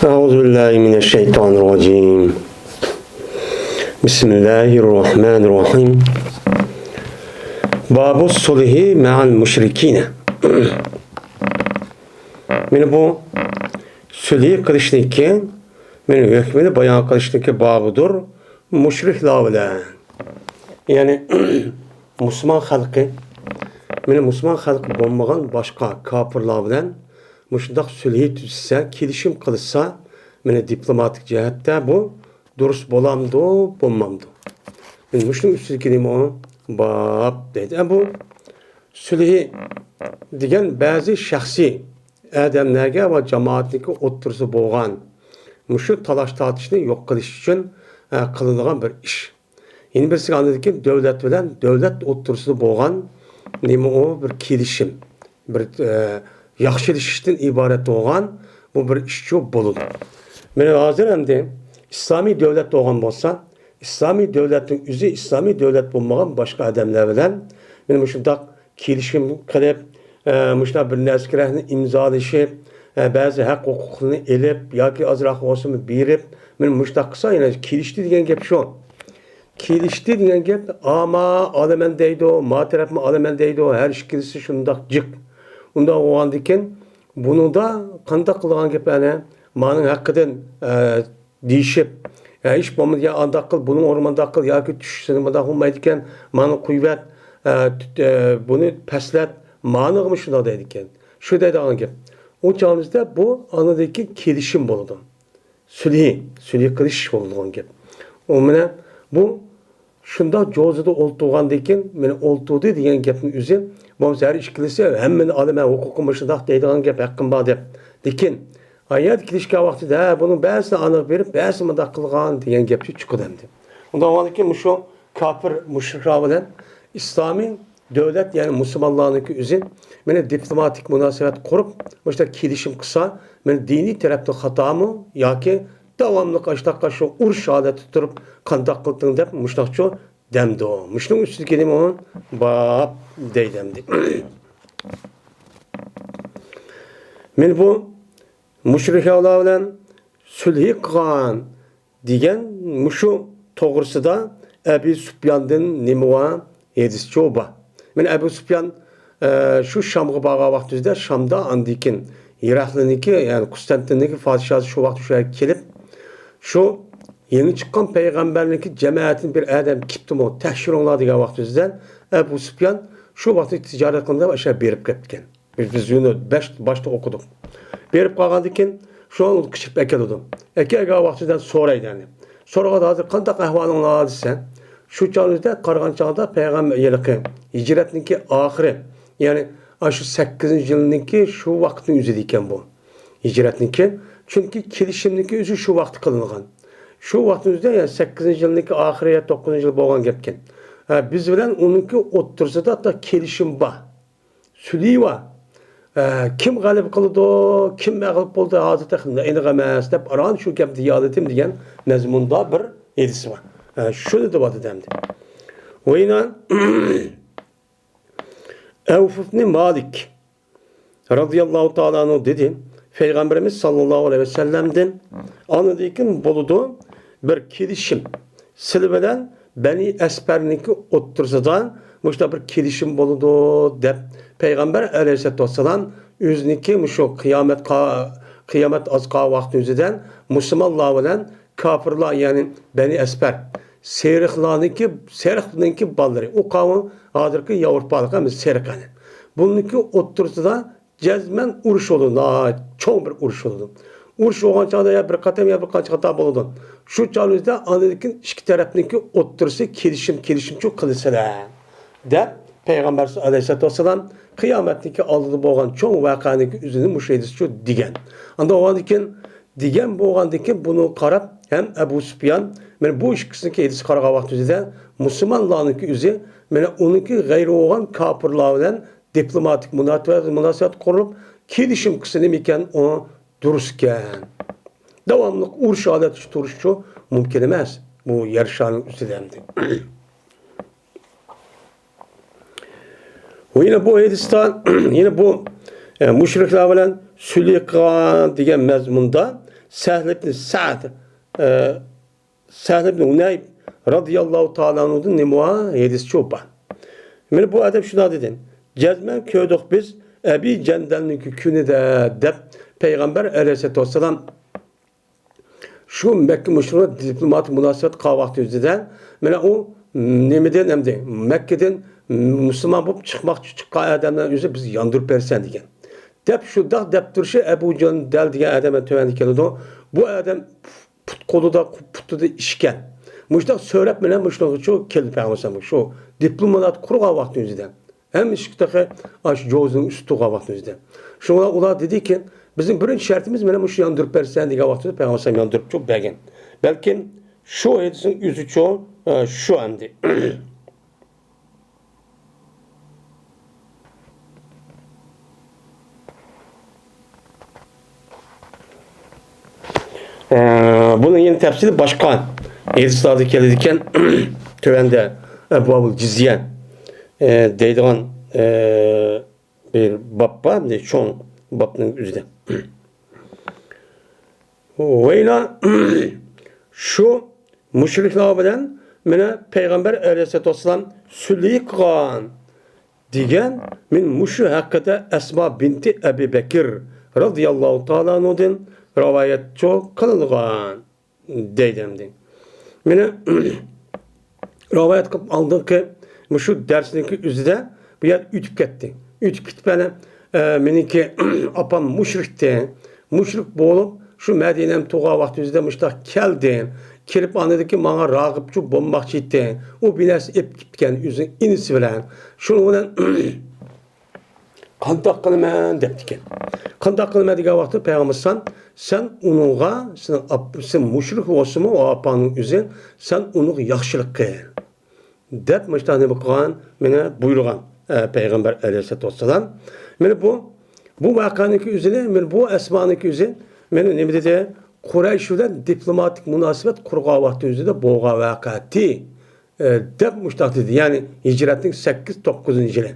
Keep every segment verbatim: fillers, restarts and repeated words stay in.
أعوذ بالله من الشيطان الرجيم. بسم الله الرحمن الرحيم. باب الصلح مع المشركين. مانا بۇ سۈلھى قىلىشنىڭكى، مانا ھۆكمىنى بايان قىلىشنىڭكى بابىدۇر مۇشرىكلار بىلەن. يەنى مۇسۇلمان خەلقى، مانا مۇسۇلمان خەلقى بولمىغان باشقا كاپىرلار بىلەن مۇشۇنداق سۈلھى تۈزسە، كېلىشىم قىلسا، مانا دىپلوماتىك جەھەتتە بۇ دۇرۇس بولامدۇ، بولمامدۇ؟ مانا مۇشۇنىڭ ئۈستىدىكى نېمە ئۇ؟ باب دەيدۇ. ئە، بۇ سۈلھى دېگەن بەزى شەخسىي ئادەملەرگە ۋە جامائەتنىڭكى ئوتتۇرىسىدا بولغان مۇشۇ تالاش-تارتىشنى يوق قىلىش ئۈچۈن، ئە، قىلىنىدىغان بىر ئىش. يەنە بىرسىگە ئاندىن كېيىن دۆلەت بىلەن دۆلەت ئوتتۇرىسىدا بولغان نېمە ئۇ؟ بىر كېلىشىم، بىر، ئە، ياخشىلىشىشتىن ئىبارەت بولغان بۇ بىر ئىشچۇ بولىدۇ. مانا ھازىر ئەمدى ئىسلامىي دۆلەت بولغان بولسا، ئىسلامىي دۆلەتنىڭ ئۆزى ئىسلامىي دۆلەت بولمىغان باشقا ئادەملەر بىلەن مانا مۇشۇنداق كېلىشىم قىلىپ، ئە، مۇشۇنداق بىر نەرسىگە ئىمزالىشىپ، ئە، بەزى ھەق ھوقۇقلىرىنى ئېلىپ ياكى ئازراق بولسىمۇ بېرىپ، مانا مۇشۇنداق قىلسا، يەنى كېلىشتى دېگەن گەپ شۇ. كېلىشتى دېگەن گەپ، ئا، ما ئالىمەن دەيدۇ، ما تەرەپمۇ ئالىمەن دەيدۇ، ھەر ئىككىلىسى شۇنداق جىق. ئۇنداق بولغاندىكىن، بۇنىڭدا قانداق قىلىدىغان گەپ ئەنە؟ مانىڭ ھەققىدىن، ئە، دېيىشىپ، ئە، ھېچ بولمىدى، يا ئانداق قىل، بۇنىڭ ئورنىدا مۇنداق قىل، ياكى چۈشۈشسىنى مۇنداق بولمايدىكەن، مانا قويۇۋەت، ئە، تۈت-، ئە، بۇنى پەسلەت، مانىغىمۇ شۇنداق دەيدىكەن. شۇ دەيدىغان گەپ. ئۇ چاغىمىزدا بۇ ئاندىن كېيىن كېلىشىم بولىدۇ. سۈلھى، سۈلھى قىلىش بولىدىغان گەپ. ئۇ مانا بۇ شۇنداق جوزىدا ئولتۇرغاندىن كېيىن، مانا ئولتۇردى دېگەن گەپنىڭ ئۆزى، بولمىسا ھەر ئىككىلىسى ھەممىنى ئالىمەن، ھوقۇقۇم مۇشۇنداق دەيدىغان گەپ، ھەققىم بار دەپ. لېكىن ئايەت كېلىشكەن ۋاقتىدا، ھە، بۇنىڭ بەزىسىنى ئانىغا بېرىپ، بەزىسى مۇنداق قىلغان دېگەن گەپچۇ چىقىدۇ ئەمدى. ئۇنداق بولغاندىن كېيىن مۇشۇ كاپىر مۇشرىكلار بىلەن ئىسلامىي دۆلەت، يەنى مۇسۇلمانلارنىڭكى ئۆزى مانا دىپلوماتىك مۇناسىۋەت قۇرۇپ، مۇشۇنداق كېلىشىم قىلسا، مانا دىنىي تەرەپتىن خاتامۇ ياكى داۋاملىق ئاشۇنداققا شۇ ئۇرۇش ھالەتتە تۇرۇپ، قانداق قىلدىڭ دەپ مۇشۇنداقچۇ دەمدۇ. مۇشۇنىڭ ئۈستىدىكى نېمە ئۇ؟ باب دەيدۇ ئەمدى. مانا بۇ مۇشرىكلار بىلەن سۈلھى قىلغان دېگەن مۇشۇ توغرىسىدا ئەبۇ سۇپياندىن نېمە بار؟ ھەدىسچۇ بار. مانا ئەبۇ سۇپيان، ئە، شۇ شامغا بارغان ۋاقتىمىزدا شامدا ئاندىن كېيىن ئىراقلىنىڭكى، يەنى قۇستەنتىننىڭكى پادىشاھى شۇ ۋاقىت شۇ يەرگە كېلىپ، شۇ يېڭى چىققان پەيغەمبەرنىڭكى جەمەتىدىن بىر ئادەم كېپتىمۇ، تەكشۈرۈڭلار دېگەن ۋاقتىمىزدا ئەبۇ سۇپيان شۇ ۋاقىت تىجارەت قىلىمەن دەپ ئاشۇ يەرگە بېرىپ كەپتىكەن. بىز، بىز يۇنۇس بەش باشتا ئوقۇدۇق. بېرىپ قالغاندىن كېيىن شۇ قىچىپ ئەكېلىدۇ. ئەكەلگەن ۋاقتىدا سورايدۇ يەنى. سورىغاندا ھازىر قانداق ئەھۋالىڭلار دېسە، شۇ چاغدا قارىغان چاغدا پەيغەمبەر ھېلىقى ھىجرەتنىڭكى ئاخىرى، يەنى ئاشۇ سەككىزىنچى يىلنىڭكى شۇ ۋاقىتنىڭ ئۆزىدە ئىكەن بۇ. ھىجرەتنىڭكى، چۈنكى كېلىشىمنىڭكى ئۆزى شۇ ۋاقىتتا قىلىنغان. شۇ ۋاقىتنىڭ ئۆزىدە، يەنى سەككىزىنچى يىلنىڭكى ئاخىرى يا توققۇزىنچى يىل بولغان گەپكەن. ھە، بىز بىلەن ئۇنىڭكى ئوتتۇرىسىدا ھەتتا كېلىشىم بار. سۈلھى بار. ئە، كىم غەلىبە قىلىدۇ، كىم مەغلۇپ بولىدۇ، ھازىر تېخى ئېنىق ئەمەس دەپ، ئاران شۇ گەپنى دېيەلىدىم دېگەن مەزمۇندا بىر ھەدىسى بار. ئە، شۇنى دەۋاتىدۇ ئەمدى. ۋە يەنە ئەۋف ئىبنى مالىك رەزىيەللاھۇ تائالا ئەنھۇ دېدى، پەيغەمبىرىمىز ساللاللاھۇ ئەلەيھى ۋەسەللەمدىن ئاندىن كېيىن بولىدۇ بىر كېلىشىم. سىلى بىلەن بەنى ئەسپەرنىڭكى ئوتتۇرىسىدا مۇشۇنداق بىر كېلىشىم بولىدۇ دەپ، پەيغەمبەر ئەلەيھىسسالاتۇ ۋەسسالام ئۆزىنىڭكى مۇشۇ قىيامەت قا-، قىيامەت ئاز قالغان ۋاقتىمىزدا مۇسۇلمانلار بىلەن كاپىرلار، يەنى بەنى ئەسپەر، سېرىقلارنىڭكى، سېرىقنىڭكى بالىلىرى، ئۇ قاۋۇم ھازىرقى ياۋروپالىق ئەمەس، سېرىق يەنى. بۇنىڭكى ئوتتۇرىسىدا جەزمەن ئۇرۇش بولىدۇ، ناھايىتى چوڭ بىر ئۇرۇش بولىدۇ. ئۇرۇش بولغان چاغدا يا بىر قېتىم يا بىر قانچە قېتىم بولىدۇ. شۇ چاغدا ئاندىن كېيىن ئىككى تەرەپنىڭكى ئوتتۇرىسى كېلىشىم، كېلىشىمچۇ قىلىسىلەر دەپ پەيغەمبەر ئەلەيھىسسالاتۇ ۋەسسالام قىيامەتنىڭكى ئالدىدا بولغان چوڭ ۋەقەنىڭكى ئۆزىنى مۇشۇ ھەدىسچۇ دېگەن. ئاندىن ئۇنىڭدىن كېيىن دېگەن بولغاندىن كېيىن بۇنىڭغا قاراپ ھەم ئەبۇ سۇپيان، مانا بۇ ئىككىسىنىڭكى ھەدىسىگە قارىغان ۋاقتىمىزدا مۇسۇلمانلارنىڭكى ئۆزى، مانا ئۇنىڭكى غەيرى بولغان كاپىرلار بىلەن دىپلوماتىك مۇناسىۋەت، مۇناسىۋەت قۇرۇپ، كېلىشىم قىلسا نېمە ئىكەن، ئۇ دۇرۇس ئىكەن. داۋاملىق ئۇرۇش ھالەتتە تۇرۇشچۇ مۇمكىن ئەمەس بۇ يەر شارىنىڭ ئۈستىدە ئەمدى. ۋە يەنە بۇ ھەدىستە، يەنە بۇ، ئە، مۇشرىكلار بىلەن سۈلىقا دېگەن مەزمۇندا سەھل ئىبن سەئد، ئە، سەھل ئىبن ھۇنەيف رازىياللاھۇ تائالا ئەنھۇدىن نېمە بار؟ ھەدىسچۇ بار. مانا بۇ ئادەم شۇنداق دېدى، جەزمەن كۆردۇق بىز ئەبى جەندەلنىڭكى كۈنىدە، دەپ پەيغەمبەر ئەلەيھىسسالاتۇ ۋەسسالام شۇ مەككە مۇشرىكلار دىپلوماتىك مۇناسىۋەت قىلغان ۋاقتى ئۆزىدە، مانا ئۇ نېمىدىن ئەمدى، مەككىدىن مۇسۇلمان بولۇپ چىقماقچى چىققان ئادەملەرنى ئۆزى بىز ياندۇرۇپ بېرىسەن دېگەن. دەپ شۇنداق دەپ تۇرۇشى ئەبۇ جەندەل دېگەن ئادەم تۆۋەندە كېلىدۇ. بۇ ئادەم پۇت قولىدا، پۇتىدا ئىشكەن. مۇشۇنداق سۆرەپ مانا مۇشۇنىڭغا شۇ كەلدى پەيغەمبەر ئەلەيھىسسالام. شۇ دىپلومات قۇرغان ۋاقتى ئۆزىدە. ھەممە ئىشقا تېخى ئاشۇ جوزىنىڭ ئۈستى تۇرغان ۋاقتى ئۆزىدە. شۇڭا ئۇلار دېدىكى، بىزنىڭ بىرىنچى شەرتىمىز مانا مۇشۇ ياندۇرۇپ بەرسەن دېگەن ۋاقتىدا پەيغەمبەر ئەلەيھىسسالام ياندۇرۇپ چوپ بەرگەن. بەلكىم شۇ ھەدىسنىڭ ئۆزىچۇ، ئە، شۇ ئەمدى. ئە، بۇنىڭ يەنە تەپسىلى باشقا ھەدىسلاردا كېلىدىكەن. تۆۋەندە ئەبۋابۇل جىزيە، ئە، دەيدىغان، ئە، بىر باب بار، بىر چوڭ بابنىڭ ئۆزىدە. ۋەيلا شۇ مۇشرىكلار بىلەن مانا پەيغەمبەر ئەلەيھىسسالاتۇ ۋەسسالام سۈلھى قىلغان دېگەن، مانا مۇشۇ ھەققىدە ئەسما بىنتى ئەبى بەكىر رازىياللاھۇ تائالا ئەنھۇدىن رىۋايەتچۇ قىلىنغان دەيدۇ ئەمدى. مانا رىۋايەت قىلىپ ئالدىنقى مۇشۇ دەرسنىڭكى ئۆزىدە بۇ يەر ئۆتۈپ كەتتى. ئۆتۈپ كېتىپ، يەنە، ئە، مېنىڭكى ئاپام مۇشرىكتى. مۇشرىك بولۇپ، شۇ مەدىنەم تۇغان ۋاقتى ئۆزىدە مۇشۇنداق كەلدى. كېلىپ ئاندىكى ماڭا راغىبچۇ بولماقچى ئىدى. ئۇ بىر نەرسە ئېلىپ كېتىپتىكەن ئۆزىنىڭ ئىنىسى بىلەن. شۇنىڭ بىلەن قانداق قىلىمەن دەپتىكەن. قانداق قىلىمەن دېگەن ۋاقىتتا پەيغەمبەر ئەلەيھىسسالام، سەن ئۇنىڭغا، سېنىڭ ئاپ-، سەن مۇشرىك بولسىمۇ، ئۇ ئاپاڭنىڭ ئۆزى، سەن ئۇنىڭغا ياخشىلىق قىل. دەپ مۇشۇنداق نېمە قىلغان، مانا بۇيرۇغان، ئە، پەيغەمبەر ئەلەيھىسسالاتۇ ۋەسسالام. مانا بۇ، بۇ ۋەقەنىڭكى ئۆزىنى، مانا بۇ ئەسمانىڭكى ئۆزى، مانا نېمە دېدى؟ قۇرەيش بىلەن دىپلوماتىك مۇناسىۋەت قۇرغان ۋاقتى ئۆزىدە بولغان ۋەقەتى، ئە، دەپ مۇشۇنداق دېدى. يەنى ھىجرەتنىڭ سەككىز، توققۇزىنچى يىلى.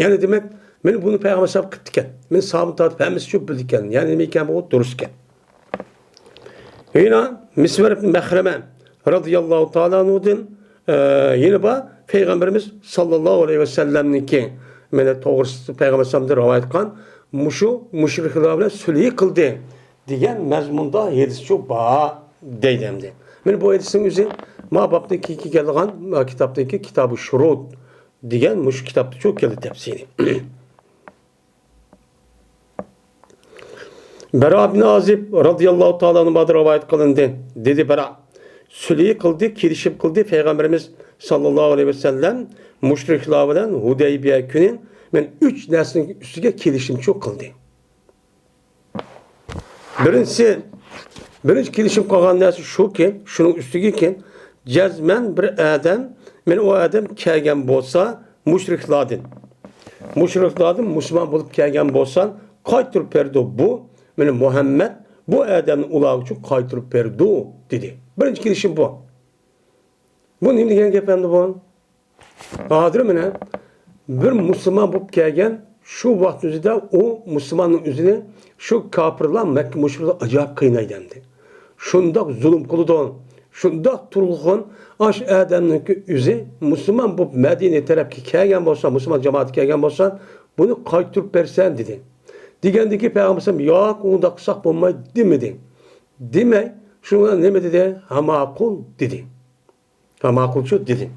يەنى دېمەك، مانا بۇنى پەيغەمبەر ئەلەيھىسسالام قىپتىكەن. مانا ساھابىدىن تارتىپ ھەممىسى شۇ بىلىدىكەن. يەنى نېمە ئىكەن بۇ؟ دۇرۇس ئىكەن. يەنە مىسۋەر ئىبن مەخرەمە رازىياللاھۇ تائالا ئەنھۇدىن، ئە، يەنە بار، پەيغەمبىرىمىز ساللاللاھۇ ئەلەيھى ۋەسەللەمنىڭكى، مانا توغرىسىدا پەيغەمبەر ئەلەيھىسسالامدىن رىۋايەت قىلغان، مۇشۇ مۇشرىكلار بىلەن سۈلھى قىلدى دېگەن مەزمۇندا ھەدىسچۇ بار دەيدۇ ئەمدى. مانا بۇ ھەدىسنىڭ ئۆزى ما بابتىن كېيىن كېلىدىغان، ما كىتابتىكى كىتابۇ شۇرۇت دېگەن مۇشۇ كىتابتىچۇ كەلدى تەپسىلى. بەرا ئىبن ئازىب رازىياللاھۇ تائالا ئەنھۇدىن رىۋايەت قىلىندى. دېدى بەرا، سۈلھى قىلدى، كېلىشىم قىلدى پەيغەمبىرىمىز ساللاللاھۇ ئەلەيھى ۋەسەللەم مۇشرىكلار بىلەن ھۇدەيبىيە كۈنى، مانا ئۈچ نەرسىنىڭ ئۈستىگە كېلىشىمچۇ قىلدى. بىرىنچىسى، بىرىنچى كېلىشىم قىلغان نەرسە شۇكى، شۇنىڭ ئۈستىگىكى، جەزمەن بىر ئادەم، مانا ئۇ ئادەم كەلگەن بولسا مۇشرىكلاردىن، مۇشرىكلاردىن مۇسۇلمان بولۇپ كەلگەن بولسا قايتۇرۇپ بېرىدۇ بۇ، مانا مۇھەممەد بۇ ئادەمنى ئۇلار ئۈچۈن قايتۇرۇپ بېرىدۇ، دېدى. بىرىنچى كېلىشىم بۇ. بۇ نېمە دېگەن گەپ ئەمدى بۇ؟ ھازىر مانا بىر مۇسۇلمان بولۇپ كەلگەن شۇ ۋاقىت ئۆزىدە ئۇ مۇسۇلماننىڭ ئۆزىنى شۇ كاپىرلار، مەككە مۇشرىكلار ئاجايىپ قىينايدۇ ئەمدى. شۇنداق زۇلۇم قىلىدۇ، شۇنداق تۇرغۇن، ئاش ئادەمنىڭكى ئۆزى مۇسۇلمان بولۇپ مەدىنە تەرەپكە كەلگەن بولسا، مۇسۇلمان جامائەتكە كەلگەن بولسا، بۇنى قايتۇرۇپ بەرسەن دېدى. دېگەندىكى پەيغەمبەر ياق، ئۇنداق قىلساق بولمايدۇ دېمىدى. دېمەي، شۇنىڭ بىلەن نېمە دېدى؟ ھە ماقۇل دېدى. ھە، ماقۇلچۇ دېدى.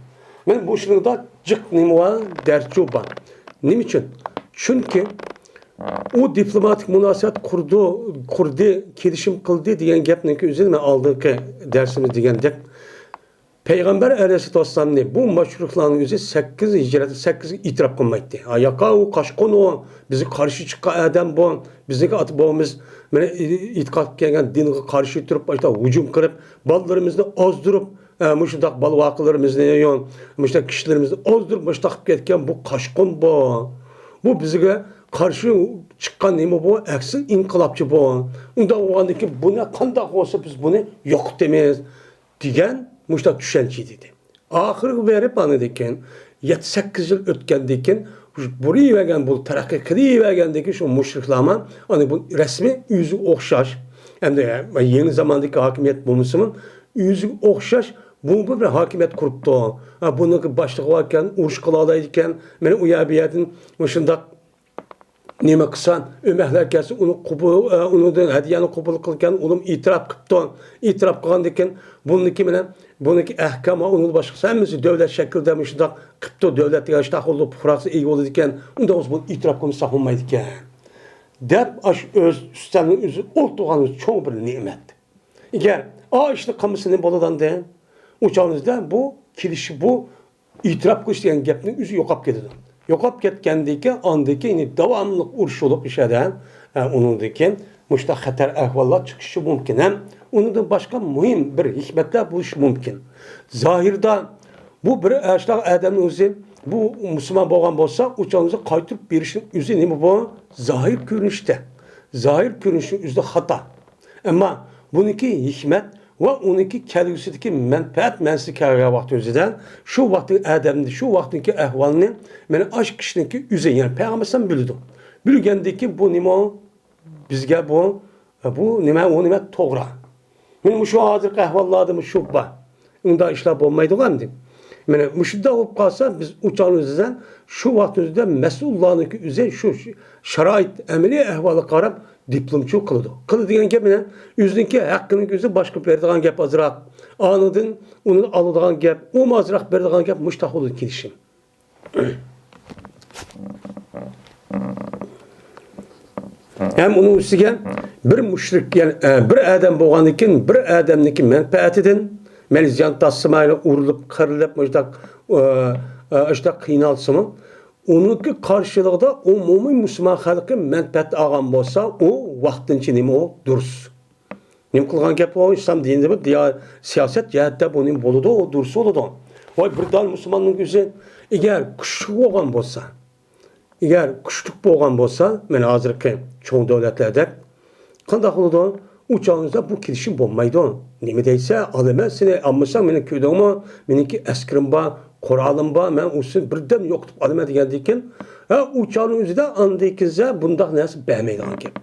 مانا بۇ ئىشنىڭدا جىق نېمە بار؟ دەرسچۇ بار. نېمە ئۈچۈن؟ چۈنكى ئۇ دىپلوماتىك مۇناسىۋەت قۇردى، قۇردى، كېلىشىم قىلدى دېگەن گەپنىڭكى ئۆزىنى مەن ئالدىنقى دەرسىمىز دېگەندەك، پەيغەمبەر ئەلەيھىسسالاتۇ ۋەسسالامنى بۇ مۇشرىكلارنىڭ ئۆزى سەككىز ھىجرەتتە سەككىزگە ئېتىراپ قىلمايتتى. ھە، ياقا ئۇ قاچقۇن ئۇ، بىزگە قارشى چىققان ئادەم بۇ، بىزنىڭكى ئاتا بوۋىمىز مانا ئېتىقاد قىلىپ كەلگەن دىنغا قارشى تۇرۇپ، ئاشۇنداق ھۇجۇم قىلىپ، بالىلىرىمىزنى ئازدۇرۇپ، ئە، مۇشۇنداق بالا-ۋاقىلىرىمىزنى، يو، مۇشۇنداق كىشىلىرىمىزنى ئازدۇرۇپ، مۇشۇنداق قىلىپ كەتكەن بۇ قاچقۇن بۇ. بۇ بىزگە قارشى چىققان نېمە بۇ؟ ئەكسىل ئىنقىلابچى بۇ. ئۇنداق بولغاندىن كېيىن بۇنى قانداق بولسا بىز بۇنى يوقىتىمىز دېگەن مۇشۇنداق چۈشەنچە دېدى. ئاخىرىغا بېرىپ ئاندىن كېيىن يەتتە سەككىز يىل ئۆتكەندىن كېيىن بۇرۇيۋەرگەن، بۇ تەرەققىي قىلىۋەرگەندىكىن شۇ مۇشرىكلارمۇ ئەنە بۇ رەسمىي ئۆزىگە ئوخشاش، ئەمدى يېڭى زاماندىكى ھاكىمىيەت بولمىسىمۇ، ئۆزىگە ئوخشاش بۇ بىر ھاكىمىيەت قۇرۇپتۇ. ھە، بۇنىڭكى باشلىقى باركەن، ئۇرۇش قىلالايدىكەن، مانا ئۇ يەر بۇ يەردىن مۇشۇنداق نېمە قىلسا، ئۆمەكلەر كەلسە، ئۇنى قوبۇل، ئە، ئۇنىڭدىن ھەدىيەنى قوبۇل قىلغان، ئۇنىمۇ ئېتىراپ قىپتۇ. ئېتىراپ قىلغاندىكىن، بۇنىڭكى مانا، بۇنىڭكى ئەھكام ۋە ئۇنىڭ باشقىسى ھەممىسى دۆلەت شەكلىدە مۇشۇنداق قىپتۇ، دۆلەتلىك ئاشتاق بولدى، پۇقراسى ئىگە بولىدىكەن، ئۇنداق بولسا بۇنى ئېتىراپ قىلمىسا بولمايدىكەن، دەپ، ئاشۇ ئۆز ئۈستەلنىڭ ئۆزى ئولتۇرغىنىمىز چوڭ بىر نېمەت. ئەگەر ئا ئىشنى قىلمىسا نېمە بولىدۇ ئەمدى؟ ئۇ چاغىمىزدا بۇ كېلىشىپ، بۇ ئېتىراپ قىلىش دېگەن گەپنىڭ ئۆزى يوقاپ كېتىدۇ. يوقاپ كەتكەندىن كېيىن، ئاندىن كېيىن داۋاملىق ئۇرۇش بولۇپ ئىچىدە، ئە، ئۇنىڭدىن كېيىن مۇشۇنداق خەتەر ئەھۋاللار چىقىشى مۇمكىن ھەم ئۇنىڭدىن باشقا مۇھىم بىر ھېكمەتلەر بولۇشى مۇمكىن. زاھىردا بۇ بىر ئاشۇنداق ئادەمنىڭ ئۆزى، بۇ مۇسۇلمان بولغان بولسا، ئۇ چاغدا قايتۇرۇپ بېرىشنىڭ ئۆزى نېمە بۇ؟ زاھىر كۆرۈنۈشتە. زاھىر كۆرۈنۈشنىڭ ئۆزىدە خاتا. ئەمما بۇنىڭكى ھېكمەت ۋە ئۇنىڭكى كەلگۈسىدىكى مەنپەئەت مەنىسىگە كەلگەن ۋاقتى ئۆزىدە، شۇ ۋاقىتنىڭ ئادەمنى، شۇ ۋاقىتنىڭكى ئەھۋالىنى، مانا ئاشۇ كىشىنىڭكى ئۆزى، يەنى پەيغەمبەر ئەلەيھىسسالام بىلىدۇ. بىلگەندىن كېيىن بۇ نېمە؟ بىزگە بۇ، بۇ نېمە، ئۇ نېمە توغرا. مانا مۇشۇ ھازىرقى ئەھۋاللاردا شۇ بار. ئۇنداق ئىشلار بولمايدىغان دېدى. مانا مۇشۇنداق بولۇپ قالسا، بىز ئۇ چاغنىڭ ئۆزىدە، شۇ ۋاقىتنىڭ ئۆزىدە مەسئۇللارنىڭكى ئۆزى شۇ شارائىت، ئەمەلىي ئەھۋالغا قاراپ دىپلومچىلىق قىلىدۇ. قىلىدۇ دېگەن گەپ مانا ئۆزىنىڭكى ھەققىنىڭكى ئۆزى باشقا بېرىدىغان گەپ ئازراق. ئانىڭدىن ئۇنى ئالىدىغان گەپ، ئۇمۇ ئازراق بېرىدىغان گەپ، مۇشۇنداق بولىدۇ كېلىشىم. ھەم ئۇنىڭ ئۈستىگە بىر مۇشرىك، يەنى، ئە، بىر ئادەم بولغاندىن كېيىن، بىر ئادەمنىڭكى مەنپەئەتىدىن مەيلى زىيان تارتسىمۇ، ئۇرۇلۇپ، قىرىلىپ، مۇشۇنداق، ئە، ئە، ئاشۇنداق قىينالسىمۇ، ئۇنىڭكى قارشىلىقىدا ئومۇمىي مۇسۇلمان خەلقى مەنپەئەت ئالغان بولسا، ئۇ ۋاقتىنچە نېمە ئۇ؟ دۇرۇس. نېمە قىلغان گەپ ئۇ؟ ئىسلام دىنىدا بۇ دىيا-، سىياسەت جەھەتتە بۇنى بولىدۇ، ئۇ دۇرۇس بولىدۇ. ۋاي، بىر دان مۇسۇلماننىڭ ئۆزى ئەگەر كۈچلۈك بولغان بولسا، ئەگەر كۈچلۈك بولغان بولسا، مانا ھازىرقى چوڭ دۆلەتلەردەك قانداق بولىدۇ؟ ئۇ چاغىڭىزدا بۇ كېلىشىم بولمايدۇ. نېمە دەيسە، ئالىمەن سېنى، ئالمىساڭ مېنى كۆردۈڭمۇ؟ مېنىڭكى ئەسكىرىم بار، قورالىم بار، مەن ئۇ سېنى بىردەم يوقىتىپ ئالىمەن دېگەندىن كېيىن، ھە، ئۇ چاغنىڭ ئۆزىدە ئاندىن كېيىن بۇنداق نەرسە بەرمەيدىغان گەپ.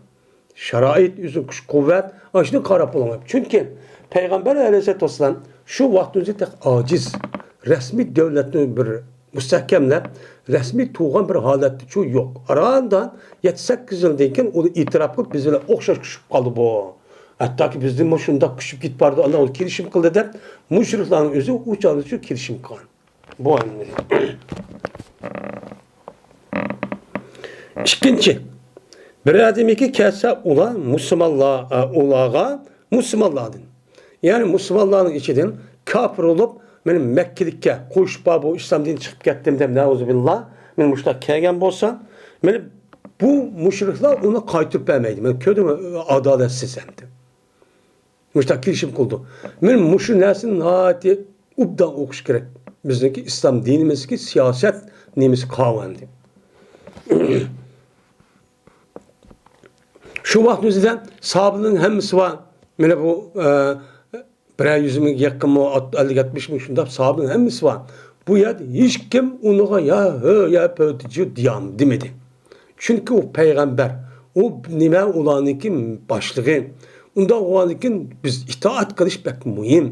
شارائىت، ئۆزىنىڭ كۈچ-قۇۋۋەت، ئاشۇنى قاراپ بولۇڭ. چۈنكى پەيغەمبەر ئەلەيھىسسالاتۇ ۋەسسالام شۇ ۋاقىتنىڭ ئۆزى تېخى ئاجىز. رەسمىي دۆلەتنى بىر مۇستەھكەملەپ، رەسمىي تۇرغان بىر ھالەتتىچۇ يوق. ئاراندا يەتتە-سەككىز يىلدىن كېيىن ئۇ ئېتىراپ قىلىپ، بىز بىلەن ئوخشاش كۈچىيىپ قالدى بۇ. ھەتتاكى بىزدىنمۇ شۇنداق كۈچىيىپ كېتىپ بارىدۇ، ئاندىن كېلىشىم قىلدى دەپ، مۇشرىكلارنىڭ ئۆزى ئۇ چاغدىچۇ كېلىشىم قىلغان. بۇ ئەمدى. ئىككىنچى، بىر ئادەمكى كەلسە ئۇلار مۇسۇلمانلار، ئۇلارغا مۇسۇلمانلاردىن، يەنى مۇسۇلمانلارنىڭ ئىچىدىن كاپىر بولۇپ، مېنى مەككىلىككە قوشۇپ بار، بۇ ئىسلام دىنى چىقىپ كەتتىم دەپ، نەئۇزۇبىللا، مېنى مۇشۇنداق كەلگەن بولسا، مېنى بۇ مۇشرىكلار ئۇنى قايتۇرۇپ بەرمەيدۇ. مەن كۆردۈم، ئادالەتسىز ئەمدى. مۇشۇنداق كېلىشىم قىلدۇق. مەن مۇشۇ نەرسىنى ناھايىتى ئوبدان ئوقۇش كېرەك. بىزنىڭكى ئىسلام دىنىمىزدىكى سىياسەت نېمىسى قاۋاندى. شۇ ۋاقىت ئۆزىدە ساھابىنىڭ ھەممىسى بار. مانا بۇ، ئە، بىرەر يۈز مىڭگە يېقىنمۇ، ئەللىك يەتمىش مىڭ شۇنداق ساھابىنىڭ ھەممىسى بار. بۇ يەردە ھېچكىم ئۇنىڭغا يا ھۆ، يا پۆتىجۇ دېيام دېمىدى. چۈنكى ئۇ پەيغەمبەر. ئۇ نېمە ئۇلارنىڭكى باشلىقى. ئۇنداق بولغاندىكىن بىز ئىتائەت قىلىش بەك مۇھىم.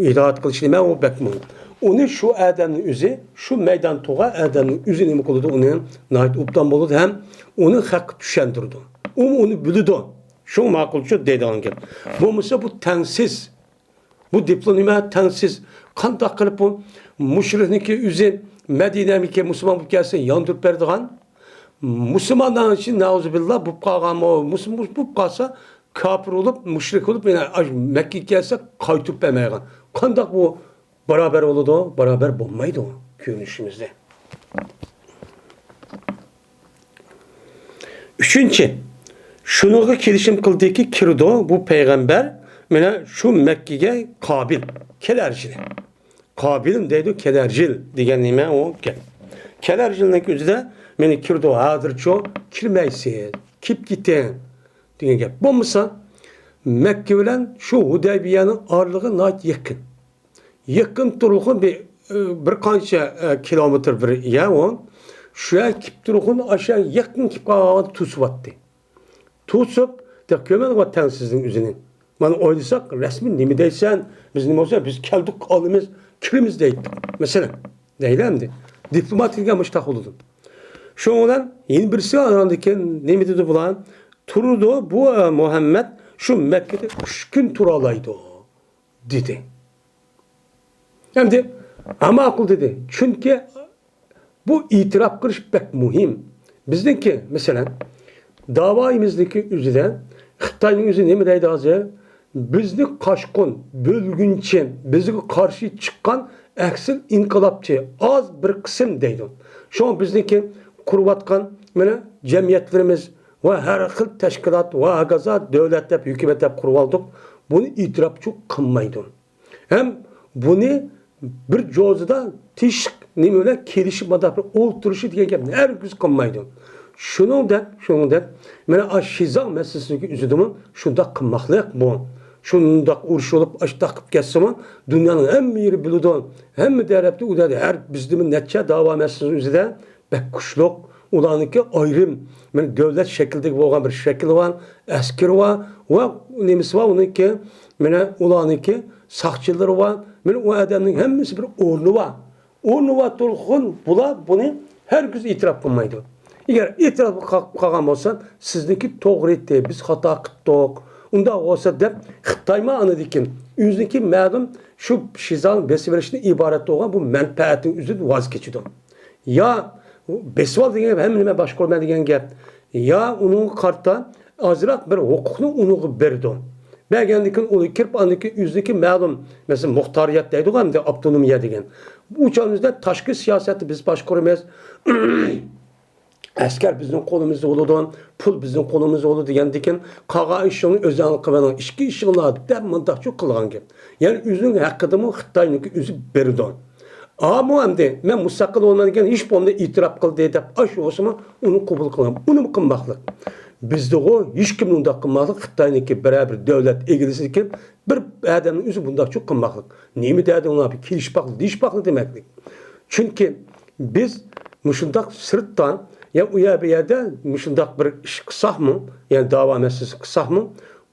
ئىتائەت قىلىش نېمە ئۇ بەك مۇھىم. ئۇنى شۇ ئادەمنىڭ ئۆزى، شۇ مەيدان تۇرغان ئادەمنىڭ ئۆزى نېمە قىلىدۇ؟ ئۇنى ناھايىتى ئوبدان بولىدۇ ھەم ئۇنى خەققە چۈشەندۈرىدۇ. ئۇمۇ ئۇنى بىلىدۇ. شۇ ماقۇلچۇ دەيدىغان گەپ. بولمىسا بۇ تەڭسىز. بۇ دىپلوم نېمە؟ تەڭسىز. قانداق قىلىپ بۇ مۇشرىكنىڭكى ئۆزى مەدىنەگە مۇسۇلمان بولۇپ كەلسە ياندۇرۇپ بېرىدىغان؟ مۇسۇلمانلارنىڭ ئىچى نەئۇزۇبىللا بولۇپ قالغانمۇ؟ مۇسۇلمان بولۇپ قالسا، كاپىر بولۇپ، مۇشرىك بولۇپ، يەنە مەككىگە كەلسە قايتۇرۇپ بەرمەيدىغان. قانداق بۇ باراۋەر بولىدۇ؟ باراۋەر بولمايدۇ كۆرۈنۈشىمىزدە. ئۈچىنچى، شۇنىڭغا كېلىشىم قىلدىكى، كىرىدۇ بۇ پەيغەمبەر، مانا شۇ مەككىگە قابىل، كېلەر يىلى. قابىل دەيدۇ، كېلەر يىل دېگەن نېمە ئۇ گەپ. كېلەر يىلنىڭ ئۆزىدە مانا كىرىدۇ، ھازىرچۇ كىرمەيسىز، كېلىپ كېتىڭ دېگەن گەپ. بولمىسا، مەككە بىلەن شۇ ھۇدەيبىيەنىڭ ئارىلىقى ناھايىتى يېقىن. يېقىن تۇرۇلغان بىر، بىر قانچە، ئە، كىلومېتىر بىر يەر ئۇ. شۇ يەرگە كېلىپ تۇرغۇن، ئاشۇ يەرگە يېقىن كېلىپ قالغاندا توسۇۋاتتى. توسۇپ، دەپ كۆرمەمدىغۇ تەڭسىزنىڭ ئۆزىنى. مانا ئويلىساق، رەسمىي نېمە دەيسەن؟ بىز نېمە بولسا، بىز كەلدۇق، ئالىمىز، كىرىمىز دەيتتۇق. مەسىلەن، دەيلى ئەمدى. دىپلومات دېگەن مۇشتاق بولىدۇ. شۇنىڭ بىلەن يەنە بىرسى ئاندىن كېيىن نېمە دېدى بۇلار؟ تۇرىدۇ، بۇ، ئە، مۇھەممەد شۇ مەككىدە ئۈچ كۈن تۇرالايدۇ، دېدى. ئەمدى، ھە، ماقۇل دېدى. چۈنكى بۇ ئېتىراپ قىلىش بەك مۇھىم. بىزنىڭكى، مەسىلەن، داۋايىمىزنىڭكى ئۆزىدە خىتاينىڭ ئۆزى نېمە دەيدۇ ھازىر؟ بىزنى قاچقۇن، بۆلگۈنچى، بىزگە قارشى چىققان ئەكسىل ئىنقىلابچى، ئاز بىر قىسىم دەيدۇ. شۇڭا بىزنىڭكى قۇرۇۋاتقان، مانا، جەمئىيەتلىرىمىز ۋە ھەر خىل تەشكىلات ۋە ھاكازا دۆلەت دەپ، ھۆكۈمەت دەپ قۇرۇۋالدۇق. بۇنى ئېتىراپچۇ قىلمايدۇ. ھەم بۇنى بىر جوزىدا تېشىق نېمە بىلەن كېلىشىپ، مۇنداق بىر ئولتۇرۇشى دېگەن گەپنى ھەرگىز قىلمايدۇ. شۇنىڭدەك، شۇنىڭدەك، مانا ئاشۇ شىزاڭ مەسىلىسىدىكى ئۆزىدىمۇ شۇنداق قىلماقلىق بۇ. شۇنداق ئۇرۇش بولۇپ، ئاشۇنداق قىلىپ كەتسىمۇ، دۇنيانىڭ ھەممە يېرى بىلىدۇ. ھەممە تەرەپتە ئۇ دەردە ھەر بىزدىمۇ نەچچە داۋا مەسىلىسى ئۆزىدە بەك كۈچلۈك. ئۇلارنىڭكى ئايرىم، مانا، دۆلەت شەكلىدىكى بولغان بىر شەكلى بار، ئەسكىرى بار ۋە نېمىسى بار ئۇنىڭكى، مانا، ئۇلارنىڭكى ساقچىلىرى بار. مانا، ئۇ ئادەمنىڭ ھەممىسى بىر ئورنى بار. ئورنى بار تۇرغۇن بۇلار بۇنى ھەرگىز ئېتىراپ قىلمايدۇ. ئەگەر ئېتىراپ قىلىپ قالغان بولسا، سىزنىڭكى توغرا ئىدى، بىز خاتا قىپتۇق. ئۇنداق بولسا دەپ، خىتايمۇ ئاندىن كېيىن ئۆزىنىڭكى مەلۇم شۇ شىزاڭ بېسىۋېلىشتىن ئىبارەت بولغان بۇ مەنپەئەتنىڭ ئۆزىدىن ۋاز كېچىدۇ. يا بېسىۋال دېگەن گەپ، ھەممىنى مەن باشقۇرىمەن دېگەن گەپ. يا ئۇنىڭغا قارىتا ئازراق بىر ھوقۇقنى ئۇنىڭغا بېرىدۇ. بەرگەندىن كېيىن ئۇ كىرىپ، ئاندىن كېيىن ئۆزىنىڭكى مەلۇم، مەسىلەن، مۇختارىيەت دەيدىغۇ ئەمدى، ئاپتونومىيە دېگەن. ئۇ چاغىمىزدا تاشقى سىياسەتنى بىز باشقۇرىمىز. ئەسكەر بىزنىڭ قولىمىزدا بولىدۇ، پۇل بىزنىڭ قولىمىزدا بولىدۇ دېگەندىكىن، قالغان ئىشىڭنى ئۆزۈڭ قىلىۋېلىڭ، ئىچكى ئىشىڭلار دەپ مۇنداقچۇ قىلغان گەپ. يەنى ئۆزىنىڭ ھەققىدىمۇ خىتاينىڭكى ئۆزى بېرىدۇ. ئامۇ ئەمدى مەن مۇستەقىل بولىمەن دېگەن ھېچ بولمىدى ئېتىراپ قىلدى دەپ ئاشۇ بولسىمۇ ئۇنى قوبۇل قىلغان. ئۇنىمۇ قىلماقلىق. بىزدىغۇ ھېچكىمنى ئۇنداق قىلماقلىق، خىتاينىڭكى بىرەر بىر دۆلەت ئىگىلىسىدىكى بىر ئادەمنىڭ ئۆزى بۇنداقچۇ قىلماقلىق. نېمە دەدى ئۇلار؟ كېلىشىپاقلىق، دېيىشىپاقلىق دېمەكلىك. چۈنكى بىز مۇشۇنداق سىرتتا، يا ئۇ يەر بۇ يەردە مۇشۇنداق بىر ئىش قىلساقمۇ، يەنى داۋا مەسىلىسى قىلساقمۇ،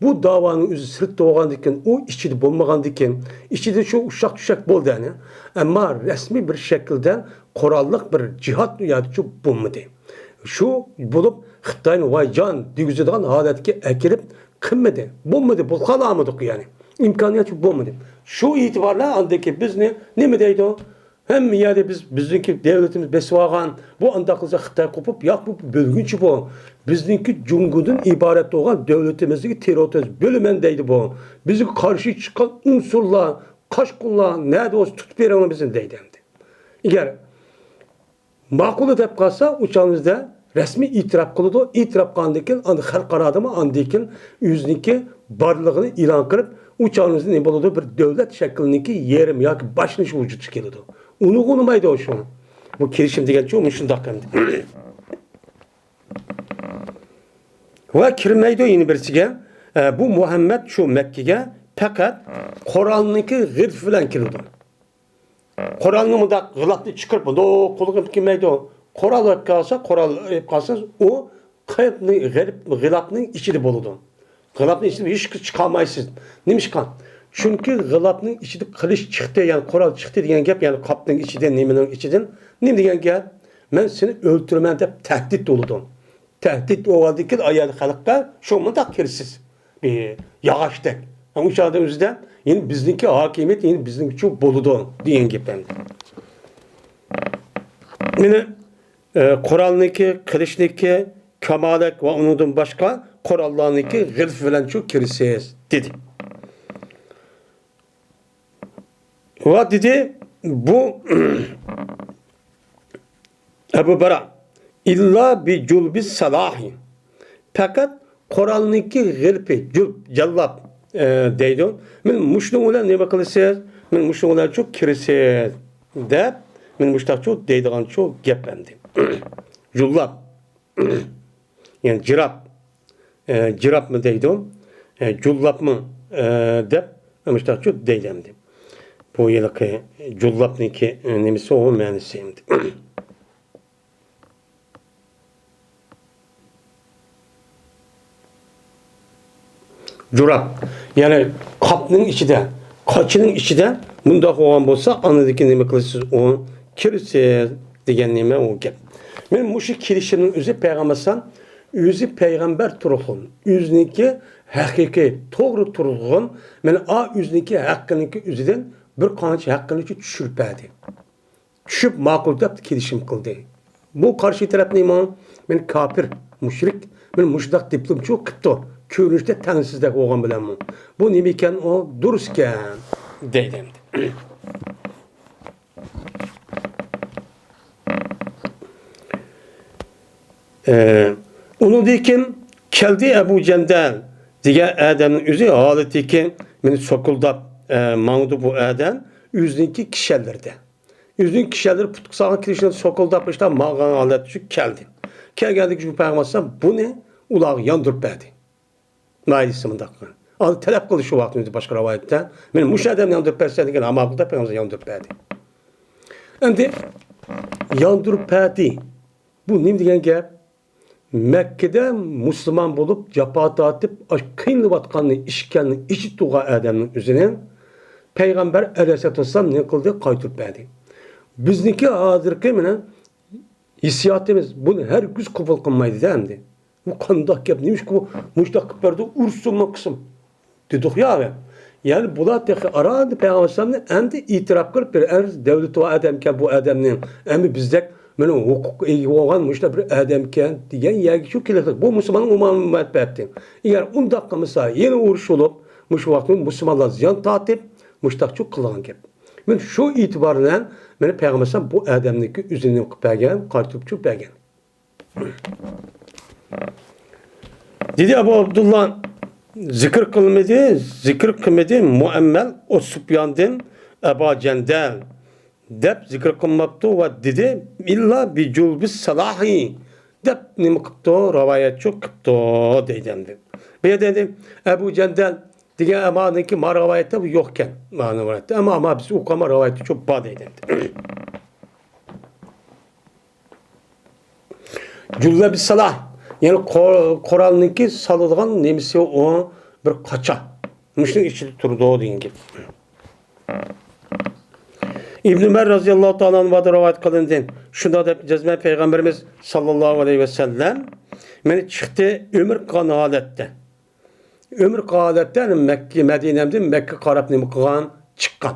بۇ داۋانىڭ ئۆزى سىرتتا بولغاندىكىن، ئۇ ئىچىدە بولمىغاندىكىن، ئىچىدە شۇ ئۇششاق چۈشەك بولدى، يەنى. ئەمما رەسمىي بىر شەكىلدە قوراللىق بىر جىھاد ئۇ يەردىچۇ بولمىدى. شۇ بولۇپ، خىتاينى ۋايجان دېگۈزىدىغان ھالەتكە ئەكېلىپ قىلمىدى. بولمىدى، بولۇپ قالالمىدۇق، يەنى. ئىمكانىيەت بولمىدى. شۇ ئېتىبار بىلەن ئاندىن كېيىن بىزنى نېمە دەيدۇ؟ ھەممە يەردە بىز، بىزنىڭكى دۆلىتىمىز بېسىۋالغان، بۇ ئانداق قىلسا خىتاي قوپۇپ، ياق، بۇ بۆلگۈنچى بۇ. بىزنىڭكى جۇڭگودىن ئىبارەت بولغان دۆلىتىمىزدىكى تېررورىست بۆلىمەن دەيدۇ بۇ. بىزگە قارشى چىققان ئۇنسۇرلار، قاچقۇنلار، نەدە بولسا تۇتۇپ بېرىڭلار بىزنى دەيدۇ ئەمدى. ئەگەر ماقۇل دەپ قالسا، ئۇ چاغىمىزدا رەسمىي ئېتىراپ قىلىدۇ. ئېتىراپ قىلغاندىن كېيىن، ئاندىن خەلقئارادىمۇ ئاندىن كېيىن ئۆزىنىڭكى بارلىقىنى ئېلان قىلىپ، ئۇ چاغىمىزدا نېمە بولىدۇ؟ بىر دۆلەت شەكلىنىڭكى يېرىم ياكى باشلىنىشى ۋۇجۇدقا كېلىدۇ. ئۇنىڭغا ئۇنىمايدۇ شۇ. بۇ كېلىشىم دېگەنچۇ مۇشۇنداق ئەمدى. ۋە كىرمەيدۇ يەنە بىرسىگە. ئە، بۇ مۇھەممەد شۇ مەككىگە پەقەت قورالنىڭكى غىلىپى بىلەن كىرىدۇ. قورالنى مۇنداق غىلاپنى چىقىرىپ، مۇنداق قولىغا ئېلىپ كىرمەيدۇ. قورال ئېلىپ قالسا، قورال ئېلىپ قالسا، ئۇ قېلىپنى، غىلىپ، غىلاپنىڭ ئىچىدە بولىدۇ. غىلاپنىڭ ئىچىدىن ھېچ چىقالمايسىز. نېمىشقا؟ چۈنكى غىلاپنىڭ ئىچىدە قىلىچ چىقتى، يەنى قورال چىقتى دېگەن گەپ، يەنى قاپنىڭ ئىچىدىن، نېمىنىڭ ئىچىدىن. نېمە دېگەن گەپ؟ مەن سېنى ئۆلتۈرىمەن دەپ تەھدىت بولىدۇ. تەھدىت بولغاندىن كېيىن ئايال خەلققە شۇ مۇنداق كىرىسىز. بىر ياغاچتەك. ئۇ چاغدا ئۆزىدە يەنە بىزنىڭكى ھاكىمىيەت، يەنە بىزنىڭكىچۇ بولىدۇ دېگەن گەپ ئەمدى. مانا، ئە، قورالنىڭكى، قىلىچنىڭكى، كامالەك ۋە ئۇنىڭدىن باشقا قوراللارنىڭكى غىلىپى بىلەنچۇ كىرىسىز، دېدى. ۋە دېدى، بۇ ئەبۇ بەرا، ئىللا بى جۇلبى سالاھى. پەقەت قورالنىڭكى غىلىپى، جۇلب، جاللاپ، ئە، دەيدۇ. مانا مۇشۇنىڭ بىلەن نېمە قىلىسىز؟ مانا مۇشۇنىڭ بىلەنچۇ كىرىسىز، دەپ، مانا مۇشۇنداقچۇ دەيدىغانچۇ گەپ ئەمدى. جۇللاپ. يەنى جىراپ، ئە، جىراپمۇ دەيدۇ، ئە، جۇللاپمۇ، ئە، دەپ، مۇشۇنداقچۇ دەيدۇ ئەمدى. بۇ ھېلىقى جۇللاپنىڭكى، ئە، نېمىسى ئۇ مەنىسى ئەمدى. جوراب، يەنى قاپنىڭ ئىچىدە، قاچىنىڭ ئىچىدە مۇنداق بولغان بولسا، ئاندىن كېيىن نېمە قىلىسىز؟ ئۇ كىرىسىز دېگەن نېمە ئۇ گەپ. مەن مۇشۇ كېلىشىمنىڭ ئۆزى پەيغەمبەر ئەلەيھىسسالام ئۆزى پەيغەمبەر تۇرغۇن، ئۆزىنىڭكى ھەقىقىي توغرا تۇرغۇن، مەن ئا ئۆزىنىڭكى ھەققىنىڭكى ئۆزىدىن بىر قانچە ھەققىنى چۈشۈرۈپ بەردى. چۈشۈپ ماقۇل دەپ كېلىشىم قىلدى. بۇ قارشى تەرەپ نېمە؟ مەن كاپىر، مۇشرىك، مەن مۇشۇنداق دېپلومچۇ قىپتۇ. كۆرۈنۈشتە تەڭسىزدەك بولغان بىلەنمۇ. بۇ نېمە ئىكەن ئۇ؟ دۇرۇس ئىكەن، دەيدۇ ئەمدى. ئە، ئۇنىڭدىن كېيىن كەلدى ئەبۇ جەندەل دېگەن ئادەمنىڭ ئۆزى ھالىتىكى مېنى سوكۇلداپ، ئە، ماڭدى بۇ ئادەم ئۆزىنىڭكى كىشەنلىرىدە. ئۆزىنىڭ كىشەنلىرى پۇتقا سالغان كېلىشىنى سوكۇلداپ، ئىشتا ماڭغان ھالەتتە شۇ كەلدى. كەلگەندىكى شۇ پەيغەمبەر ئەلەيھىسسالام بۇنى ئۇلارغا ياندۇرۇپ بەردى. مايلىسى مۇنداق قىلغان. ئاندىن تەلەپ قىلدى شۇ ۋاقىتتا باشقا رىۋايەتتە. مېنى مۇشۇ ئادەمنى ياندۇرۇپ بەرسەن دېگەن، ئامال قىلدى، پەيغەمبەر ياندۇرۇپ بەردى. ئەمدى ياندۇرۇپ بەردى. بۇ نېمە دېگەن گەپ؟ مەككىدە مۇسۇلمان بولۇپ، جاپا تارتىپ، ئاش قىينىلىۋاتقاننى ئىشكەننى ئىچى تۇغان ئادەمنىڭ ئۆزىنى پەيغەمبەر ئەلەيھىسسالاتۇ ۋەسسالام نېمە قىلدى؟ قايتۇرۇپ بەردى. بىزنىڭكى ھازىرقى مانا ھېسسىياتىمىز بۇنى ھەرگىز قوبۇل قىلمايدۇ-دە ئەمدى. بۇ قانداق گەپ؟ نېمىشقا بۇ مۇشۇنداق قىلىپ بەردى؟ ئۇرسۇنمۇ قىلسۇن دېدۇق يا. يەنى بۇلار تېخى ئاراندا پەيغەمبەر ئەلەيھىسسالامنى ئەمدى ئېتىراپ قىلىپ، بىر ئەمدى دۆلىتى بار ئادەمكەن بۇ ئادەمنىڭ. ئەمدى بىزدەك مانا ھوقۇق ئىگە بولغان مۇشۇنداق بىر ئادەمكەن دېگەن يەرگە شۇ كېلىپ، بۇ مۇسۇلماننىڭ ئومۇمىي مەنپەئەتى. ئەگەر ئۇنداق قىلمىسا، يەنە ئۇرۇش بولۇپ، مۇشۇ ۋاقىتتا مۇسۇلمانلار زىيان تارتىپ، مۇشۇنداق شۇ قىلغان گەپ. مەن شۇ ئېتىبار بىلەن مانا پەيغەمبەر ئەلەيھىسسالام بۇ ئادەمنىڭكى ئۆزىنى قىلىپ بەرگەن، قايتۇرۇپ چۈشۈرۈپ بەرگەن. دېدى ئەبۇ ئابدۇللا، زىكىر قىلمىدى، زىكىر قىلمىدى مۇئەممەل ئۇسسۇپياندىن ئەبا جەندەل دەپ زىكىر قىلماپتۇ ۋە دېدى، ئىللا بىجۇلبىس سالاھى دەپ نېمە قىپتۇ؟ رىۋايەتچۇ قىپتۇ دەيدۇ ئەمدى. بۇ يەردە ئەمدى ئەبۇ جەندەل دېگەن ئەمانىڭكى ما رىۋايەتتە بۇ يوقكەن. مانا رىۋايەتتە. ئەمما، ئەمما بىز ئوقۇغان رىۋايەتتە شۇ بار دەيدۇ ئەمدى. جۇللە بىسسالاھ، يەنى قو-، قورالنىڭكى سالىدىغان نېمىسى ئۇ بىر قاچا. مۇشۇنىڭ ئىچىدە تۇرىدۇ دېگەن گەپ. ئىبن ئۆمەر رازىياللاھۇ تائالا ئەنھۇدىن رىۋايەت قىلىندى. شۇنداق دەپ جەزمەن پەيغەمبىرىمىز ساللاللاھۇ ئەلەيھى ۋەسەللەم مېنى چىقتى ئۆمۈر قىلغان ھالەتتە. ئۆمۈر قىلغان ھالەتتە، يەنى مەككە، مەدىنەمدىن مەككە قاراپ نېمە قىلغان؟ چىققان.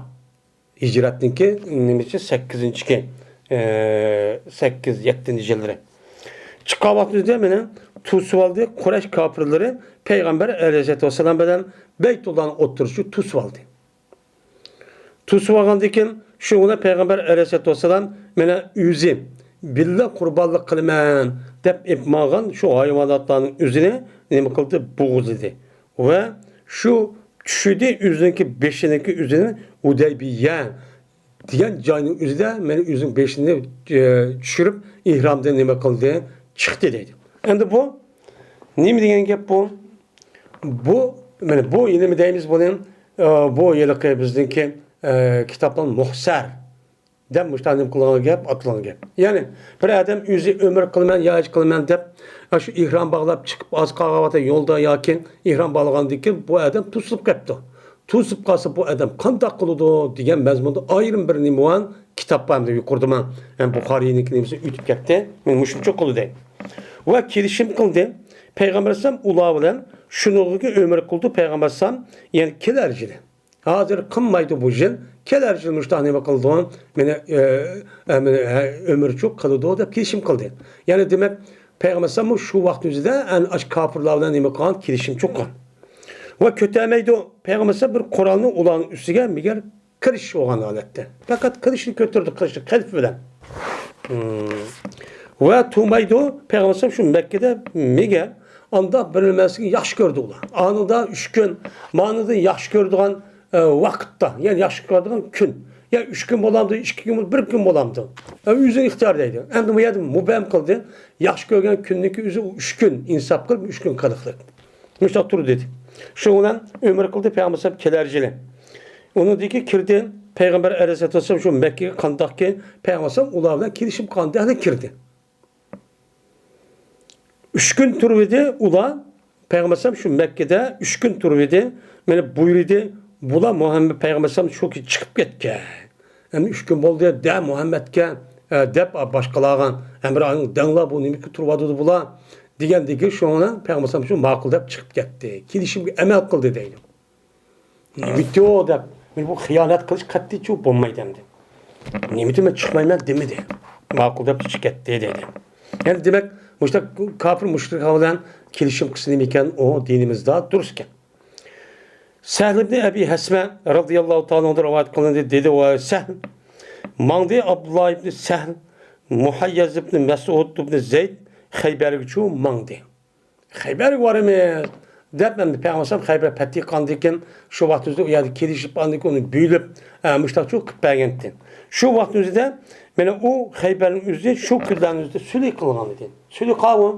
ھىجرەتنىڭكى نېمىچە سەككىزىنچى، ئى، سەككىز، يەتتىنچى يىللىرى. چىققان ۋاقتىدا مېنى توسۇۋالدى، قۇرەيش كاپىرلىرى پەيغەمبەر ئەلەيھىسسالاتۇ ۋەسسالام بىلەن بەيتۇللانىڭ ئوتتۇرىسىدا توسۇۋالدى. توسۇۋالغاندىن كېيىن شۇ كۈنى پەيغەمبەر ئەلەيھىسسالاتۇ ۋەسسالام مېنى ئۆزى بىللە قۇربانلىق قىلىمەن دەپ ئېلىپ ماڭغان شۇ ھايۋاناتلارنىڭ ئۆزىنى نېمە قىلدى؟ بوغۇزلىدى. ۋە شۇ چۈشۈردى ئۆزىنىڭكى بېشىنىڭكى ئۆزىنى ھۇدەيبىيە دېگەن جاينىڭ ئۆزىدە مېنى ئۆزىنىڭ بېشىنى، ئى، چۈشۈرۈپ، ئېھرامدىن نېمە قىلدى؟ چىقتى دەيدۇ. ئەمدى بۇ نېمە دېگەن گەپ بۇ؟ بۇ، مانا بۇ نېمە دەيمىز بۇنى؟ ئى، بۇ ھېلىقى بىزنىڭكى، ئى، كىتابنىڭ مۇخسەر دەپ مۇشۇنداق نېمە قىلغان گەپ، ئاتىلغان گەپ. يەنى بىر ئادەم ئۆزى ئۆمرە قىلىمەن يا ھەج قىلىمەن دەپ، ئاشۇ ئېھرام باغلاپ چىقىپ ئاز قالغان ۋاقىتتا يولدا ياكى ئېھرام باغلىغاندىن كېيىن بۇ ئادەم توسۇلۇپ قېپتۇ. توسۇپ قالسا بۇ ئادەم قانداق قىلىدۇ دېگەن مەزمۇندا ئايرىم بىر نېمە بار، كىتاب بار ئەمدى يۇقىرىدا مانا، يەنى بۇخارىينىڭكى نېمىسى ئۆتۈپ كەتتى. مانا مۇشۇنچە قىلدى. ۋە كېلىشىم قىلدى. پەيغەمبەر ئەلەيھىسسالام ئۇلار بىلەن شۇنىڭغا ئۆمرە قىلدى پەيغەمبەر ئەلەيھىسسالام، يەنى كېلەر يىلى. ھازىر قىلمايدۇ بۇ يىل، كېلەر يىل مۇشۇنداق نېمە قىلىدۇ، مېنى، ئە، ئە، مېنى، ئە، ئۆمرە چوق قىلىدۇ دەپ كېلىشىم قىلدى. يەنى دېمەك، پەيغەمبەر ئەلەيھىسسالام شۇ ۋاقىت ئۆزىدە ئەنە ئاشۇ كاپىرلار بىلەن نېمە قىلغان، كېلىشىم چوققان. ۋە كۆتەرمەيدۇ پەيغەمبەر ئەلەيھىسسالام بىر قورالنى ئۇلارنىڭ ئۈستىگە مەگەر قىلىش بولغان ھالەتتە. پەقەت قىلىچنى كۆتۈردى، قىلىچنى قەلب بىلەن. ھىم. ۋە تۇرمايدۇ پەيغەمبەر ئەلەيھىسسالام شۇ مەككىدە مەگەر ئاندا بىر نېمىسىگە ياخشى كۆردى ئۇلار. ئانىدا ئۈچ كۈن، مانىدا ياخشى كۆرىدىغان، ئە، ۋاقىتتا، يەنى ياخشى كۆرىدىغان كۈن. يا ئۈچ كۈن بولامدۇ، ئىككى كۈن، بىر كۈن بولامدۇ؟ ئە، ئۆزىنىڭ ئىختىيارى دەيدۇ. ئەمدى بۇ يەردە مۇبھەم قىلدى. ياخشى كۆرگەن كۈننىڭكى ئۆزى ئۇ ئۈچ كۈن، ئىنساپ قىلىپ ئۈچ كۈن قىلىقلىق. مۇشۇنداق تۇر دېدى. شۇنىڭ بىلەن ئۆمرە قىلدى پەيغەمبەر ئەلەيھىسسالام كېلەر يىلى. ئۇنىڭدىن كېيىن كىردى پەيغەمبەر ئەلەيھىسسالاتۇ ۋەسسالام شۇ مەككىگە قانداقكى پەيغەمبەر ئەلەيھىسسالام ئۇلار بىلەن كېلىشىم قىلغان ھالدا كىردى. ئۈچ كۈن تۇرۇۋىدى ئۇلار پەيغەمبەر ئەلەيھىسسالام شۇ مەككىدە ئۈچ كۈن تۇرۇۋىدى، مېنى بۇيرۇدى، بۇلار مۇھەممەد پەيغەمبەر ئەلەيھىسسالام شۇ كۈنى چىقىپ كەتكەن. ئەمدى ئۈچ كۈن بولدى، دە مۇھەممەدكە، ئە، دەپ باشقىلارغا، ئەمىر ئالىغا دەڭلار، بۇ نېمىگە تۇرۇۋاتىدۇ بۇلار دېگەندىكىن، شۇڭا پەيغەمبەر ئەلەيھىسسالام شۇ ماقۇل دەپ چىقىپ كەتتى. كېلىشىمگە ئەمەل قىلدى دەيدۇ. نېمىتۇ دەپ، مەن بۇ خىيانەت قىلىش قەتئىيچۇ بولمايدۇ ئەمدى. نېمىتۇ مەن چىقمايمەن دېمىدى. ماقۇل دەپ چىقىپ كەتتى دەيدۇ. يەنى دېمەك، مۇشۇنداق كاپىر مۇشرىكلار بىلەن كېلىشىم قىلسا نېمىكەن، ئۇ دىنىمىزدا دۇرۇس ئىكەن. سەھل ئىبنى ئەبى ھەسمە رەزىياللاھۇ تائالا ئەنھۇدىن رىۋايەت قىلىندى، دېدى، ۋە سەھل، ماڭدى ئابدۇللا ئىبنى سەھل، مۇھەييەز ئىبنى مەسئۇد ئىبنى زەيد خەيبەرگىچۇ ماڭدى. خەيبەرگە بارىمىز دەپ، ئەمدى پەيغەمبەر ئەلەيھىسسالام خەيبەر پەتھى قىلغاندىن كېيىن، شۇ ۋاقتىمىزدا ئۇ يەردە كېلىشىپ، ئاندىن كېيىن ئۇنى بۆلۈپ، ئە، مۇشتاقچۇ قىلىپ بەرگەنتى. شۇ ۋاقتىمىزدا مانا ئۇ خەيبەرنىڭ ئۆزى شۇ كۈنلەرنىڭ ئۆزىدە سۈلھى قىلغان ئىدى. سۈلھى قاۋۇ.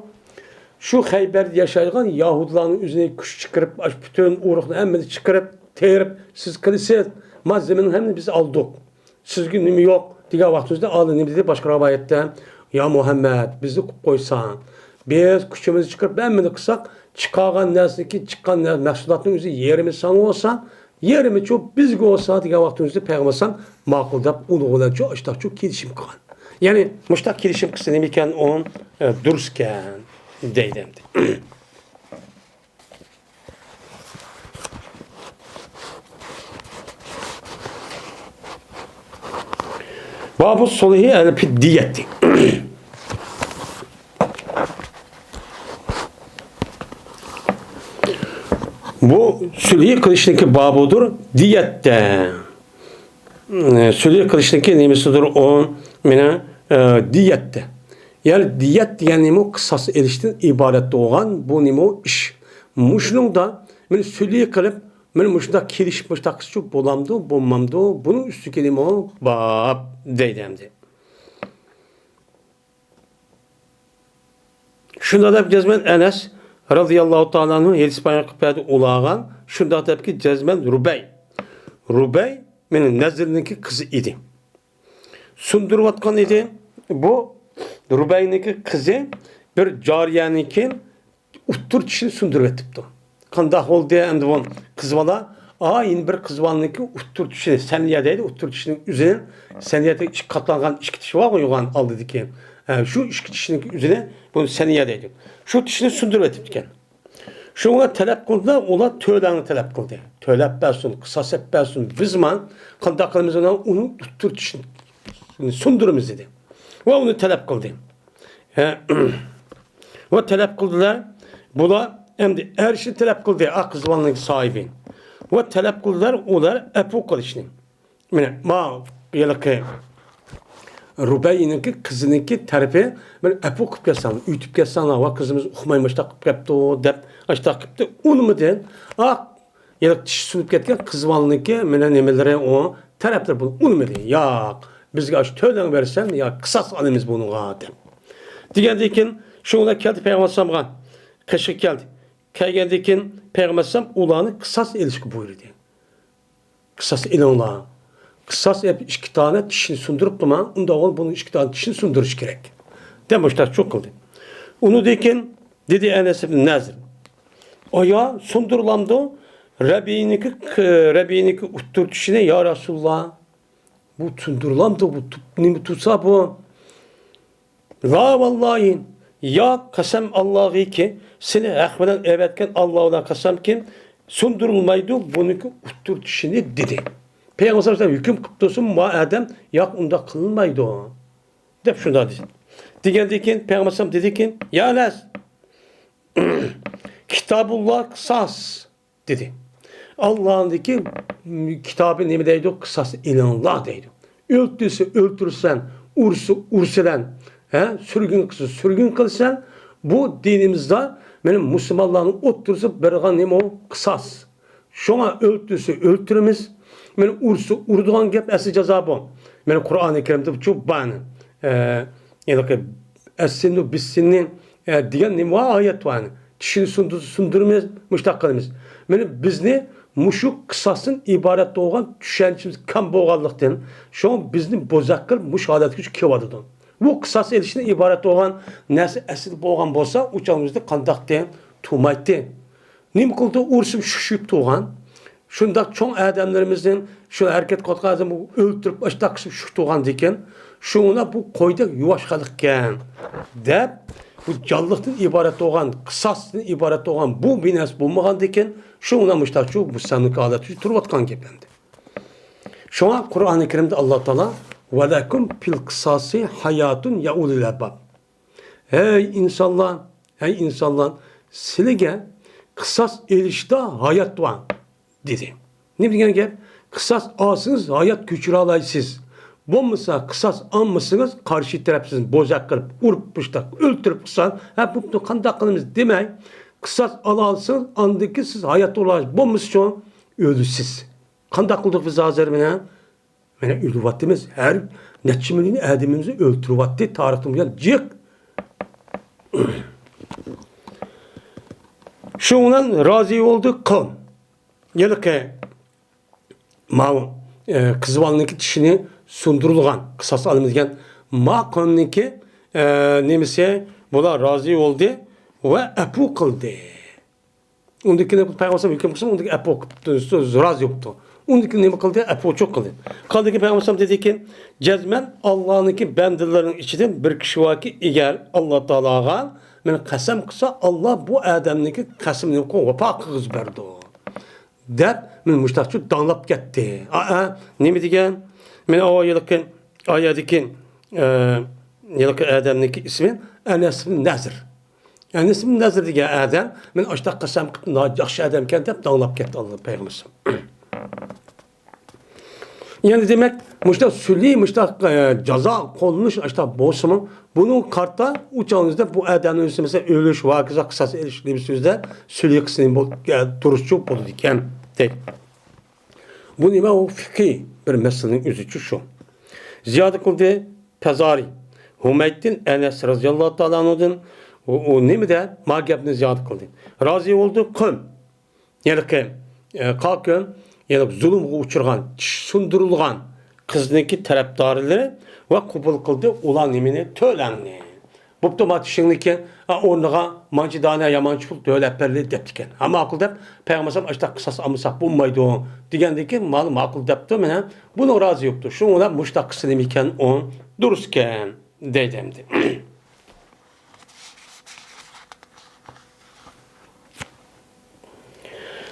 شۇ خەيبەردە ياشايدىغان يەھۇدىيلارنىڭ ئۆزىنى كۈچ چىقىرىپ، ئاشۇ پۈتۈن ئۇرۇقنى ھەممىنى چىقىرىپ، تېرىپ، سىز قىلىسىز، ما زېمىننى ھەممىنى بىز ئالدۇق. سىزگە نېمە يوق دېگەن ۋاقتىمىزدا ئالدى نېمە دېدى؟ باشقا رىۋايەتتە، يا مۇھەممەد، بىزنى قويۇپ قويساڭ، بىز كۈچىمىزنى چىقىرىپ ھەممىنى قىلساق، چىقارغان نەرسىدىكى، چىققان نەر-، مەھسۇلاتنىڭ ئۆزى يېرىمى ساڭا بولسا، يېرىمىچۇ بىزگە بولسا دېگەن ۋاقتىمىزدا پەيغەمبەر ئەلەيھىسسالام ماقۇل دەپ ئۇنىڭ بىلەن شۇ ئاشتاقچۇ كېلىشىم قىلغان. يەنى مۇشتاق كېلىشىم قىلسا نېمىكەن ئۇ، ئە، دۇرۇسكەن دەيدۇ ئەمدى. بابۇ سۇلھى ئەل دىيەتى. بۇ سۈلھى قىلىشنىڭكى بابىدۇر دىيەتتە. سۈلھى قىلىشنىڭكى نېمىسىدۇر ئۇ؟ مېنىڭ، ئە، دىيەتتە. يەنى دىيەت دېگەن نېمە؟ قىساس ئېلىشتىن ئىبارەت بولغان بۇ نېمە؟ ئىش. مۇشۇنىڭدا مېنى سۈلھى قىلىپ، مېنى مۇشۇنداق كېلىشىپ، مۇشۇنداق قىلسىچۇ بولامدۇ، بولمامدۇ؟ بۇنىڭ ئۈستىدىكى نېمە؟ باب دەيدۇ ئەمدى. شۇنداق دەپ جەزمەن ئەنەس رەزىياللاھۇ تائالا ئەنھۇ ھەدىس بايان قىلىپ بەردى ئۇلارغا. شۇنداق دەپكى جەزمەن رۇبەي. رۇبەي مېنىڭ نەزىرنىڭكى قىزى ئىدى. سۇندۇرۇۋاتقان ئىدى. بۇ رۇبەينىڭكى قىزى بىر جارىيەنىڭكى ئۇتتۇر چىشىنى سۇندۇرۇۋېتىپتۇ. قانداق بولدى ئەمدى بۇ قىز بالا؟ ئا، يەنە بىر قىز بالىنىڭكى ئۇتتۇر چىشى، سەنىيە دەيدۇ، ئۇتتۇر چىشىنىڭ ئۆزىنى، سەنىيەدە ئىككى قاتلانغان ئىككى چىشى بارغۇ يوغان ئالدىدىكى. ھە، شۇ ئىككى چىشىنىڭكى ئۆزىنى، بۇنى سەنىيە دەيدۇ. شۇ چىشىنى سۇندۇرۇۋېتىپتىكەن. شۇڭا تەلەپ قىلدى، ئۇلار تۆلەڭنى تەلەپ قىلدى. تۆلەپ بەرسۇن، قىساس ئېلىپ بەرسۇن، بىز ما قانداق قىلىمىز، ئۇنىڭ ئۇتتۇر چىشىنى سۇندۇرىمىز دېدى. ۋە ئۇنى تەلەپ قىلدى. ھە. ۋە تەلەپ قىلدىلار. بۇلار ئەمدى ئەرشنى تەلەپ قىلدى، ئاق قىزۋالنىڭ ساھىبى. ۋە تەلەپ قىلدىلار ئۇلار ئەپۇ قىلىشنى. مانا، ما ھېلىقى رۇبەينىڭكى قىزىنىڭكى تەرىپى، مانا، ئەپۇ قىلىپ كەتسەڭ، ئۆتۈپ كەتسەڭلار، ۋا قىزىمىز ئۇقماي مۇشتاق قىلىپ كەپتۇ دەپ، ئاشتاق قىپتۇ. ئۇنىمىدى. ئاق، ھېلىقى چىشى سۇنۇپ كەتكەن قىزۋالنىڭكى مانا نېمىلىرى، ئۇ تەرەپلىرى بۇنى ئۇنىمىدى. ياق، بىزگە ئاشۇ تۆلەڭ بەرسەن، يا قىساس ئالىمىز بۇنىڭغا دەپ. دېگەندىن كېيىن شۇ بىلەن كەلدى پەيغەمبەر ئەلەيھىسسالامغا، قېشىغا كەلدى. كەلگەندىن كېيىن پەيغەمبەر ئەلەيھىسسالام ئۇلارنى قىساس ئېلىشقا بۇيرۇدى. قىساس ئېلىڭلار. قىساس ئېلىپ ئىككى دانە چىشىنى سۇندۇرۇپتىما، ئۇنداق بولغاندا بۇنىڭ ئىككى دانە چىشىنى سۇندۇرۇش كېرەك، دەپ مۇشتاق چۇق قىلدى. ئۇنىڭدىن كېيىن دېدى ئەنەس ئىبن نەزىر، ئايا، سۇندۇرۇلامدۇ رەبىنىڭكى، رەبىنىڭكى ئۇتتۇر چىشىنى، يا رەسۇلاللا؟ بۇ سۇندۇرۇلامدۇ؟ بۇ تۇ-، نېمە تۇرسا بۇ؟ لا ۋاللاھى، يا قەسەم ئاللاغىكى، سېنى ھەق بىلەن ئەۋەتكەن ئاللا بىلەن قەسەمكى، سۇندۇرۇلمايدۇ بۇنىڭكى ئۇتتۇر چىشىنى، دېدى. پەيغەمبەر سەللەللاھۇ ئەلەيھى ۋەسەللەم ھۆكۈم قىپتۇ، ما ئادەم، ياق، ئۇنداق قىلىنمايدۇ، دەپ شۇنداق دېدى. دېگەندىن كېيىن پەيغەمبەر سەللەللاھۇ ئەلەيھى ۋەسەللەم دېدىكى، يا ئەنەس، كىتابۇللا قىساس، دېدى. ئاللانىڭكى كىتابى نېمە دەيدۇ؟ قىساس ئېلىڭلار دەيدۇ. ئۆلتۈرسە ئۆلتۈرسەن، ئۇرسا ئۇرسىلەن، ھە، سۈرگۈن قىلسا سۈرگۈن قىلسەن. بۇ دىنىمىزدا مانا مۇسۇلمانلارنىڭ ئوتتۇرىسىدا بېرىدىغان نېمە ئۇ؟ قىساس. شۇڭا ئۆلتۈرسە ئۆلتۈرىمىز. مانا ئۇرسا ئۇرىدىغان گەپ ئەسلى جازا بۇ. مانا قۇرئانى كەرىمدە شۇ بارنى، ئە، ھېلىقى ئەسسىننۇ بىسسىننى، ئە، دېگەن نېمە بار؟ ئايەت بار. چىشىنى سۇندۇرسا سۇندۇرىمىز، مۇشتاق قىلىمىز. مانا بىزنى مۇشۇ قىساستىن ئىبارەت بولغان چۈشەنچىمىز كەم بولغانلىقتىن، شۇڭا بىزنى بوزەك قىلىپ مۇشۇ ھالەتكە كېلىۋاتىدۇ. بۇ قىساس ئېلىشتىن ئىبارەت بولغان نەرسە ئەسلىدە بولغان بولسا، ئۇ چاغدا بىزنى قانداقتى تۇرمايتتى. نېمە قىلدى؟ ئۇرسۇم شۈكشۈيۈپ تۇرغان. شۇنداق چوڭ ئادەملىرىمىزنىڭ شۇ ھەرىكەت قىلىۋاتقان ئادەمنى ئۆلتۈرۈپ، ئاشتاق قىسىپ شۈك تۇرغاندىكىن، شۇڭا بۇ قويدەك يۇۋاش خەلقكەن، دەپ، بۇ جانلىقتىن ئىبارەت بولغان، قىساستىن ئىبارەت بولغان بۇ بىر نەرسە بولمىغاندىكىن، شۇڭا مۇشتاق شۇ مۇستەملىكە ھالەتتە تۇرۇۋاتقان گەپ ئەمدى. شۇڭا قۇرئانى كەرىمدە ئاللا تائالا، «ۋەلەكۇم فىل قىساسى ھاياتۇن يا ئۇلىل ئەلباب.» ھەي ئىنسانلار، ھەي ئىنسانلار، سىلىگە قىساس ئېلىشتا ھايات بار، دېدى. نېمە دېگەن گەپ؟ قىساس ئالسىڭىز، ھايات كۆچۈرەلايسىز. بولمىسا، قىساس ئالمىسىڭىز، قارشى تەرەپ سىزنى بوزەك قىلىپ، ئۇرۇپ، مۇشتاق ئۆلتۈرۈپ قىلسا، ھە، بوپتۇ، قانداق قىلىمىز دېمەي، قىساس ئالالىسىڭىز، ئاندىن كېيىن سىز ھايات بولىسىز، بولمىسىچۇ، ئۆلىسىز. قانداق قىلدۇق بىز ھازىر مانا؟ مانا ئۆلۈۋاتىمىز. ھەر نەچچە مىليون ئادىمىمىزنى ئۆلتۈرۈۋاتتى. تارىختىن بۇيان جىق. شۇنىڭ بىلەن رازى بولدى قىلىم. ھېلىقى ماۋۇ، ئە، قىز بالىنىڭكى چىشىنى سۇندۇرۇلغان، قىساس ئالىمىز دېگەن ما قىلىمنىڭكى، ئە، نېمىسى، بۇلار رازى بولدى ۋە ئەپۇ قىلدى. ئۇندىن كېيىن پەيغەمبەر ھۆكۈم قىلسا، ئۇندىن كېيىن ئەپۇ قىپتۇ، رازى بوپتۇ. ئۇندىن كېيىن نېمە قىلدى؟ ئەپۇچۇ قىلدى. قالدىكى پەيغەمبەر دېدىكى، جەزمەن ئاللانىڭكى بەندىلىرىنىڭ ئىچىدىن بىر كىشى باركى، ئەگەر ئاللا تائالاغا مەن قەسەم قىلسا، ئاللا بۇ ئادەمنىڭكى قەسىمىنى ۋاپا قىلغۇزۇپ بەردى، دەپ، مەن مۇشتاقچۇ داڭلاپ كەتتى. ئا، ئا، نېمە دېگەن؟ مەن ئاۋۋال ھېلىقى ئايەدىكى، ئە، ھېلىقى ئادەمنىڭكى ئىسمى ئەنەس ئىبن نەزىر. ئەنەس ئىبن نەزىر دېگەن ئادەم، مەن ئاشتاق قەسەم قىلىپ، ناھايىتى ياخشى ئادەمكەن دەپ داڭلاپ كەتتى ئاللا پەيغەمبەر. يەنى دېمەك، مۇشۇنداق سۈلھى، مۇشۇنداق، ئە، جازا قوللىنىش ئاشتاق بولسىمۇ، بۇنىڭ قارىتا ئۇ چاغىمىزدا بۇ ئادەمنىڭ ئۆزى، مەسىلەن، ئۆلۈش، ۋاكىزا، قىساس ئېلىش نېمىسى ئۆزىدە سۈلھى قىسمى بول-، ئە، دۇرۇسچۇ بولىدىكەن، دەيدۇ. بۇ نېمە؟ ئۇ فىقھىي بىر مەسىلىنىڭ ئۆزىچۇ شۇ. زىيادە قىلدى پەزارى. ھۇمەيدتىن ئەنەس رازىياللاھۇ تائالا ئەنھۇدىن ئۇ، ئۇ نېمىدە؟ ما گەپنى زىيادە قىلدى. رازى بولدى قىلىم. ھېلىقى، ئە، قاقىم، ھېلىقى زۇلۇمغا ئۇچرىغان، چىشى سۇندۇرۇلغان قىزنىڭكى تەرەپدارلىرى ۋە قوبۇل قىلدى ئۇلار نېمىنى؟ تۆلەمنى. بوپتۇ، ما چىشىڭنىڭكى، ئا، ئورنىغا مانچە دانە يامان چۈش پۇل تۆلەپ بەرلى دەپتىكەن. ھە، ماقۇل دەپ، پەيغەمبەر ئاشتاق قىساس ئالمىساق بولمايدۇ دېگەندىكىن، مانا ماقۇل دەپتۇ، مانا بۇنىڭ رازى بوپتۇ. شۇنىڭ بىلەن مۇشتاق قىلسا نېمىكەن ئۇ؟ دۇرۇسكەن، دەيدۇ ئەمدى.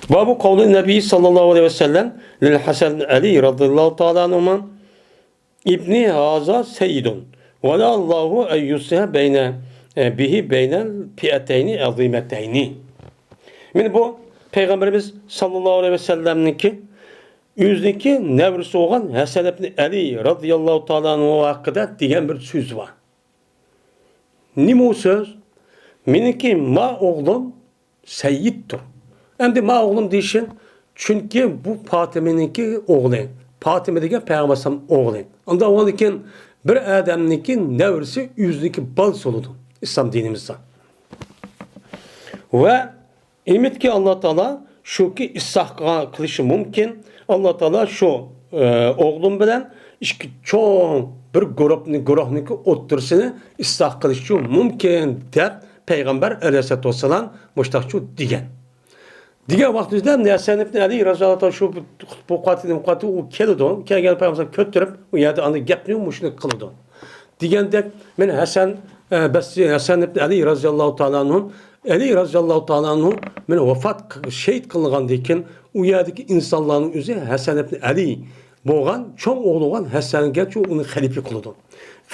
بابۇ قەۋلى نەبىي ساللاللاھۇ ئەلەيھى ۋەسەللەم لىل ھەسەن ئەلى رازىياللاھۇ تائالا ئەنھۇما، ئىبنى ھازا سەييىدۇن، ۋەلەئەللاھۇ ئەن يۇسلىھە بەينە، بىھى بەينەل فىئەتەينى ئەزىمەتەينى. مانا بۇ پەيغەمبىرىمىز ساللاللاھۇ ئەلەيھى ۋەسەللەمنىڭكى ئۆزىنىڭكى نەۋرىسى بولغان ھەسەن ئىبنى ئەلى رازىياللاھۇ تائالا ئەنھۇ ھەققىدە دېگەن بىر سۆز بار. نېمە ئۇ سۆز؟ مېنىڭكى ما ئوغلۇم سەييىدتۇر. ئەمدى ما ئوغلۇم دېيىشىن، چۈنكى بۇ پاتىمىنىڭكى ئوغلى. پاتىمە دېگەن پەيغەمبەر ئەلەيھىسسالام ئوغلى. ئاندىن ئۇنىڭدىن كېيىن بىر ئادەمنىڭكى نەۋرىسى ئۆزىنىڭكى بالىسى بولىدۇ ئىسلام دىنىمىزدا. ۋە ئۈمىدكى ئاللا تائالا شۇكى ئىسلاھ قىلغان، قىلىشى مۇمكىن. ئاللا تائالا شۇ، ئە، ئوغلۇم بىلەن ئىككى چوڭ بىر گۇرۇپنى، گۇرۇھنىڭكى ئوتتۇرىسىنى ئىسلاھ قىلىشى مۇمكىن دەپ پەيغەمبەر ئەلەيھىسسالاتۇ ۋەسسالام مۇشتاقچۇ دېگەن. دېگەن ۋاقتىمىزدا ھەسەن ئىبن ئەلى رازىياللاھۇ تائالا شۇ بۇ قاتى، نېمە قاتى ئۇ كېلىدۇ. كەلگەن پەيغەمبەر كۆتۈرۈپ، ئۇ يەردە ئاندىن گەپنى مۇشۇنى قىلىدۇ. دېگەندەك، مەن ھەسەن، ئە، بەس-، ھەسەن ئىبن ئەلى رازىياللاھۇ تائالا ئەنھۇ، ئەلى رازىياللاھۇ تائالا ئەنھۇ مەن ۋاپات، شېھىت قىلىنغاندىن كېيىن، ئۇ يەردىكى ئىنسانلارنىڭ ئۆزى ھەسەن ئىبن ئەلى بولغان، چوڭ ئوغلى بولغان ھەسەنگە شۇ ئۇنى خەلىپە قىلىدۇ.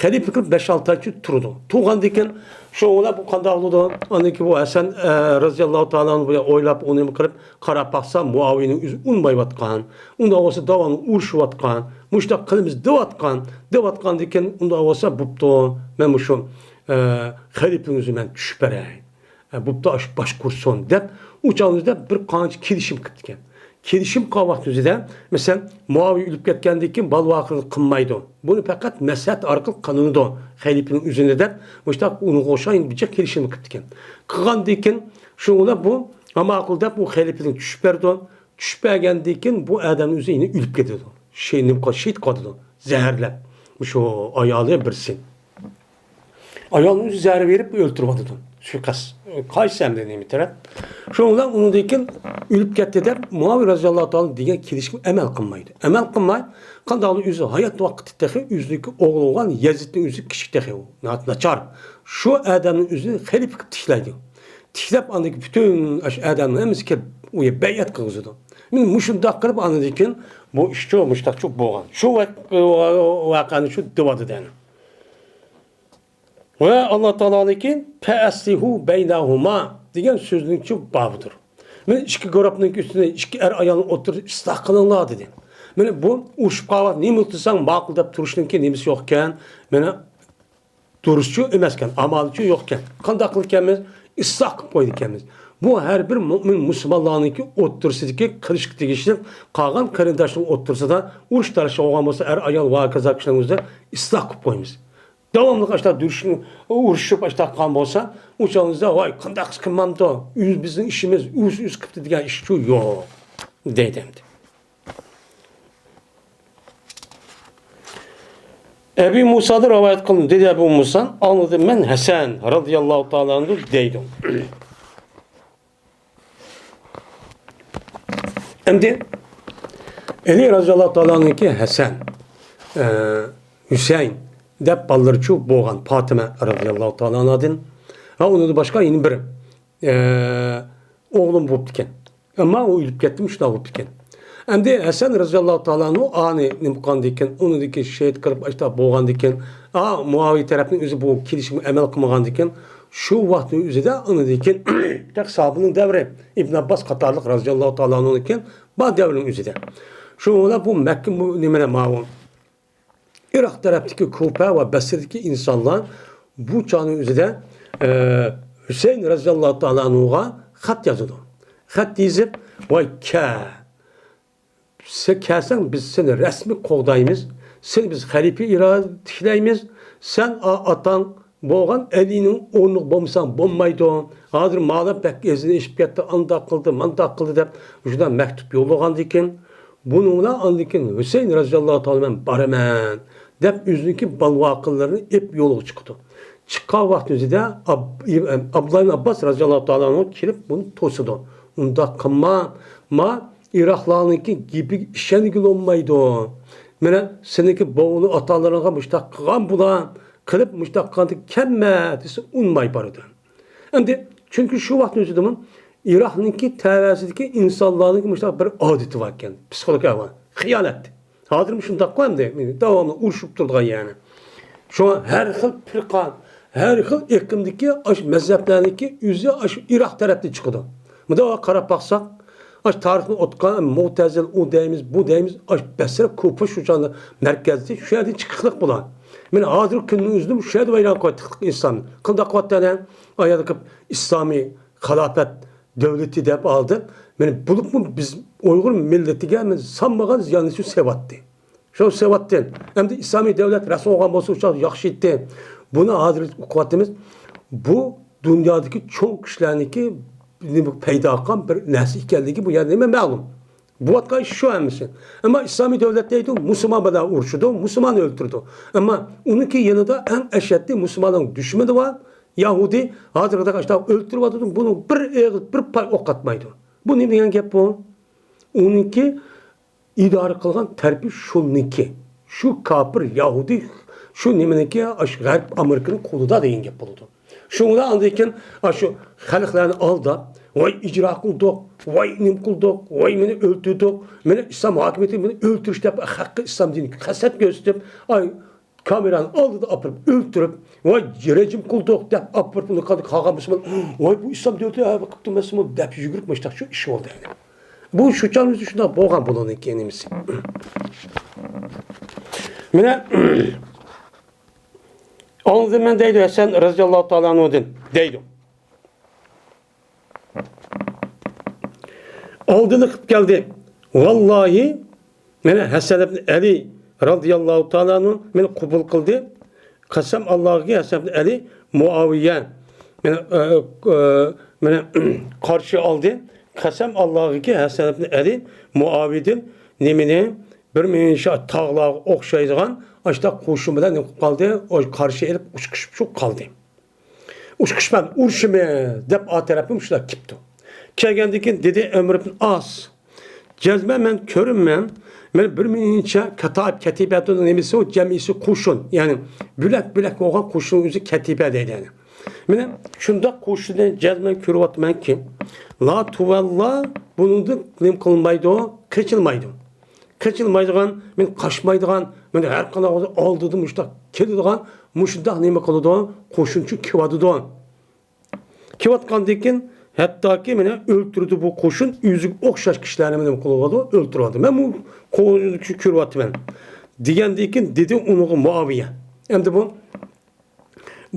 خەلىپە قىلىپ بەش-ئالتە ئاي تۇرىدۇ. تۇرغاندىن كېيىن، شۇ ئوغلان بۇ قانداق بولىدۇ؟ ئاندىن كېيىن بۇ ھەسەن، ئە، رازىياللاھۇ تائالا ئەنھۇ ئويلاپ، ئۇنى قىلىپ قاراپ باقسا، مۇئاۋىيەنىڭ ئۆزى ئۇنىمايۋاتقان. ئۇنداق بولسا داۋاملىق ئۇرۇشۇۋاتقان. مۇشۇنداق قىلىمىز دەۋاتقان. دەۋاتقاندىن كېيىن، ئۇنداق بولسا بوپتۇ، مەن مۇشۇ، ئە، خەلىپىڭىزنى مەن چۈشۈپ بەرەي. ئە، بوپتۇ، ئاشۇ باش قۇرسۇن دەپ، ئۇ چاغدا بىر قانچە كېلىشىم قىپتىكەن. كېلىشىم قىلغان ۋاقتىمىزدا، مەسىلەن، مۇئاۋىيە ئۆلۈپ كەتكەندىن كېيىن بالا ۋارىسلىق قىلمايدۇ. بۇنى پەقەت مەسلىھەت ئارقىلىق قىلىنىدۇ، خەلىپىنىڭ ئىزنىدە دەپ، مۇشۇنداق ئۇنىڭغا ئوخشاش بىر جىق كېلىشىم قىپتىكەن. قىلغاندىن كېيىن، شۇنىڭ بىلەن بۇ ماقۇل دەپ، ئۇ خەلىپىنىڭ چۈشۈپ بەردى. چۈشۈپ بەرگەندىن كېيىن بۇ ئادەمنىڭ ئۆزى يەنە ئۆلۈپ كېتىدۇ. شېھىت، نېمە قىلىدۇ؟ شېھىت قىلىۋاتىدۇ. زەھەرلەپ. شۇ ئايالى بىرسى. ئايالنى ئۆزى زەھەر بېرىپ ئۆلتۈرۈۋاتىدۇ. سۇيىقەست. قايسى ئەمدى نېمە تەرەپ؟ شۇنىڭ بىلەن ئۇنىڭدىن كېيىن ئۆلۈپ كەتتى دەپ، مۇئاۋىيە رەزىياللاھۇ تائالا دېگەن كېلىشىمگە ئەمەل قىلمايدۇ. ئەمەل قىلماي، قانداقلا ئۆزى ھايات ۋاقتىدا تېخى ئۆزىنىڭكى ئوغلى بولغان يەزىدنىڭ ئۆزى كىشى تېخى ئۇ ناچار. شۇ ئادەمنى ئۆزىنى خەلىپە قىلىپ تىكلەيدۇ. تىكلەپ، ئاندىن كېيىن پۈتۈن ئاشۇ ئادەمنىڭ ھەممىسى كېلىپ ئۇ يەرگە بەيئەت قىلغۇزىدۇ. مانا مۇشۇنداق قىلىپ، ئاندىن كېيىن بۇ ئىشچۇ مۇشۇنداقچۇ بولغان. شۇ ۋەق-، ۋەقەنى شۇ دېۋاتىدۇ يەنە. ۋە ئاللا تائالانىڭكى «فەئەسلىھۇ بەينەھۇما» دېگەن سۆزنىڭچۇ بابىدۇر. مانا ئىككى گۇرۇپنىڭ ئۈستىدە ئىككى ئەر ئايالنىڭ ئوتتۇرىسىدا ئىسلاھ قىلىڭلار دېدى. مانا بۇ ئۇرۇشۇپ قالغان نېمە قىلساڭ ماقۇل دەپ تۇرۇشنىڭكى نېمىسى يوقكەن. مانا دۇرۇسچۇ ئەمەسكەن، ئامالچۇ يوقكەن. قانداق قىلىدىكەنمىز؟ ئىسلاھ قىلىپ قويىدىكەنمىز. بۇ ھەر بىر مۇئمىن مۇسۇلمانلارنىڭكى ئوتتۇرىسىدىكى قىلىشقا تېگىشلىك، قالغان قېرىنداشنىڭ ئوتتۇرىسىدا ئۇرۇش تارتىش بولغان بولسا، ئەر ئايال ۋە ھاكازا كىشىلەرنىڭ ئۆزىدە ئىسلاھ قىلىپ قويىمىز. داۋاملىق ئاشۇنداق دۈرۈشۈپ، ئۇرۇشۇپ ئاشۇنداق قىلغان بولسا، ئۇ چاغىمىزدا، «ۋاي، قانداق قىلمامدۇ؟ ئۆز بىزنىڭ ئىشىمىز، ئۆز ئۆز قىپتۇ» دېگەن ئىشچۇ يوق دەيدۇ ئەمدى. ئەبى مۇسادىن رىۋايەت قىلىندى، دېدى ئەبۇ مۇسا، ئاڭلىدىم مەن ھەسەن رەزىياللاھۇ تائالا ئەنھۇ دەيدۇ. ئەمدى ئەلى رەزىياللاھۇ تائالانىڭكى ھەسەن، ئە، ھۈسەيىن دەپ بالىلىرىچۇ بولغان، پاتىمە رەزىياللاھۇ تائالا ئەنھادىن. ھە، ئۇنىڭدىن باشقا يەنە بىر، ئە، ئوغلۇم بوپتىكەن. ئەمما ئۇ ئۆلۈپ كەتتى، مۇشۇنداق بوپتىكەن. ئەمدى ھەسەن رەزىياللاھۇ تائالانىھۇ ئانى نېمە قىلغاندىكىن، ئۇنىدىكى شېھىت قىلىپ ئاشتا بولغاندىكىن، ئا، مۇئاۋىيە تەرەپنىڭ ئۆزى بۇ كېلىشىمگە ئەمەل قىلمىغاندىكىن، شۇ ۋاقىتنىڭ ئۆزىدە ئۇنىدىكىن تەك ساھابىنىڭ دەۋرى، ئىبن ئابباس قاتارلىق رەزىياللاھۇ تائالانىھۇدىكىن بار دەۋرنىڭ ئۆزىدە. شۇ بىلەن بۇ مەككە بۇ نېمىنى ماۋۇ ئىراق تەرەپتىكى كۇفە ۋە بەسرىدىكى ئىنسانلار بۇ چاغنىڭ ئۆزىدە، ئە، ھۈسەيىن رەزىياللاھۇ تائالانىھۇغا خەت يازىدۇ. خەت يېزىپ، «ۋاي، كە، سەن كەلسەڭ، بىز سېنى رەسمىي قوغدايمىز. سېنى بىز خەلىپە ئىرادە تىكلەيمىز. سەن ئا-، ئاتاڭ بولغان ئەلىنىڭ ئورنىغا بولمىساڭ بولمايدۇ. ھازىر مالا بەك ئېزىنى ئېشىپ كەتتى، ئانداق قىلدى، مانداق قىلدى» دەپ، شۇنداق مەكتۇپ يوللىغاندىكىن، بۇنىڭ بىلەن ئاندىن كېيىن ھۈسەيىن رەزىياللاھۇ تائالا مەن بارىمەن دەپ، ئۆزىنىڭكى بالىۋاقىلىرىنى ئېلىپ يولغا چىقىدۇ. چىققان ۋاقتى ئۆزىدە ئاب-، ئابدۇللا ئىبن ئابباس رەزىياللاھۇ تائالا ئەنھۇ كېلىپ بۇنى توسىدۇ. «ئۇنداق قىلما، ما ئىراقلارنىڭكى گېپىگە ئىشەنگىلى بولمايدۇ. مانا سېنىڭكى بوۋىلىرىڭ، ئاتالىرىڭغا مۇشتاق قىلغان بۇلار، قىلىپ مۇشتاق قىلغاندىن كەلمە» دېسە، ئۇنىماي بارىدۇ. ئەمدى، چۈنكى شۇ ۋاقىتنىڭ ئۆزىدىمۇ ئىراقنىڭكى تەۋەسىدىكى ئىنسانلارنىڭكى مۇشۇنداق بىر ئادىتى باركەن، پسىخولوگىيە بار، خىيانەت. ھازىرمۇ شۇنداققۇ ئەمدى، داۋاملىق ئۇرۇشۇپ تۇرىدىغان يەنى. شۇڭا ھەر خىل پىرقە، ھەر خىل ئېقىمدىكى ئاشۇ مەزھەپلەرنىڭكى ئۆزى ئاشۇ ئىراق تەرەپتىن چىقىدۇ. مۇنداق قاراپ باقساق، ئاش تارىخنى ئوتقا، مۇتەزىل ئۇ دەيمىز، بۇ دەيمىز، ئاش بەسرە، كۇفا شۇ چاغدا مەركەزدە، شۇ يەردىن چىقىقلىق بۇلار. مانا ھازىرقى كۈننىڭ ئۆزىدىمۇ شۇ يەردە ۋەيران قىلىۋاتىدۇ ئىسلامنى. قانداق قىلىۋاتىدۇ ئەنە؟ ئايالغا ئىسلامىي خىلاپەت دۆلىتى دەپ ئالدى. مانا بولۇپمۇ بىز ئۇيغۇر مىللىتىگە مانا سانمىغان زىياننى شۇ سېلىۋاتتى. شۇ سېلىۋاتتى. ئەمدى ئىسلامىي دۆلەت رەسمىي بولغان بولسا، ئۇ چاغ ياخشى ئىدى. بۇنى ھازىر ئۇقۇۋاتىمىز. بۇ دۇنيادىكى چوڭ كۈچلەرنىڭكى پەيدا قىلغان بىر نەرسە ئىكەنلىكى بۇ يەردە نېمە مەلۇم. بولۇۋاتقان ئىش شۇ ھەممىسى. ئەمما ئىسلامىي دۆلەت دەيدۇ، مۇسۇلمان بىلەن ئۇرۇشىدۇ، مۇسۇلماننى ئۆلتۈرىدۇ. ئەمما ئۇنىڭكى يېنىدا ئەڭ ئەشەددىي مۇسۇلماننىڭ دۈشمىنى بار، يەھۇدىي، ھازىرغىدەك ئاشۇنداق ئۆلتۈرۈۋاتىدۇ، بۇنىڭ بىر ئېغىز، بىر پاي ئوق ئاتمايدۇ. بۇ نېمە دېگەن گەپ بۇ؟ ئۇنىڭكى ئىدارە قىلغان تەرىپى شۇنىڭكى. شۇ كاپىر يەھۇدىي، شۇ نېمىنىڭكى، ئاشۇ غەرب ئامېرىكىنىڭ قولىدا دېگەن گەپ بولىدۇ. شۇڭا ئاندىن كېيىن ئاشۇ خەلقلەرنى ئالداپ، ۋاي ئىجرا قىلدۇق، ۋاي نېمە قىلدۇق، ۋاي مېنى ئۆلتۈردۇق، مېنى ئىسلام ھاكىمىيىتى مېنى ئۆلتۈرۈش دەپ ھەققى ئىسلام دىنىگە ھەسەت كۆرسىتىپ، ئاي كامېرانىڭ ئالدىدا ئاپىرىپ ئۆلتۈرۈپ، ۋاي رېجىم قىلدۇق دەپ ئاپىرىپ ئۇنى قالغان مۇسۇلمان، ۋاي بۇ ئىسلام دۆلىتى ھە قىپتۇ مەسىلە دەپ يۈگۈرۈپ مۇشۇنداق شۇ ئىش بولدى. بۇ شۇ چاغ ئۆزى شۇنداق بولغان بۇلارنىڭكى نېمىسى. مانا ئاڭلىدىم مەن دەيدۇ ھەسەن رەزىياللاھۇ تائالا ئەنھۇدىن دەيدۇ. ئالدىدا قىلىپ كەلدى. ۋاللاھى، مانا ھەسەن ئىبن ئەلى رەزىياللاھۇ تائالا ئەنھۇ مېنى قوبۇل قىلدى. قەسەم ئاللاھقى ھەسەن ئىبن ئەلى مۇئاۋىيە مانا، ئە، ئە، مانا قارشى ئالدى. قەسەم ئاللاھقى ھەسەن ئىبن ئەلى مۇئاۋىيەدىن نېمىنى بىر مىڭ شا-، تاغلارغا ئوخشايدىغان ئاشۇنداق قوشۇن بىلەن نېمە قىلىپ قالدى؟ ئۇ قارشى ئېلىپ ئۇچقۇشۇپ شۇ قالدى. ئۇچقۇچپان ئۇرۇشىمى دەپ ئا تەرەپتىن شۇنداق كېپتۇ. كەلگەندىن كېيىن دېدى ئەمر ئىبن ئاس، جەزمەن مەن كۆرۈممەن، مەن بىر مىڭچە كاتائىپ كەتىبەتۇن نېمىسى ئۇ جەمئىسى قوشۇن، يەنى بۆلەك-بۆلەك بولغان قوشۇننىڭ ئۆزى كەتىبە دەيدۇ يەنى. مانا شۇنداق قوشۇننى جەزمەن كۆرۈۋاتىمەنكى، لا تۇۋەللا، بۇنىڭدىن نېمە قىلمايدۇ، قېچىلمايدۇ. قېچىلمايدىغان، مەن قاچمايدىغان، مەن ھەر قانداق بولسا ئالدىدا مۇشۇنداق كېلىدىغان، مۇشۇنداق نېمە قىلىدۇ، قوشۇنچۇ كېلىۋاتىدۇ. كېلىۋاتقاندىن كېيىن ھەتتاكى مېنى ئۆلتۈرىدۇ بۇ قوشۇن، ئۆزىگە ئوخشاش كىشىلەرنى نېمە قىلىۋاتىدۇ، ئۆلتۈرۈۋاتىدۇ. مەن بۇ قوشۇننى كۆرۈۋاتىمەن. دېگەندىن كېيىن دېدى ئۇنىڭغا مۇئاۋىيە. ئەمدى بۇ،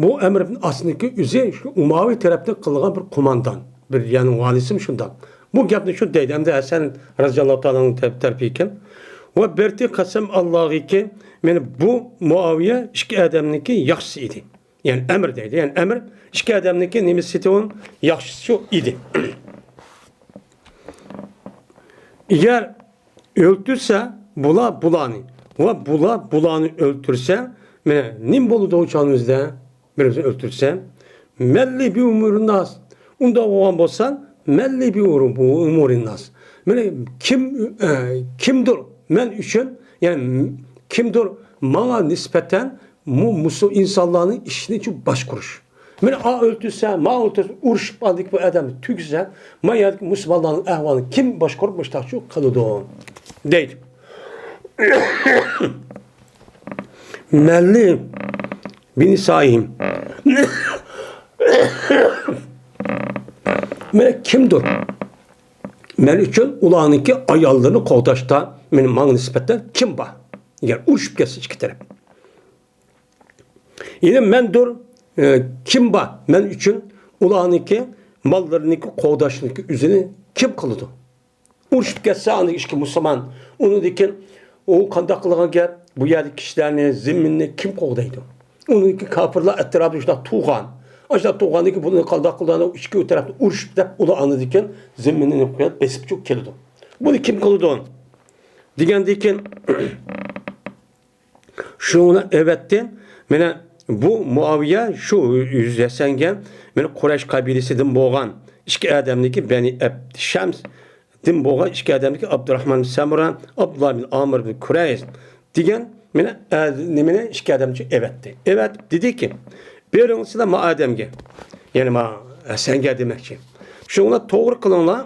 بۇ ئەمر ئىبن ئاسنىڭكى ئۆزى شۇ ئۇماۋىي تەرەپتىن قىلغان بىر قوماندان، بىر يەنى ۋالىسىمۇ شۇنداق. بۇ گەپنى شۇ دەيدۇ، ئەمدى ھەسەن رەزىياللاھۇ تائالا ئەنھۇ تەرەپ-، تەرىپىكەن. ۋە بەرتى قەسەم ئاللاغىكى، مېنى بۇ مۇئاۋىيە ئىككى ئادەمنىڭكى ياخشىسى ئىدى. يەنى ئەمر دەيدۇ. يەنى ئەمر ئىككى ئادەمنىڭكى نېمىسى ئۇ ياخشىسى شۇ ئىدى. ئەگەر ئۆلتۈرسە بۇلار بۇلارنى ۋە بۇلار بۇلارنى ئۆلتۈرسە، مانا نېمە بولىدۇ ئۇ چاغنىڭ ئۆزىدە؟ بىرىمىزنى ئۆلتۈرسە، مەللى بى ئۇمۇرىنناس. ئۇنداق بولغان بولسا، مەللى بى ئۇرۇ-، بۇ ئۇمۇرىنناس. مانا كىم، ئە، كىمدۇر مەن ئۈچۈن، يەنى كىمدۇر ماڭا نىسبەتەن مۇ-، مۇسۇ ئىنسانلارنىڭ ئىشىنى چۇ باشقۇرۇش. مېنى ئا ئۆلتۈرسە، ما ئۆلتۈرسە، ئۇرۇشۇپ ئاندىكى بۇ ئادەمنى تۈگىسە، ما يەردىكى مۇسۇلمانلارنىڭ ئەھۋالىنى كىم باشقۇرۇپ مۇشتاقچۇ قىلىدۇ؟ دەيدۇ. مەللى بىنىسائىم. مېنى كىمدۇر مەن ئۈچۈن ئۇلارنىڭكى ئاياللىرىنى قوغداشتا مېنى ماڭا نىسبەتەن كىم بار؟ ئەگەر ئۇرۇشۇپ كەتسە ئىككى تەرەپ. يەنى مەندۇر، ئە، كىم بار مەن ئۈچۈن ئۇلارنىڭكى ماللىرىنىڭكى قوغداشنىڭكى ئۆزىنى كىم قىلىدۇ؟ ئۇرۇشۇپ كەتسە ئاندىن ئىككى مۇسۇلمان، ئۇنىڭدىن كېيىن ئۇ قانداق قىلغان گەپ؟ بۇ يەردىكى كىشىلەرنى، زېمىننى كىم قوغدايدۇ؟ ئۇنىڭدىكى كاپىرلار ئەتراپىدا شۇنداق تۇغان. ئاشۇنداق تۇغاندىن كېيىن بۇنى قانداق قىلىدۇ؟ ئىككى تەرەپتە ئۇرۇشۇپ دەپ ئۇلار ئاندىن كېيىن زېمىننى بېسىپ چىقىپ كېلىدۇ. بۇنى كىم قىلىدۇ؟ دېگەندىن كېيىن شۇنى ئەۋەتتى. مانا بۇ مۇئاۋىيە شۇ يۈز ھەسەنگە، مانا قۇرەيش قەبىلىسىدىن بولغان ئىككى ئادەمنىكى بەنى ئەبد شەمسدىن بولغان ئىككى ئادەمنىكى ئابدۇراھمان بىن سەمۇرە، ئابدۇللا بىن ئامىر بىن كۇرەيز دېگەن، مانا ئە-، نېمىنى ئىككى ئادەمچە ئەۋەتتى. ئەۋەتىپ دېدىكى، بېرىڭ سىلەر ما ئادەمگە، يەنى ما ھەسەنگە دېمەكچى. شۇڭلار توغرا قىلىڭلار.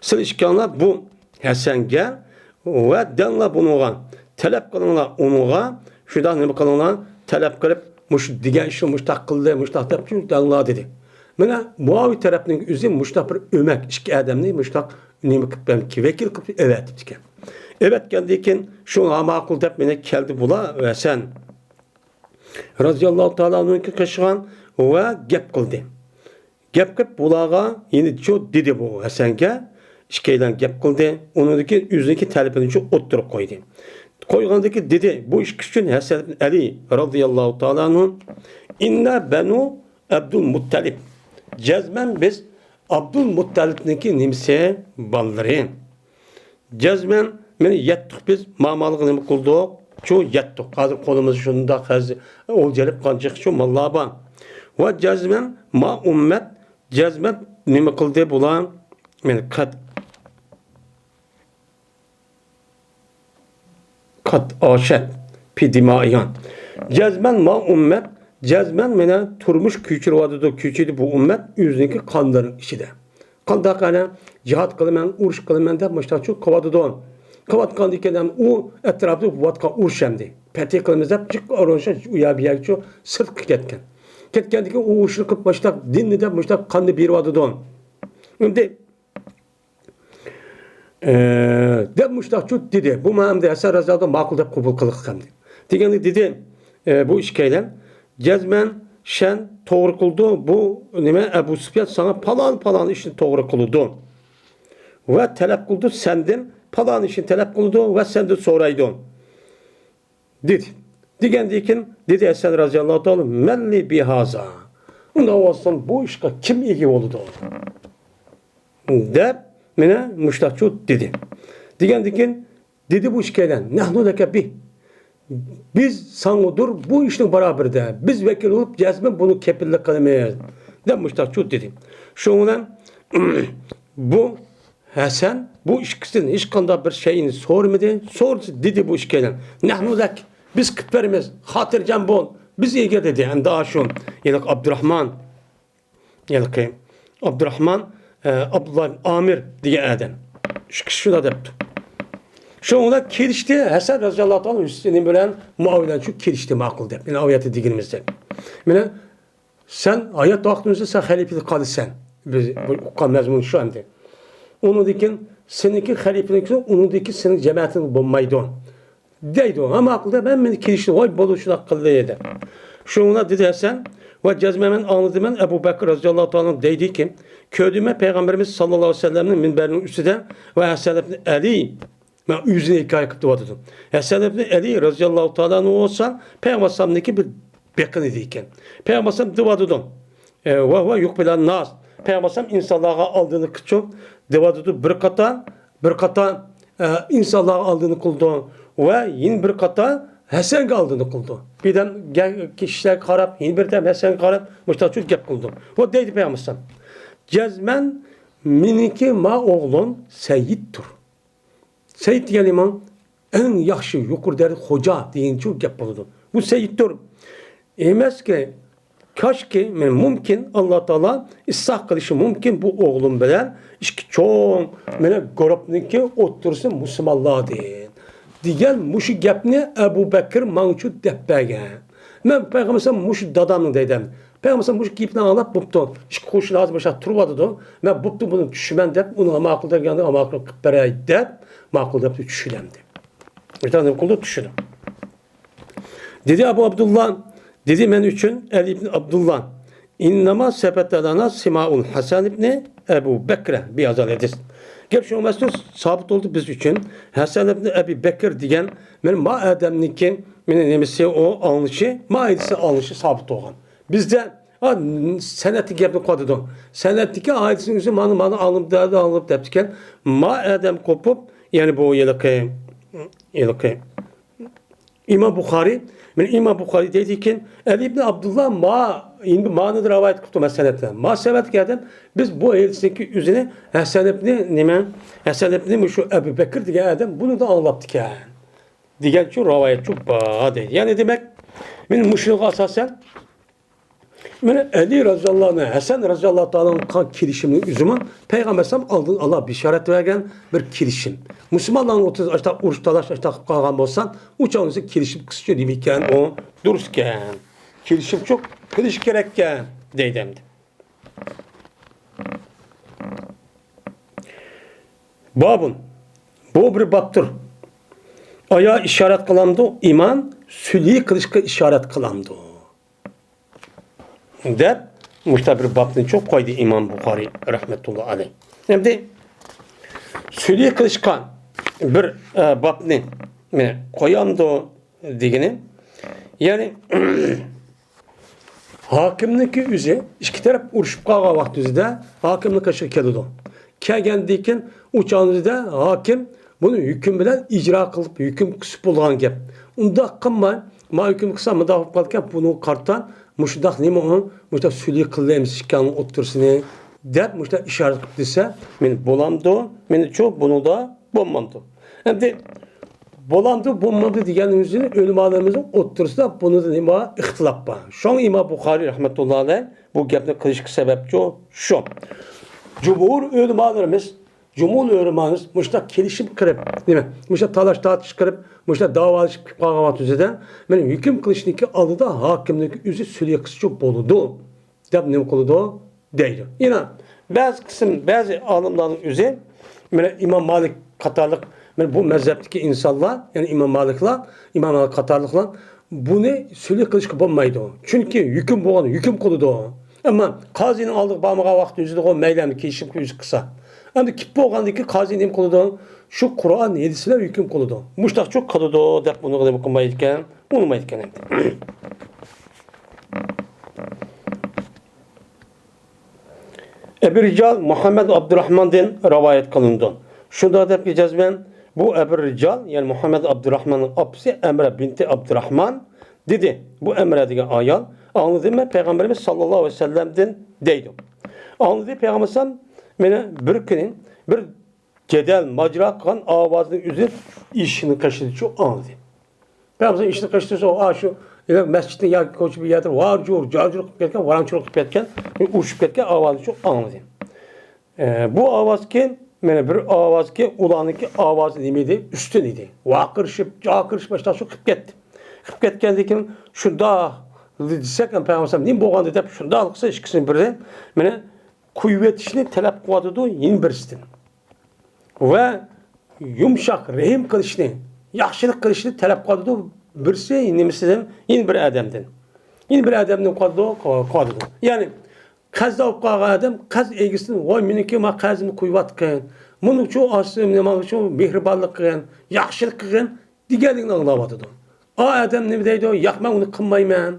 سىلەر ئىككىڭلار بۇ ھەسەنگە ۋە دەڭلار بۇنىڭغا، تەلەپ قىلىڭلار ئۇنىڭغا، شۇنداق نېمە قىلىڭلار، تەلەپ قىلىپ، مۇشۇ دېگەن ئىشنى مۇشتاق قىلدى، مۇشتاق دەپ شۇ دەڭلار دېدى. مانا مۇئاۋىيە تەرەپنىڭ ئۆزى مۇشتاق بىر ئۆمەك ئىككى ئادەمنى مۇشتاق نېمە قىلىپ، ۋەكىل قىلىپ ئەۋەتىپتىكەن. ئەۋەتكەندىن كېيىن شۇ ماقۇل دەپ مانا كەلدى بۇلار ھەسەن رەزىياللاھۇ تائالا ئەنھۇنىڭكى قېشىغا ۋە گەپ قىلدى. گەپ قىلىپ بۇلارغا يەنە شۇ دېدى بۇ ھەسەنگە، ئىككىيلەن گەپ قىلدى. ئۇنىڭدىن كېيىن ئۆزىنىڭكى تەلىپىنى شۇ ئوتتۇرىغا قويدى. قويغاندىن كېيىن دېدى، بۇ ئىككى ئۈچۈن ھەسەن ئەلى رەزىياللاھۇ تائالا ئەنھۇ، ئىننا بەنۇ ئابدۇل مۇتتەلىب. جەزمەن بىز ئابدۇل مۇتتەلىبنىڭكى نېمىسى؟ بالىلىرى. جەزمەن مانا يەتتۇق بىز، مامالغا نېمە قىلدۇق؟ شۇ يەتتۇق. ھازىر قولىمىزدا شۇنداق ھەز-، ئولجا ئېلىپ قانچىلىك شۇ ماللار بار. ۋە جەزمەن ما ئۇممەت، جەزمەن نېمە قىلدى بۇلار؟ مانا قەد، قەد ئاشەت پى دىمائىھا. جەزمەن ما ئۇممەت، جەزمەن مانا تۇرمۇش كۆچۈرۈۋاتىدۇ، كۆچۈردى بۇ ئۇممەت ئۆزىنىڭكى قانلىرىنىڭ ئىچىدە. قانداق ئەنە جىھاد قىلىمەن، ئۇرۇش قىلىمەن دەپ مۇشتاق چۇ قىلىۋاتىدۇ. قىلىۋاتقاندىن كېيىن ھەم ئۇ ئەتراپتا بولۇۋاتقان ئۇرۇش ئەمدى. پەتھى قىلىمىز دەپ جىق ئورۇنشا ئۇ يەر بۇ يەرگە شۇ سىرتقا كەتكەن. كەتكەندىن كېيىن ئۇ ئۇرۇشنى قىلىپ مۇشتاق دىننى دەپ مۇشتاق قاننى بېرىۋاتىدۇ. ئەمدى، ئە، دەپ مۇشتاق چۇ دېدى. بۇ مانا ئەمدى ھەسەن رەزىياللاھۇ ماقۇل دەپ قوبۇل قىلدۇق ئەمدى. دېگەندە دېدى، ئە، بۇ ئىككىيلەن، جەزمەن شەن توغرا قىلىدۇ، بۇ نېمە، ئەبۇ سۇپيان ساڭا پالان، پالان ئىشنى توغرا قىلىدۇ. ۋە تەلەپ قىلىدۇ سەندىن، پالان ئىشنى تەلەپ قىلىدۇ ۋە سەندىن سورايدۇ. دېدى. دېگەندىن كېيىن دېدى ھەسەن رەزىياللاھۇ تائالا، مەللى بىھازا. ئۇنداق بولسۇن، بۇ ئىشقا كىم ئىگە بولىدۇ؟ دەپ، مانا مۇشتاق چۇ دېدى. دېگەندىن كېيىن دېدى بۇ ئىككىيلەن، نەھنۇ لەكە بىھ. بىز ساڭىدۇر بۇ ئىشنىڭ باراۋىرىدە، بىز ۋەكىل بولۇپ جەزمەن بۇنى كېپىللىك قىلىمىز، دەپ مۇشتاق چۇ دېدى. شۇنىڭ بىلەن بۇ ھەسەن بۇ ئىككىسىدىن ھېچقانداق بىر شەيئىنى سورىمىدى. سورىسا دېدى بۇ ئىككىيلەن، نەھنۇ لەك، بىز قىلىپ بېرىمىز، خاتىرجەم بول، بىز ئىگە، دېدى. ئەمدى ئاشۇ ھېلىقى ئابدۇراخمان، ھېلىقى ئابدۇراخمان، ئە، ئابدۇللا ئامىر دېگەن ئادەم، ئىككىسى شۇنداق دەپتۇ. شۇنىڭ بىلەن كېلىشتى. ھەسەن رەزىياللاھۇ تائالا ھۈسەيىن بىلەن مۇئاۋىيە بىلەن شۇ كېلىشتى، ماقۇل دەپ. مانا ئايەتتە دېگىنىمىزدەك. مانا سەن ھايات ۋاقتىمىزدا سەن خەلىپىلىك قالىسەن. بىز بۇ ئۇققان مەزمۇن شۇ ئەمدى. ئۇنىڭدىن كېيىن سېنىڭكى خەلىپىلىك، ئۇنىڭدىن كېيىن سېنىڭ جەمەتىڭ بولمايدۇ، دەيدۇ. ھە، ماقۇل دەپ، ھەممىنى كېلىشتى. ۋاي، بولدى، شۇنداق قىلدى، دەپ. شۇنىڭ بىلەن دېدى ھەسەن، ۋە جەزمەن مەن ئاڭلىدىم، مەن ئەبۇ بەكىر رەزىياللاھۇ تائالا دەيدىكى، كۆردۈم مەن پەيغەمبىرىمىز ساللاللاھۇ ئەلەيھى ۋەسەللەمنى مىنبەرنىڭ ئۈستىدە ۋە ھەسەن ئىبن ئەلى، مەن ئۆزىنى ھېكايە قىلىپ دەۋاتىدۇ. ھەسەن ئىبن ئەلى رەزىياللاھۇ تائالا ئەنھۇ بولسا پەيغەمبەر ئەلەيھىسسالامنىڭكى بىر بېقىنى ئىدىكەن. پەيغەمبەر ئەلەيھىسسالام دەۋاتىدۇ. ئە، ۋە ھۇۋە يۇقبىلەن ناس. پەيغەمبەر ئەلەيھىسسالام ئىنسانلارغا ئالدىنى قىچۇپ دەۋاتىدۇ. بىر قاتار، بىر قاتار، ئە، ئىنسانلارغا ئالدىنى قىلىدۇ ۋە يەنە بىر قاتار ھەسەنگە ئالدىنى قىلىدۇ. بىردەم گە-، كىشىلەرگە قاراپ، يەنە بىردەم ھەسەنگە قاراپ، مۇشۇنداق گەپ قىلىدۇ. ۋە دەيدۇ پەيغەمبەر ئەلەيھىسسالام، جەزمەن مېنىڭكى ما ئوغلۇم سەييىدتۇر. سەييىد دېگەن نېمە؟ ئەڭ ياخشى، يۇقىرى دەرىجە خوجا دېگەنچۇ گەپ بولىدۇ. بۇ سەييىدتۇر. ئەمەسكى، كاشكى، مەن مۇمكىن، ئاللا تائالا ئىسلاھ قىلىشى مۇمكىن بۇ ئوغلۇم بىلەن ئىككى چوڭ، مانا، گۇرۇپنىڭكى ئوتتۇرىسى مۇسۇلمانلاردىن، دېگەن مۇشۇ گەپنى ئەبۇ بەكىر ماڭچۇ دەپ بەرگەن. مەن پەيغەمبەر مۇشۇ دادامنىڭ دەيدىم. پەيغەمبەر مۇشۇ گېپىنى ئاڭلاپ، بوپتۇ، ئىككى قوشنا ھازىر مۇشۇ تۇرۇۋاتىدۇ، مەن بوپتۇ، بۇنى چۈشىمەن دەپ، ئۇنىڭغا ماقۇل دېگەندە، ماقۇل قىلىپ بېرەي دەپ، ماقۇل دەپ چۈشىدۇ ئەمدى. ۋىجدان نېمە قىلىدۇ؟ چۈشىدۇ. دېدى ئەبۇ ئابدۇللا، دېدى مەن ئۈچۈن ئەلى ئىبن ئابدۇللا، ئىننەما سەبەتە لەنا سىمائۇل ھەسەن ئىبنى ئەبۇ بەكرە بىھازال ھەدىس. گەپ شۇ ئەمەستۇر، سابىت بولدى بىز ئۈچۈن ھەسەن ئىبنى ئەبى بەكر دېگەن، مانا ما ئادەمنىڭكى، مانا نېمىسى ئۇ ئاڭلىشى، ما ئادىسى ئاڭلىشى سابىت بولغان. بىزدە، ھە، سەنەدتىكى گەپنى قىلىۋاتىدۇ. سەنەدتىكى ھەدىسنىڭ ئۆزى مانا، مانا ئاڭلىدىم دەپتىكەن. ما ئادەم قوپۇپ، يەنى بۇ ھېلىقى، ھېلىقى ئىمام بۇخارىي، مانا ئىمام بۇخارىي دەيدىكەن، ئەلى ئىبن ئابدۇللا ما، ئەمدى مانىدا رىۋايەت قىلىپتۇ، مەسىلەن، ما سەنەدتىكى ئادەم، بىز بۇ ھەدىسنىڭكى ئۆزىنى ھەسەن ئىبنى نېمە، ھەسەن ئىبنى مۇشۇ ئەبۇ بەكىر دېگەن ئادەم بۇنىڭدىن ئاڭلاپتىكەن، دېگەنچۇ رىۋايەتچۇ بار دەيدۇ. يەنى دېمەك، مانا مۇشۇنىڭغا ئاساسەن، مانا ئەلى رەزىياللاھۇ ئەنھۇ، ھەسەن رەزىياللاھۇ تائالا ئەنھۇغا كېلىشىمنىڭ ئۆزىمۇ پەيغەمبەر ئەلەيھىسسالام ئالدىن ئالا بېشارەت بەرگەن بىر كېلىشىم. مۇسۇلمانلارنىڭ ئوتتۇرىسىدا ئاشۇنداق ئۇرۇش تالاش ئاشۇنداق قىلىپ قالغان بولسا، ئۇ چاغنىڭدا كېلىشىم قىلسىچۇ نېمىكەن، ئۇ دۇرۇسكەن. كېلىشىمچۇ قىلىش كېرەككەن دەيدۇ ئەمدى. بابۇن، بۇ بىر بابتۇر. ئايا ئىشارەت قىلامدۇ، ئىمان سۈلھى قىلىشقا ئىشارەت قىلامدۇ، دەپ مۇشۇنداق بىر بابنى چوق قويدى ئىمام بۇخارىي رەھمەتۇللا ئەلەيھ. ئەمدى سۈلھى قىلىشقا بىر، ئە، بابنى، مانا، قويامدۇ دېگىنى، يەنى، ھاكىمنىڭكى ئۆزى ئىككى تەرەپ ئۇرۇشۇپ قالغان ۋاقتىمىزدا ھاكىمنىڭ قېشىغا كېلىدۇ. كەلگەندىن كېيىن ئۇ چاغدا ھاكىم بۇنى ھۆكۈم بىلەن ئىجرا قىلىپ، ھۆكۈم قىلسا بولىدىغان گەپ. ئۇنداق قىلماي، ما ھۆكۈم قىلسا مۇنداق بولۇپ قالىدىكەن، بۇنىڭغا قارىتا مۇشۇنداق نېمە ئۇ، مۇشۇنداق سۈلھى قىلىمىز ئىككىڭلارنىڭ ئوتتۇرىسىنى دەپ مۇشۇنداق ئىشارەت قىلىپ دېسە، مانا بولامدۇ؟ مانا چۇ بۇنىڭدا بولمامدۇ؟ ئەمدى بولامدۇ، بولمامدۇ دېگەننىڭ ئۆزىنى ئۆلىمالىرىمىزنىڭ ئوتتۇرىسىدا بۇنىڭدا نېمە بار؟ ئىختىلاپ بار. شۇڭا ئىمام بۇخارىي رەھمەتۇللا ئەلەيھ بۇ گەپنى قىلىشقا سەۋەبچۇ شۇ. جۇمھۇر ئۆلىمالىرىمىز، جۇمھۇر ئۆلىمالىرىمىز مۇشۇنداق كېلىشىم قىلىپ، نېمە، مۇشۇنداق تالاش تارتىش قىلىپ، مۇشۇنداق داۋالىشىپ كېلىپ قالغان ۋاقتىمىزدا، مانا ھۆكۈم قىلىشنىڭكى ئالدىدا ھاكىمنىڭكى ئۆزى سۈلھى قىلسىچۇ بولىدۇ. دەپ نېمە قىلىدۇ دەيدۇ. يەنە بەزى قىسىم، بەزى ئالىملارنىڭ ئۆزى، مانا ئىمام مالىك قاتارلىق، مانا بۇ مەزھەپتىكى ئىنسانلار، يەنى ئىمام مالىكلار، ئىمام مالىك قاتارلىقلار بۇنى سۈلھى قىلىشقا بولمايدۇ. چۈنكى ھۆكۈم بولغان ھۆكۈم قىلىدۇ. ئەمما قازىنىڭ ئالدىغا بارمىغان ۋاقتى ئۆزىدىغۇ مەيلى كېلىشىم ئۆزى قىلسا. ئەمدى كېلىپ بولغاندىكى قازى نېمە قىلىدۇ؟ شۇ قۇرئان ھەدىس بىلەن ھۆكۈم قىلىدۇ. مۇشتاقچۇ قىلىدۇ دەپ ئۇنىڭغا نېمە قىلمايدىكەن، ئۇنىمايدىكەن ئەمدى. ئەبى رىجال مۇھەممەد ئابدۇراخماندىن رىۋايەت قىلىنىدۇ. شۇنداق دەپ جەزمەن بۇ ئەبۇ رىجال، يەنى مۇھەممەد ئابدۇراخماننىڭ ئاپىسى ئەمرە بىنتى ئابدۇراخمان دېدى. بۇ ئەمرە دېگەن ئايال، ئاڭلىدىم مەن پەيغەمبىرىمىز ساللاللاھۇ ئەلەيھى ۋەسەللەمدىن دەيدۇ. ئاڭلىدى پەيغەمبەر ئەلەيھىسسالام مېنى بىر كۈنى بىر جېدەل، ماجىرا قىلغان ئاۋازنى ئۆزى ئىشىكنىڭ قېشىدىچۇ ئاڭلىدى. پەيغەمبەر ئىشىكنىڭ قېشىدىچۇ، ئا، شۇ، دېمەك، مەسچىتنىڭ ياكى كوچا بىر يەردە ۋارجۇر، جارجۇر قىلىپ كەتكەن، ۋاراڭچۇر قىلىپ كەتكەن، ئۇرۇشۇپ كەتكەن ئاۋازنىچۇ ئاڭلىدى. ئە، بۇ ئاۋازكى، مانا بىر ئاۋازكى، ئۇلارنىڭكى ئاۋازى نېمە ئىدى؟ ئۈستۈن ئىدى. ۋارقىرىشىپ، جارقىرىشىپ، باشلاپ شۇ قىلىپ كەتتى. قىلىپ كەتكەندىن كېيىن، شۇنداق دېسەك، پەيغەمبەر ئەلەيھىسسالام نېمە بولغاندۇ دەپ، شۇنداق قىلسا ئىككىسىنىڭ بىرى، مانا، قويۇۋېتىشنى تەلەپ قىلىۋاتىدۇ يەنە بىرسىدىن. ۋە يۇمشاق، رەھىم قىلىشنى، ياخشىلىق قىلىشنى تەلەپ قىلىۋاتىدۇ بىرسى، نېمىسىدىن، يەنە بىر ئادەمدىن. يەنە بىر ئادەمدىن قىلىۋاتىدۇ، قىلىۋاتىدۇ. يەنى قەرزدار بولۇپ قالغان ئادەم قەرز ئىگىسىدىن، ۋاي، مېنىڭكى ما قەرزىمنى قويۇۋاتقىن، مېنىڭچۇ ئاشۇ، ماڭىچۇ مېھرىبانلىق قىلغىن، ياخشىلىق قىلغىن دېگەنلىكىنى ئاڭلاۋاتىدۇ. ئا ئادەم نېمە دەيدۇ؟ ياق، مەن ئۇنى قىلمايمەن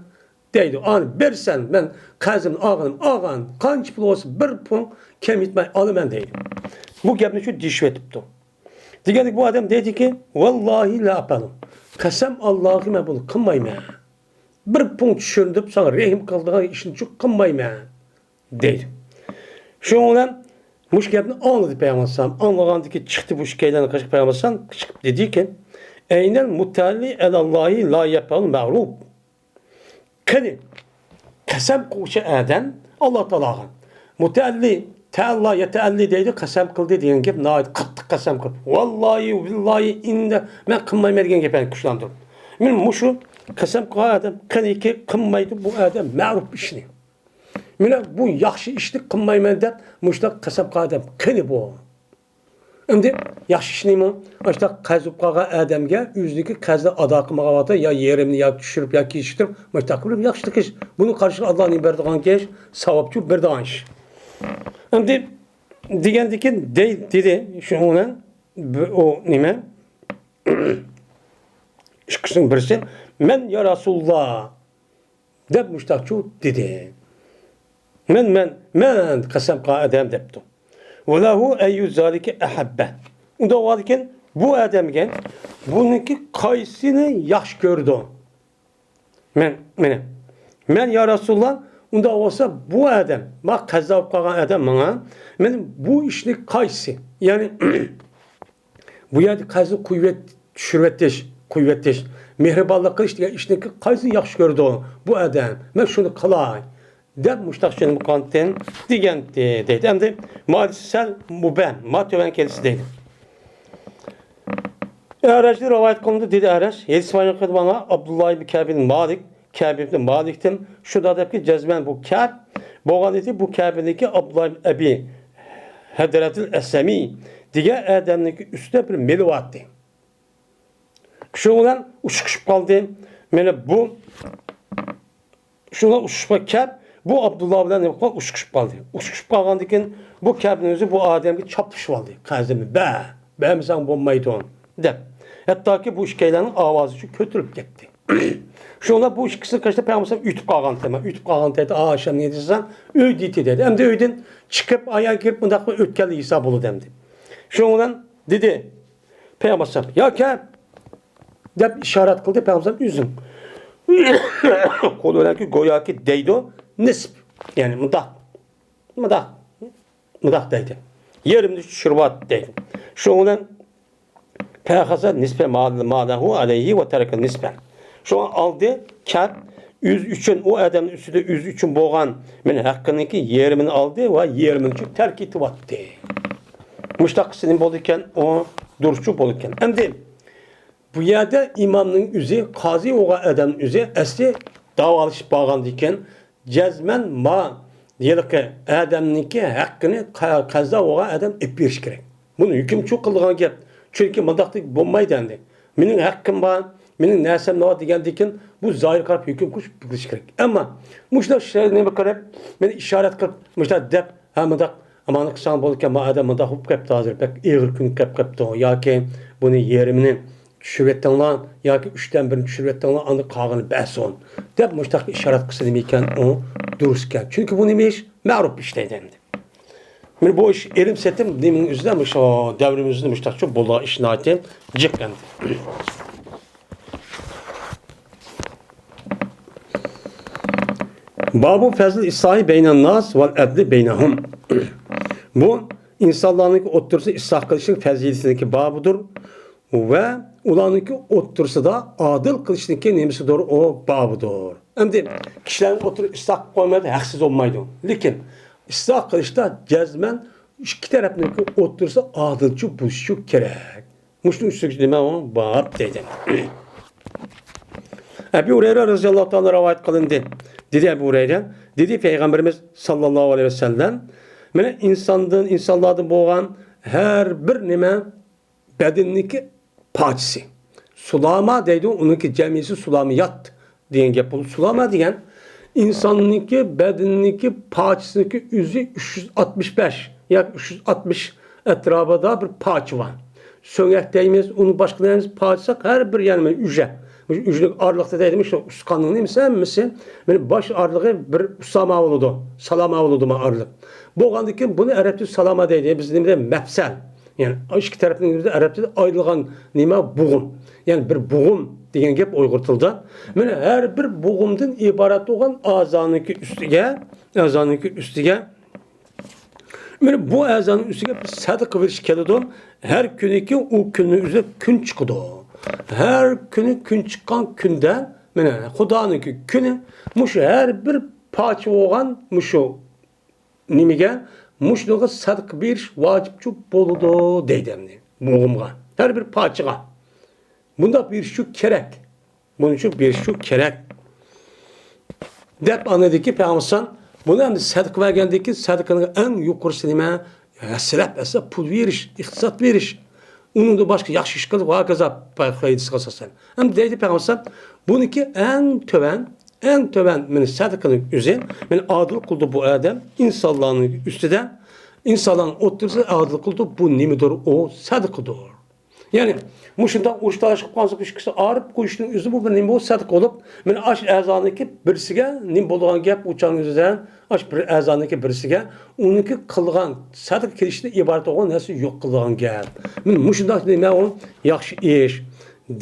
دەيدۇ. ئانى بەرسەن، مەن قەرزىمنى ئالغىنىم ئالغان، قانچە پۇل بولسا بىر پۇڭ كەم يىتمەي ئالىمەن دەيدۇ. بۇ گەپنى شۇ دېيىشىۋېتىپتۇ. دېگەندىكى بۇ ئادەم دەيدىكى، ۋاللاھى لا ئەپئەلۇ، قەسەم ئاللاغا مەن بۇنى قىلمايمەن. بىر پۇڭ چۈشۈرۈندۈپ ساڭا رەھىم قىلىدىغان ئىشنى چۇ قىلمايمەن دەيدۇ. شۇنىڭ بىلەن مۇشۇ گەپنى ئاڭلىدى پەيغەمبەر ئەلەيھىسسالام. ئاڭلىغاندىكى چىقتى بۇ ئىككىيلەننىڭ قېشىغا پەيغەمبەر ئەلەيھىسسالام چىقىپ دېدىكى، ئەينەل مۇتەللى ئەلەللاھى لا يەپئەل مەرۇپ. قېنى، قەسەم قىلغۇچى ئادەم ئاللا تائالاغا، مۇتەئەللى، تەئەللا يەتەئەللى دەيدۇ، قەسەم قىلدى دېگەن گەپ ناھايىتى قاتتىق قەسەم قىلىپ، ۋاللاھى، بىللاھى، ئىندى مەن قىلمايمەن دېگەن گەپنى كۈچلەندۈرۈپ. مانا مۇشۇ قەسەم قىلغان ئادەم قېنىكى قىلمايدۇ بۇ ئادەم مەرۇپ ئىشنى. مانا بۇ ياخشى ئىشنى قىلمايمەن دەپ مۇشۇنداق قەسەم قىلغان ئادەم قېنى بۇ؟ ئەمدى ياخشى ئىش نېمە؟ ئاشۇنداق قەرز بولۇپ قالغان ئادەمگە ئۆزىنىڭكى قەرزىنى ئادا قىلمىغان ۋاقىتتا يا يېرىمىنى يا چۈشۈرۈپ يا كېچىكتۈرۈپ مۇشۇنداق قىلىپ ياخشىلىق ئىش. بۇنىڭ قارشىلىقى ئاللا نېمە بېرىدىغان ئىش؟ ساۋابچۇ بېرىدىغان ئىش. ئەمدى دېگەندىكىن دەي-، دېدى شۇنىڭ بىلەن بۇ، ئۇ نېمە؟ ئىككىسىنىڭ بىرسى، مەن يا رەسۇلۇللا دەپ مۇشتاقچۇ دېدى. مەن، مەن، مەن قەسەم قىلغان ئادەم دەپتۇ. ۋەلەھۇ ئەييۇ زالىكە ئەھەببە. ئۇنداق بولغاندىكىن بۇ ئادەمگە بۇنىڭكى قايسىنى ياخشى كۆرىدۇ؟ مەن، مېنى. مەن يا رەسۇلۇللا، ئۇنداق بولسا بۇ ئادەم، ما قەزا بولۇپ قالغان ئادەم ماڭا، مېنى بۇ ئىشنى قايسى؟ يەنى بۇ يەردە قەرزنى قويۇۋەت-، چۈشۈرۈۋېتىش، قويۇۋېتىش، مېھرىبانلىق قىلىش دېگەن ئىشنىڭكى قايسىنى ياخشى كۆرىدۇ بۇ ئادەم؟ مەن شۇنى قىلاي دەپ مۇشتاق سۆزنى قىلغانتىم دېگەنتى دەيدۇ. ئەمدى مائىدىسى سەل مۇبھەم، ما تۆۋەن كەلسە دەيدۇ. ئەرەجدىن رىۋايەت قىلىندى، دېدى ئەرەج، ھەدىس بايان قىلدى ماڭا ئابدۇللا ئىبن كەئب ئىبن مالىك، كەئب ئىبن مالىكتىن شۇنداق دەپكى، جەزمەن بۇ كەئب بولغان ئىدى، بۇ كەئبنىڭكى ئابدۇللا ئىبن ئەبى ھەدرەتىل ئەسلەمى دېگەن ئادەمنىڭكى ئۈستىدە بىر مېلى بارتى. شۇنىڭ بىلەن ئۇچۇشۇپ قالدى. مانا بۇ، شۇنىڭ ئۇچۇشۇپ كەپ، بۇ ئابدۇللا بىلەن نېمە قىلغان؟ ئۇچۇشۇپ قالدى. ئۇچۇشۇپ قالغاندىن كېيىن بۇ كەپنىڭ ئۆزى بۇ ئادەمگە چاپلىشىپ ئالدى. قەرزىمنى بەر، بەرمىسەڭ بولمايدۇ دەپ. ھەتتاكى بۇ ئىككىيلەننىڭ ئاۋازى شۇ كۆتۈرۈلۈپ كەتتى. شۇڭلار بۇ ئىككىسىنىڭ قېشىدا پەيغەمبەر ئۆتۈپ قالغان تېما. ئۆتۈپ قالغان تېما، ئا، ئاشام نېمە دېسەڭ، ئۆي دېتى دېدى. ئەمدى ئۆيدىن چىقىپ، ئايان كىرىپ، بۇنداق بىر ئۆتكەنلىك ھېساب بولىدۇ ئەمدى. شۇنىڭ بىلەن دېدى پەيغەمبەر ئەلەيھىسسالام، يا كەپ دەپ ئىشارەت قىلدى پەيغەمبەر ئەلەيھىسسالام ئۆزىنىڭ قولى بىلەنكى گوياكى دەيدۇ، نىسپ. يەنى مۇنداق، مۇنداق، مۇنداق دەيدۇ. يېرىمنى چۈشۈرۈۋەت دەيدۇ. شۇنىڭ بىلەن فەخەزە نىسفە ما، ما لەھۇ ئەلەيھى ۋە تەرەكە نىسفە. شۇڭا ئالدى كەپ ئۆزى ئۈچۈن، ئۇ ئادەمنىڭ ئۈستىدە ئۆزى ئۈچۈن بولغان مېنىڭ ھەققىنىڭكى يېرىمىنى ئالدى ۋە يېرىمىنى تەرك ئېتىۋەتتى. مۇشتاق قىلسا نېمە بولىدىكەن؟ ئۇ دۇرۇسچۇ بولىدىكەن. ئەمدى بۇ يەردە ئىمامنىڭ ئۆزى، قازى بولغان ئادەمنىڭ ئۆزى ئەسلى داۋالىشىپ بارغاندىكىن، جەزمەن ما ھېلىقى ئادەمنىڭكى ھەققىنى قە-، قەزا بولغان ئادەم ئېلىپ بېرىشى كېرەك. بۇنى ھۆكۈمچى قىلىدىغان گەپ. چۈنكى مۇنداق بولمايدۇ ئەمدى. مېنىڭ ھەققىم بار، مېنىڭ نەرسەم بار دېگەندىكىن، بۇ زاھىرغا قاراپ ھۆكۈم قىلىش، قىلىش كېرەك. ئەمما مۇشۇنداق ئىشلارنى نېمە قىلىپ، مېنى ئىشارەت قىلىپ، مۇشۇنداق دەپ، ھە، مۇنداق ئامانلىق قىلساڭ بولىدىكەن، ما ئادەم مۇنداق بولۇپ قېپتۇ، ھازىر بەك ئېغىر كۈن كېلىپ قېپتۇ، ياكى بۇنى يېرىمىنى چۈشۈرۈۋېتىڭلار، ياكى ئۈچتىن بىرىنى چۈشۈرۈۋېتىڭلار، ئاندىن قالغىنى بەرسۇن، دەپ مۇشۇنداق ئىشارەت قىلسا نېمە ئىكەن، ئۇ دۇرۇس ئىكەن. چۈنكى بۇ نېمە ئىش؟ مەرۇپ ئىش دەيدۇ ئەمدى. مانا بۇ ئىش ئېلىم سېتىم نېمىنىڭ ئۆزىدە، مۇشۇ دەۋرىمىزدە مۇشۇنداقچە بولىدىغان ئىش ناھايىتى جىق ئەمدى. بابۇ فەزلى ئىسلاھى بەينەن ناس ۋەل ئەدلى بەينەھۇم. بۇ ئىنسانلارنىڭ ئوتتۇرىسىدا ئىسلاھ قىلىشنىڭ پەزىلىتىنىڭكى بابىدۇر ۋە ئۇلارنىڭكى ئوتتۇرىسىدا ئادىل قىلىشنىڭكى نېمىسىدۇر، ئۇ بابىدۇر. ئەمدى كىشىلەرنىڭ ئوتتۇرىسىدا ئىسلاھ قىلىپ قويمايدۇ، ھەقسىز بولمايدۇ. لېكىن ئىسلاھ قىلىشتا جەزمەن ئىككى تەرەپنىڭكى ئوتتۇرىسى ئادىلچە بولۇشى كېرەك. مۇشۇنىڭ ئۈستىگە نېمە ئۇ باب دەيدۇ. ئەبۇ ھۇرەيرە رەزىياللاھۇ تائالا رىۋايەت قىلىندى. دېدى ئەبۇ ھۇرەيرە، دېدى پەيغەمبىرىمىز ساللاللاھۇ ئەلەيھى ۋەسەللەم، مانا ئىنساندىن، ئىنسانلاردىن بولغان ھەر بىر نېمە بەدىنىنىڭكى پارچىسى. سۇلاما دەيدۇ، ئۇنىڭكى جەمئىيسى سۇلامىيات دېگەن گەپ بولىدۇ. سۇلاما دېگەن ئىنساننىڭكى بەدىنىنىڭكى پارچىسىنىڭكى ئۆزى ئۈچ يۈز ئاتمىش بەش ياكى ئۈچ يۈز ئاتمىش ئەتراپىدا بىر پارچە بار. سۆڭەك دەيمىز، ئۇنى باشقا دەيمىز، پارچە دېسەك ھەر بىر يەنى ھۈجە. مۇشۇ ھۈجىنىڭ ئارىلىقتا دەيدۇ، مۇشۇ ئۇستىخاننىڭ نېمىسى ھەممىسى، مانا باش ئارىلىقى بىر ئۇساما بولىدۇ، سالاما بولىدۇ مانا ئارىلىق. بولغاندىن كېيىن بۇنى ئەرەبچە سالاما دەيدۇ، بىز نېمىدە مەپسەل. يەنى ئىككى تەرەپنىڭ ئۆزىدە ئەرەبچىدە ئايرىلغان نېمە بوغۇم. يەنى بىر بوغۇم دېگەن گەپ ئۇيغۇر تىلىدا. مانا ھەر بىر بوغۇمدىن ئىبارەت بولغان ئەزانىڭكى ئۈستىگە، ئەزانىڭكى ئۈستىگە، مانا بۇ ئەزانىڭ ئۈستىگە بىر سەدىقە بېرىش كېلىدۇ. ھەر كۈنىكى ئۇ كۈننىڭ ئۆزىدە كۈن چىقىدۇ. ھەر كۈنى كۈن چىققان كۈندە، مانا خۇدانىڭكى كۈنى، مۇشۇ ھەر بىر پارچە بولغان مۇشۇ نېمىگە؟ مۇشۇنىڭغا سەدىقە بېرىش ۋاجىپچۇ بولىدۇ دەيدۇ ئەمدى بوغۇمغا. ھەر بىر پارچىغا. بۇنداق بېرىشچۇ كېرەك. بۇنىڭچۇ بېرىشچۇ كېرەك. دەپ ئاندىكى پەيغەمبەر بۇنى ئەمدى سەدىقە بەرگەندىكى سەدىقىنىڭ ئەڭ يۇقىرىسى نېمە؟ ھەسسىلەپ، ھەسسىلەپ پۇل بېرىش، ئىقتىساد بېرىش. ئۇنىڭدىن باشقا ياخشى ئىش قىلىپ، ھاكازا پايدىسىغا ئاساسەن. ئەمدى دەيدۇ پەيغەمبەر بۇنىڭكى ئەڭ تۆۋەن، ئەڭ تۆۋەن مېنى سەدىقىنىڭ ئۆزى، مېنى ئادىل قىلدى بۇ ئادەم، ئىنسانلارنىڭ ئۈستىدە، ئىنسانلارنىڭ ئوتتۇرىسىدا ئادىل قىلدى، بۇ نېمىدۇر؟ ئۇ سەدىقىدۇر. يەنى، مۇشۇنداق ئۇرۇش تالىش قىلىپ قالسا، بۇ ئىككىسى ئايرىپ قويۇشنىڭ ئۆزى بۇ بىر نېمە بۇ سەدىقە بولۇپ، مېنى ئاش ئەزانىڭكى بىرسىگە نېمە بولىدىغان گەپ، ئۇ چاغنىڭ ئۆزىدە ئاش بىر ئەزانىڭكى بىرسىگە ئۇنىڭكى قىلغان سەدىقە كېلىشتىن ئىبارەت بولغان نەرسە يوق قىلىدىغان گەپ. مېنى مۇشۇنداق نېمە ئۇ ياخشى ئىش.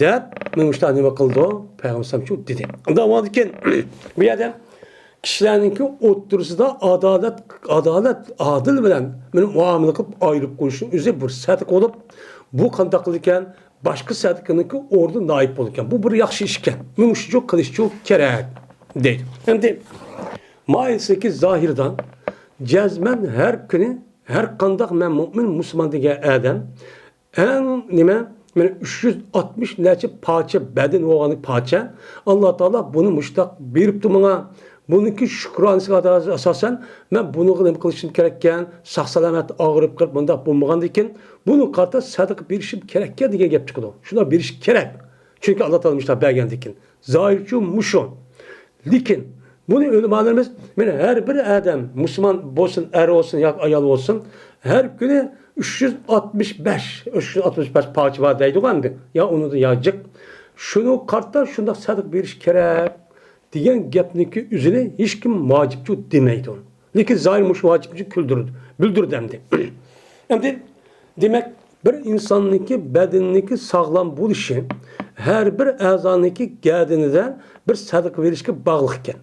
دەپ، مېنى مۇشۇنداق نېمە قىلىدۇ؟ پەيغەمبەر شۇ دېدى. ئۇنداق بولغاندىكىن، بۇ يەردە كىشىلەرنىڭكى ئوتتۇرىسىدا ئادالەت، ئادالەت، ئادىل بىلەن مېنى مۇئامىلە قىلىپ ئايرىپ قويۇشنىڭ ئۆزى بىر سەدىقە بولۇپ، بۇ قانداق قىلىدىكەن؟ باشقا سەدىقىنىڭكى ئورنىدا نائىب بولىدىكەن. بۇ بىر ياخشى ئىشكەن. مېنى مۇشۇنچە قىلىشچۇ كېرەك دەيدۇ. ئەمدى مايىسىدىكى زاھىردا جەزمەن ھەر كۈنى، ھەر قانداق مەن مۇئمىن مۇسۇلمان دېگەن ئادەم ئەڭ نېمە، مانا ئۈچ يۈز ئاتمىش نەچچە پارچە بەدىنى بولغان پارچە، ئاللا تائالا بۇنى مۇشۇنداق بېرىپتۇ ماڭا. بۇنىڭكى شۈكرانىسىغا ئاساسەن، مەن بۇنىڭغا نېمە قىلىشىم كېرەككەن، ساق-سالامەت ئاغرىپ قېلىپ مۇنداق بولمىغاندىكىن، بۇنىڭغا قارىتا سەدىقە بېرىشىم كېرەككەن دېگەن گەپ چىقىدۇ. شۇنداق بېرىش كېرەك. چۈنكى ئاللا تائالا مۇشۇنداق بەرگەندىكىن. زاھىرچۇ مۇشۇ. لېكىن بۇنى ئۆلىمالىرىمىز، مانا ھەر بىر ئادەم، مۇسۇلمان بولسۇن، ئەر بولسۇن ياكى ئايال بولسۇن، ھەر كۈنى ئۈچ يۈز ئاتمىش بەش، ئۈچ يۈز ئاتمىش بەش پارچە بار دەيدىغۇ ئەمدى. يا ئۇنىڭدىن يا جىق. شۇنىڭغا قارىتا شۇنداق سەدىقە بېرىش كېرەك دېگەن گەپنىڭكى ئۆزىنى ھېچكىم ۋاجىپچۇ دېمەيدۇ. لېكىن زاھىر مۇشۇ ۋاجىپنى كۈلدۈرىدۇ، بىلدۈردى ئەمدى. ئەمدى، دېمەك، بىر ئىنساننىڭكى بەدىنىنىڭكى ساغلام بولۇشى ھەر بىر ئەزانىڭكى گەدىنىدە بىر سەدىقە بېرىشكە باغلىق ئىكەن.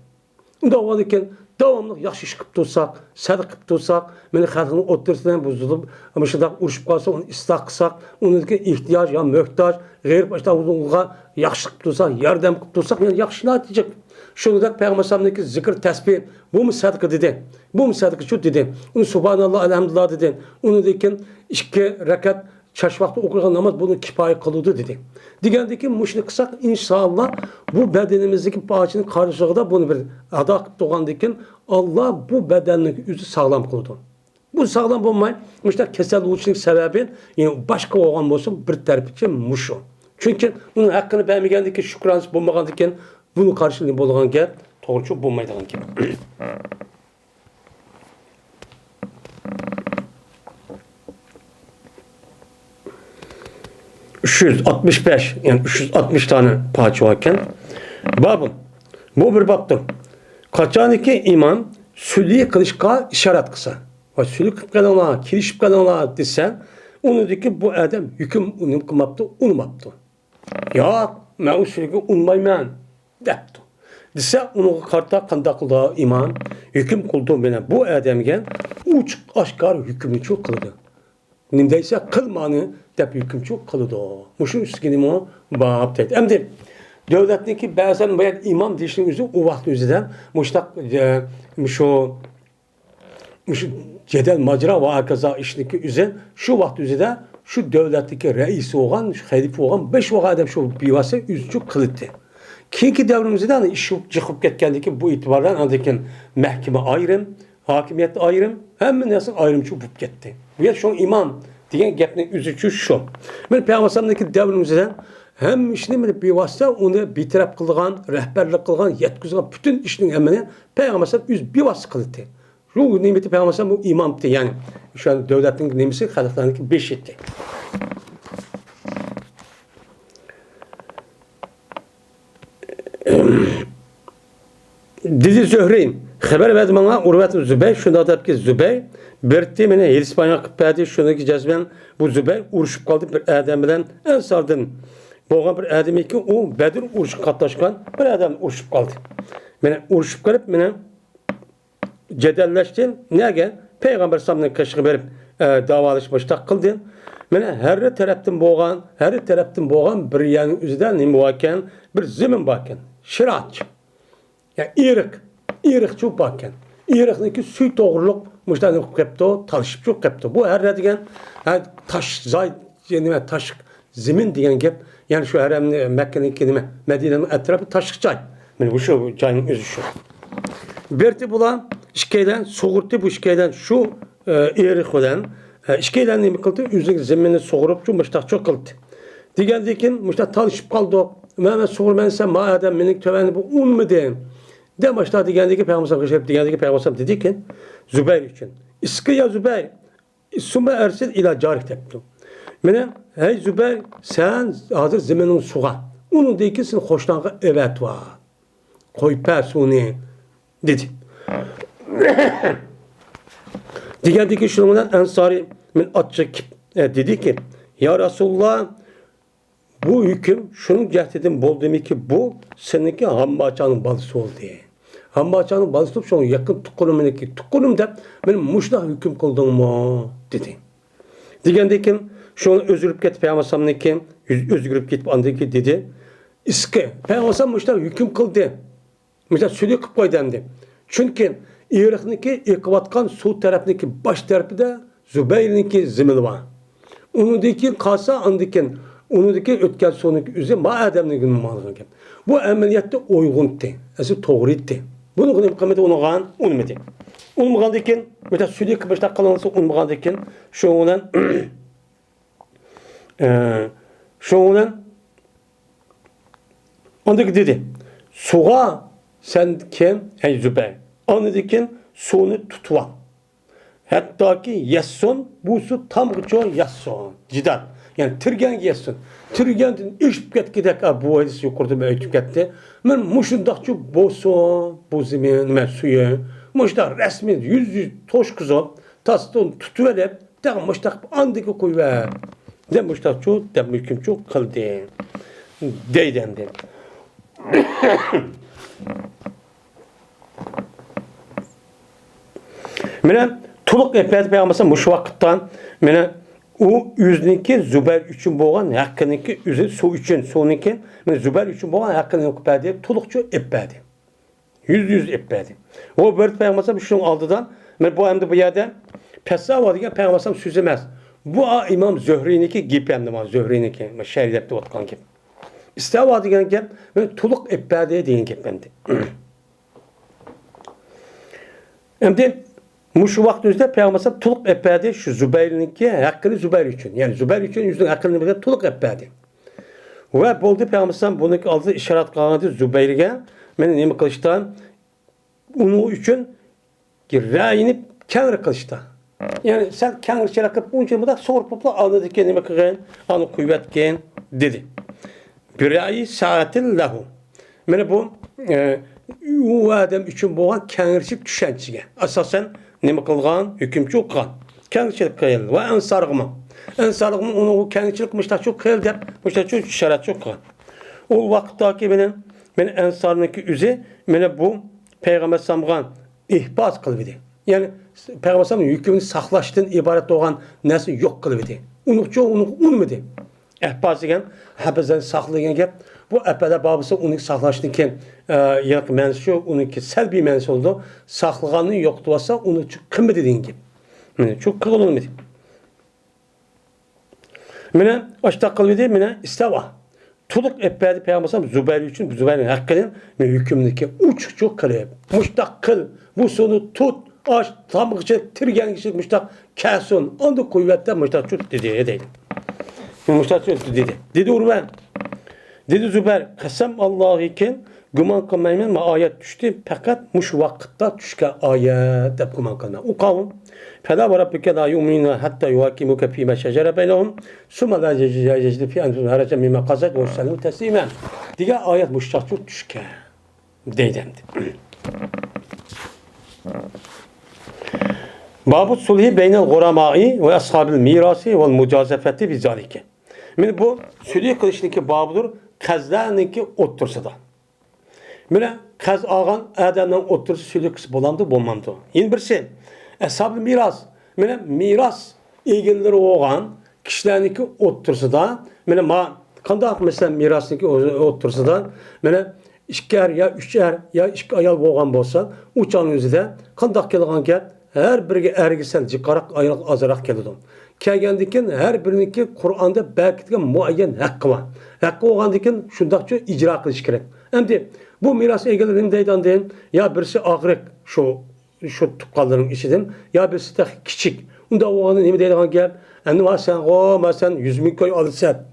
ئۇنداق بولغاندىكىن، داۋاملىق ياخشى ئىش قىلىپ تۇرساق، سەدىقە قىلىپ تۇرساق، مېنى خەلقنىڭ ئوتتۇرىسىدا بۇ زۇلۇم، مۇشۇنداق ئۇرۇشۇپ قالسا، ئۇنى ئىسلاھ قىلساق، ئۇنىڭدىكى ئېھتىياج يا موھتاج، غېرىب ئاشۇنداق ئۇلارغا ياخشىلىق قىلىپ تۇرساق، ياردەم قىلىپ تۇرساق، يەنە ياخشى نەتىجە. شۇنىڭدەك پەيغەمبەر ئەلەيھىسسالامنىڭكى زىكىر تەسبىھ، بۇمۇ سەدىقە دېدى. بۇمۇ سەدىقىچۇ دېدى. ئۇنى سۇبھاناللا، ئەلھەمدۇلىللا دېدى. ئۇنىڭدىن كېيىن ئىككى رەكەت چاچ ۋاقتى ئوقۇيدىغان ناماز بۇنى كىپايە قىلىدۇ دېدى. دېگەندىن كېيىن مۇشۇنى قىلساق، ئىنشائاللا، بۇ بەدىنىمىزدىكى پارچىنىڭ قارشىلىقىدا بۇنى بىر ئادا قىلىپ تۇرغاندىن كېيىن، ئاللا بۇ بەدەننى ئۆزى ساغلام قىلىدۇ. بۇ ساغلام بولماي، مۇشۇنداق كېسەل بولۇشنىڭ سەۋەبى، يەنى باشقا بولغان بولسۇن، بىر تەرىپىچە مۇشۇ. چۈنكى ئۇنىڭ ھەققىنى بەرمىگەندىن كېيىن، شۈكرانىسى بولمىغاندىن كېيىن، بۇنىڭ قارشىلىقى بولىدىغان گەپ توغرىچۇ بولمايدىغان گەپ. ئۈچ يۈز ئاتمىش بەش، يەنى ئۈچ يۈز ئاتمىش دانە پارچە بار ئىكەن. بابۇ، بۇ بىر بابتۇر. قاچانكى ئىمام سۈلھى قىلىشقا ئىشارەت قىلسا، ۋە سۈلھى قىلىپ قېلىڭلار، كېلىشىپ قېلىڭلار دېسە، ئۇنىڭدىكى بۇ ئادەم ھۆكۈم نېمە قىلماپتۇ، ئۇنىماپتۇ. ياق، مەن ئۇ سۈلھىگە ئۇنىمايمەن دەپتۇ. دېسە، ئۇنىڭغا قارىتا قانداق قىلىدۇ ئىمام؟ ھۆكۈم قىلىدۇ، مانا بۇ ئادەمگە ئوچۇق ئاشكارا ھۆكۈمنى قىلىدۇ. نېمە دەيسە، قىلمانى دەپ ھۆكۈمچۇ قىلىدۇ. مۇشۇ ئۈستىگە نېمە باب دەيدۇ. ئەمدى دۆلەتنىڭكى بەزەن بۇ يەردە ئىمام دېيىشنىڭ ئۆزى ئۇ ۋاقىت ئۆزىدە مۇشتاق، ئە، مۇشۇ، مۇشۇ جېدەل ماجىرا ۋە ھاكازا ئىشنىڭكى ئۆزى شۇ ۋاقىت ئۆزىدە شۇ دۆلەتتىكى رەئىس بولغان، شۇ خەلىپە بولغان، بېش بولغان ئادەم شۇ بىۋاسىتە ئۆزىچۇ قىلىدۇ. كېيىنكى دەۋرىمىزدە ئىش جىق بولۇپ كەتكەندىن كېيىن بۇ ئېتىبار بىلەن ئاندىن كېيىن مەھكىمە ئايرىم، ھاكىمىيەت ئايرىم، ھەممە نەرسە ئايرىمچە بولۇپ كەتتى. بۇ يەر شۇڭا ئىمام دېگەن گەپنىڭ ئۆزىچۇ شۇ. مانا پەيغەمبەر ئەلەيھىسسالامنىڭكى دەۋرىمىزدە ھەممە ئىشنى مانا بىۋاسىتە ئۇنى بىتەرەپ قىلىدىغان، رەھبەرلىك قىلغان، يەتكۈزىدىغان پۈتۈن ئىشنىڭ ھەممىنى پەيغەمبەر ئەلەيھىسسالام ئۆزى بىۋاسىتە قىلاتتى. شۇ نېمىتى پەيغەمبەر ئەلەيھىسسالام بۇ ئىمامتى، يەنى شۇ دۆلەتنىڭ نېمىسى، خەلقلەرنىڭكى بېشىتى. دېدى زۆھرى، خەۋەر بەردى ماڭا ئۇرۋەت زۇبەير، شۇنداق دەپكى زۇبەير، بىرتى مېنى ھېلىسپانغا قىلىپ بەردى، شۇنىڭكى جەزمەن بۇ زۇبەير ئۇرۇشۇپ قالدى بىر ئادەم بىلەن، ئەنساردىن بولغان بىر ئادەمكى، ئۇ بەدر ئۇرۇشىغا قاتناشقان بىر ئادەم ئۇرۇشۇپ قالدى. مېنى ئۇرۇشۇپ قېلىپ، مېنى جېدەللەشتى. نەگە؟ پەيغەمبەر ئەلەيھىسسالامنىڭ قېشىغا بېرىپ، ئە، داۋالىشىپ مۇشتاق قىلدى. مانا ھەر تەرەپتىن بولغان، ھەر تەرەپتىن بولغان بىر يەرنىڭ ئۆزىدە نېمە باركەن؟ بىر زېمىن باركەن. شىراج. يا ئېرىق. ئېرىقچۇ باركەن. ئېرىقنىڭكى سۈيى توغرۇلۇق مۇشتاق نېمە قىلىپ قېپتۇ، تالىشىپچۇ قېپتۇ. بۇ ھەر دېگەن، ھە، تاش زاي، نېمە، تاش زېمىن دېگەن گەپ، يەنى شۇ ھەرەمنى، مەككىنىڭكى نېمە، مەدىنەنىڭ ئەتراپى تاشلىق جاي. مانا مۇشۇ جاينىڭ ئۆزى شۇ. بىرتى بۇلار ئىككىيلەن سۇغۇرتى، بۇ ئىككىيلەن شۇ، ئە، ئېرىق بىلەن، ئە، ئىككىيلەن نېمە قىلدى؟ ئۆزىنىڭ زېمىنىنى سۇغۇرۇپچۇ مۇشتاقچۇ قىلدى. دېگەندىن كېيىن مۇشتاق تالىشىپ قالدۇق. مەن، مەن سۇغۇرىمەن دېسەم، ما ئادەم مېنىڭ تۆۋەننى بۇ ئۇنىمىدى. دە مۇشتاق دېگەندىن كېيىن پەيغەمبەر ئەلەيھىسسالام دېگەندىن كېيىن پەيغەمبەر ئەلەيھىسسالام دېدىكى، زۇبەير ئۈچۈن، ئىسقى يا زۇبەير، ثم أرسل إلى جارك دەپتۇ. مانا، ھەي زۇبەير، سەن ھازىر زېمىنىڭ سۇغا، ئۇنىڭدىن كېيىن سېنىڭ قوشناڭغا ئەۋەتىۋەر. قويۇپ بەر سۇنى، دېدى. دېگەندىن كېيىن شۇنىڭ بىلەن ئەنسارى مانا ئاتچىقىپ، ئە، دېدىكى، يا رەسۇلاللا، بۇ ھۆكۈم شۇنىڭ جەھىتىدىن بولدىمىكى، بۇ سېنىڭكى ھامماچانىڭ بالىسى بولدى. ھامماچانىڭ بالىسى بولۇپ، شۇڭا يېقىن تۇغقىنىمنىڭكى تۇغقىنىم دەپ، مېنى مۇشۇنداق ھۆكۈم قىلدىڭمۇ؟ دېدى. دېگەندىن كېيىن، شۇڭا ئۆزگىرىپ كەتتى پەيغەمبەرنىڭكى، يۈز ئۆزگىرىپ كېتىپ، ئاندىن كېيىن دېدى، ئىسقى، پەيغەمبەر مۇشۇنداق ھۆكۈم قىلدى. مىسال، سۈلھى قىلىپ قويدى ئەمدى. چۈنكى ئېرىقنىڭكى ئېقىۋاتقان سۇ تەرەپنىڭكى باش تەرىپىدە زۇبەيرنىڭكى زېمىنى بار. ئۇنىڭدىن كېيىن قالسا، ئاندىن كېيىن ئۇنىڭدىكى ئۆتكەن سۇنىڭكى ئۆزى ما ئادەمنىڭكى ماڭىدىغان گەپ. بۇ ئەمەلىيەتتە ئويغۇنتى. ئەسلى توغرا ئىدى. بۇنى نېمە قىلمىدى؟ ئۇنىغان، ئۇنىمىدى. ئۇنىمىغاندىن كېيىن، مىسال، سۈلھى قىلىپ مۇشۇنداق قىلىنسا، ئۇنىمىغاندىن كېيىن، شۇنىڭ بىلەن، ئە، شۇنىڭ بىلەن ئاندىن دېدى، سۇغا سەن كىم، ئەي زۇبەير؟ ئاندىن كېيىن سۇنى تۇتۇۋال. ھەتتاكى يەتسۇن، بۇ سۇ تامغىچۇ يەتسۇن. جىدال. يەنى تىرگەنگە يەتسۇن. تىرگەندىن ئېشىپ كەتكۈدەك، ئا، بۇ ھەدىس يۇقىرىدا مەن ئېيتىپ كەتتى. مەن مۇشۇنداقچۇ بولسۇن، بۇ زېمىن، نېمە، سۈيى. مۇشۇنداق رەسمىي يۈز يۈز توشقۇزۇپ، تاستىن تۇتۇۋېلىپ، دەپ مۇشتاق ئاندىكى قويۇۋەر. دەپ مۇشتاقچۇ، دەپ ھۆكۈمچۇ قىلدى. دەيدۇ ئەمدى. مانا تولۇق ئېلىپ بەردى پەيغەمبەر مۇشۇ ۋاقىتتا. مانا ئۇ ئۆزىنىڭكى زۇبەير ئۈچۈن بولغان ھەققىنىڭكى ئۆزى سۇ ئۈچۈن، سۇنىڭكى، مانا زۇبەير ئۈچۈن بولغان ھەققىنى ئېلىپ بەردى، تولۇقچۇ ئېلىپ بەردى. يۈز يۈز ئېلىپ بەردى. ئۇ بىر پەيغەمبەر شۇنىڭ ئالدىدا، مانا بۇ ئەمدى بۇ يەردە پەسساۋا دېگەن پەيغەمبەر سۆزى ئەمەس. بۇ ئا ئىمام زۆھرىنىڭكى گېپى ئەمدى مانا زۆھرىنىڭكى، مانا شەرھلەپ تۇرۇۋاتقان گەپ. ئىستەۋا دېگەن گەپ، مانا تولۇق ئېلىپ بەردى دېگەن گەپ ئەمدى. ئەمدى مۇشۇ ۋاقىت ئۆزىدە پەيغەمبەر تولۇق ئېلىپ بەردى، شۇ زۇبەيرنىڭكى ھەققىنى زۇبەير ئۈچۈن. يەنى زۇبەير ئۈچۈن ئۆزىنىڭ ھەققىنى بىلگەن تولۇق ئېلىپ بەردى. ۋە بولدى، پەيغەمبەر ئالەيھىسسالام بۇنىڭكى ئالدىدا ئىشارەت قىلغانىدى زۇبەيرگە، مېنى نېمە قىلىشتا، ئۇنىڭ ئۈچۈن رەئيىنى كەڭرى قىلىشتا. يەنى سەل كەڭرىچىرەك قىلىپ، ئۇنچە مۇنداق سورۇپ بولۇپلا ئالدىدىكى نېمە قىلغىن، ئانى قويۇۋەتكىن، دېدى. بىرەئيى سائەتىن لەھۇ. مانا بۇ، ئە، ئۇ ئادەم ئۈچۈن بولغان كەڭرىچىلىك چۈشەنچىگە ئاساسەن نېمە قىلغان؟ ھۆكۈمچى قىلغان. كەڭچىلىك قىل ۋە ئەنسارغىمۇ. ئەنسارغىمۇ ئۇنىڭغا كەڭچىلىك مۇشتاچۇ قىل دەپ، مۇشتاچۇ شەرەتچۇ قىلغان. ئۇ ۋاقىتتاكى مېنى، مېنى ئەنسارنىڭكى ئۆزى مېنى بۇ پەيغەمبەر ئەلەيھىسسالامغا ئىھپاز قىلىۋىدى. يەنى پەيغەمبەر ئەلەيھىسسالام ھۆكمىنى ساقلاشتىن ئىبارەت بولغان نەرسىنى يوق قىلىۋىدى. ئۇنىڭچۇ، ئۇنى ئۇنىمىدى. ئەھپاز دېگەن ھەپەزلەرنى ساقلا دېگەن گەپ. بۇ ئەپەلەر بار بولسا، ئۇنى ساقلاشنىڭكى، ئە، ياقى مەنىسى شۇ، ئۇنىڭكى سەلبىي مەنىسى بولىدۇ. ساقلىغاننى يوقىتىۋاتسا، ئۇنى چۈ-، قىلمىدى دېگەن گەپ. مانا شۇ قىلغىلى بولمىدى. مانا ئاشۇنداق قىلىۋىدى، مانا ئىستەۋا. تولۇق ئېلىپ بەردى پەيغەمبەر ئەلەيھىسسالام زۇبەير ئۈچۈن، زۇبەيرنىڭ ھەققىنى مانا ھۆكۈمنىكى ئوچۇق-ئوچۇق قىلىپ، مۇشتاق قىل، بۇ سۇنى تۇت، ئاش، تامغىچە، تىرگەنگىچە مۇشتاق كەلسۇن، ئاندىن قويۇۋەت دەپ مۇشتاق چۇت دېدى، دەيدۇ. مۇشتاق چۇت دېدى. دېدى ئۇرۋە. دېدى زۇبەير، قەسەم ئاللاھىكىن، گۇمان قىلمايمەن، ما ئايەت چۈشتى، پەقەت مۇشۇ ۋاقىتتا چۈشكەن ئايەت دەپ گۇمان قىلىمەن. ئۇ قەۋم، فەلا ۋە رەببىكە لا يۇئمىنۇنە ھەتتا يۇھەككىمۇكە فىما شەجەرە بەينەھۇم، سۇممە لا يەجىدۇ فى ئەنفۇسىھىم ھەرەجەن مىمما قەزەيتە ۋە يۇسەللىمۇ تەسلىمە دېگەن ئايەت مۇشۇ چاغدا چۈشكەن. دەيدۇ ئەمدى. بابۇ سۇلھى بەينەل غۇرامائى ۋە ئەسھابىل مىراسى ۋەل مۇجازەفەتى بىزالىكە. مانا بۇ سۈلھى قىلىشنىڭكى بابىدۇر، قەرزلەرنىڭكى ئوتتۇرىسىدا. مانا قەرز ئالغان ئادەمنىڭ ئوتتۇرىسى سۈلھى قىلسا بولامدۇ، بولمامدۇ؟ يەنە بىرسى، ئەسھابىل مىراس. مانا مىراس ئىگىلىرى بولغان كىشىلەرنىڭكى ئوتتۇرىسىدا، مانا ما-، قانداق مەسىلەن مىراسنىڭكى ئوتتۇرىسىدا، مانا ئىككى ئەر يا ئۈچ ئەر يا ئىككى ئايال بولغان بولسا، ئۇ چاغنىڭ ئۆزىدە قانداق كېلىدىغان گەپ؟ ھەر بىرىگە ئەرگە سەل جىقراق، ئايالغا ئازراق كېلىدۇ. كەلگەندىن كېيىن ھەر بىرىنىڭكى قۇرئاندا بەركىتىلگەن مۇئەييەن ھەققى بار. ھەققى بولغاندىن كېيىن شۇنداقچە ئىجرا قىلىش كېرەك. ئەمدى بۇ مىراس ئىگىلىرى نېمە دەيدۇ ئاندىن؟ يا بىرسى ئاغرىق شۇ، شۇ تۇغقانلىرىنىڭ ئىچىدىن، يا بىرسى تېخى كىچىك. ئۇنداق بولغاندا نېمە دەيدىغان گەپ؟ ئەمدى ما سەنغۇ، ما سەن يۈز مىڭ كوي ئالىسەن.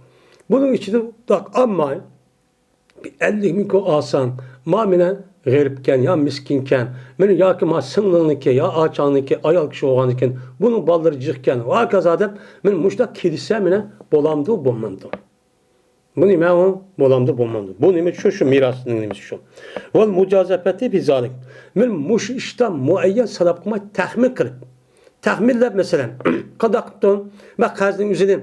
بۇنىڭ ئىچىدە ئالماي، بىر ئەللىك مىڭ كوي ئالساڭ، ما مېنى غېرىبكەن يا مىسكىنكەن، مېنى ياكى ما سىڭلىڭنىكى يا ئاچاڭنىكى ئايال كىشى بولغاندىكىن، بۇنىڭ بالىلىرى جىقكەن ۋە ھاكازا دەپ، مېنى مۇشۇنداق كېلىشسە مېنى بولامدۇ، بولمامدۇ؟ بۇ نېمە ئۇ؟ بولامدۇ، بولمامدۇ؟ بۇ نېمە شۇ، شۇ مىراسنىڭ نېمىسى شۇ. ۋەل مۇجازەپەتى بىزالىك. مەن مۇشۇ ئىشتا مۇئەييەن ساناپ قويماي تەخمىن قىلىپ، تەخمىنلەپ مەسىلەن، قانداق قىپتۇ؟ مەن قەرزنىڭ ئۆزىنى،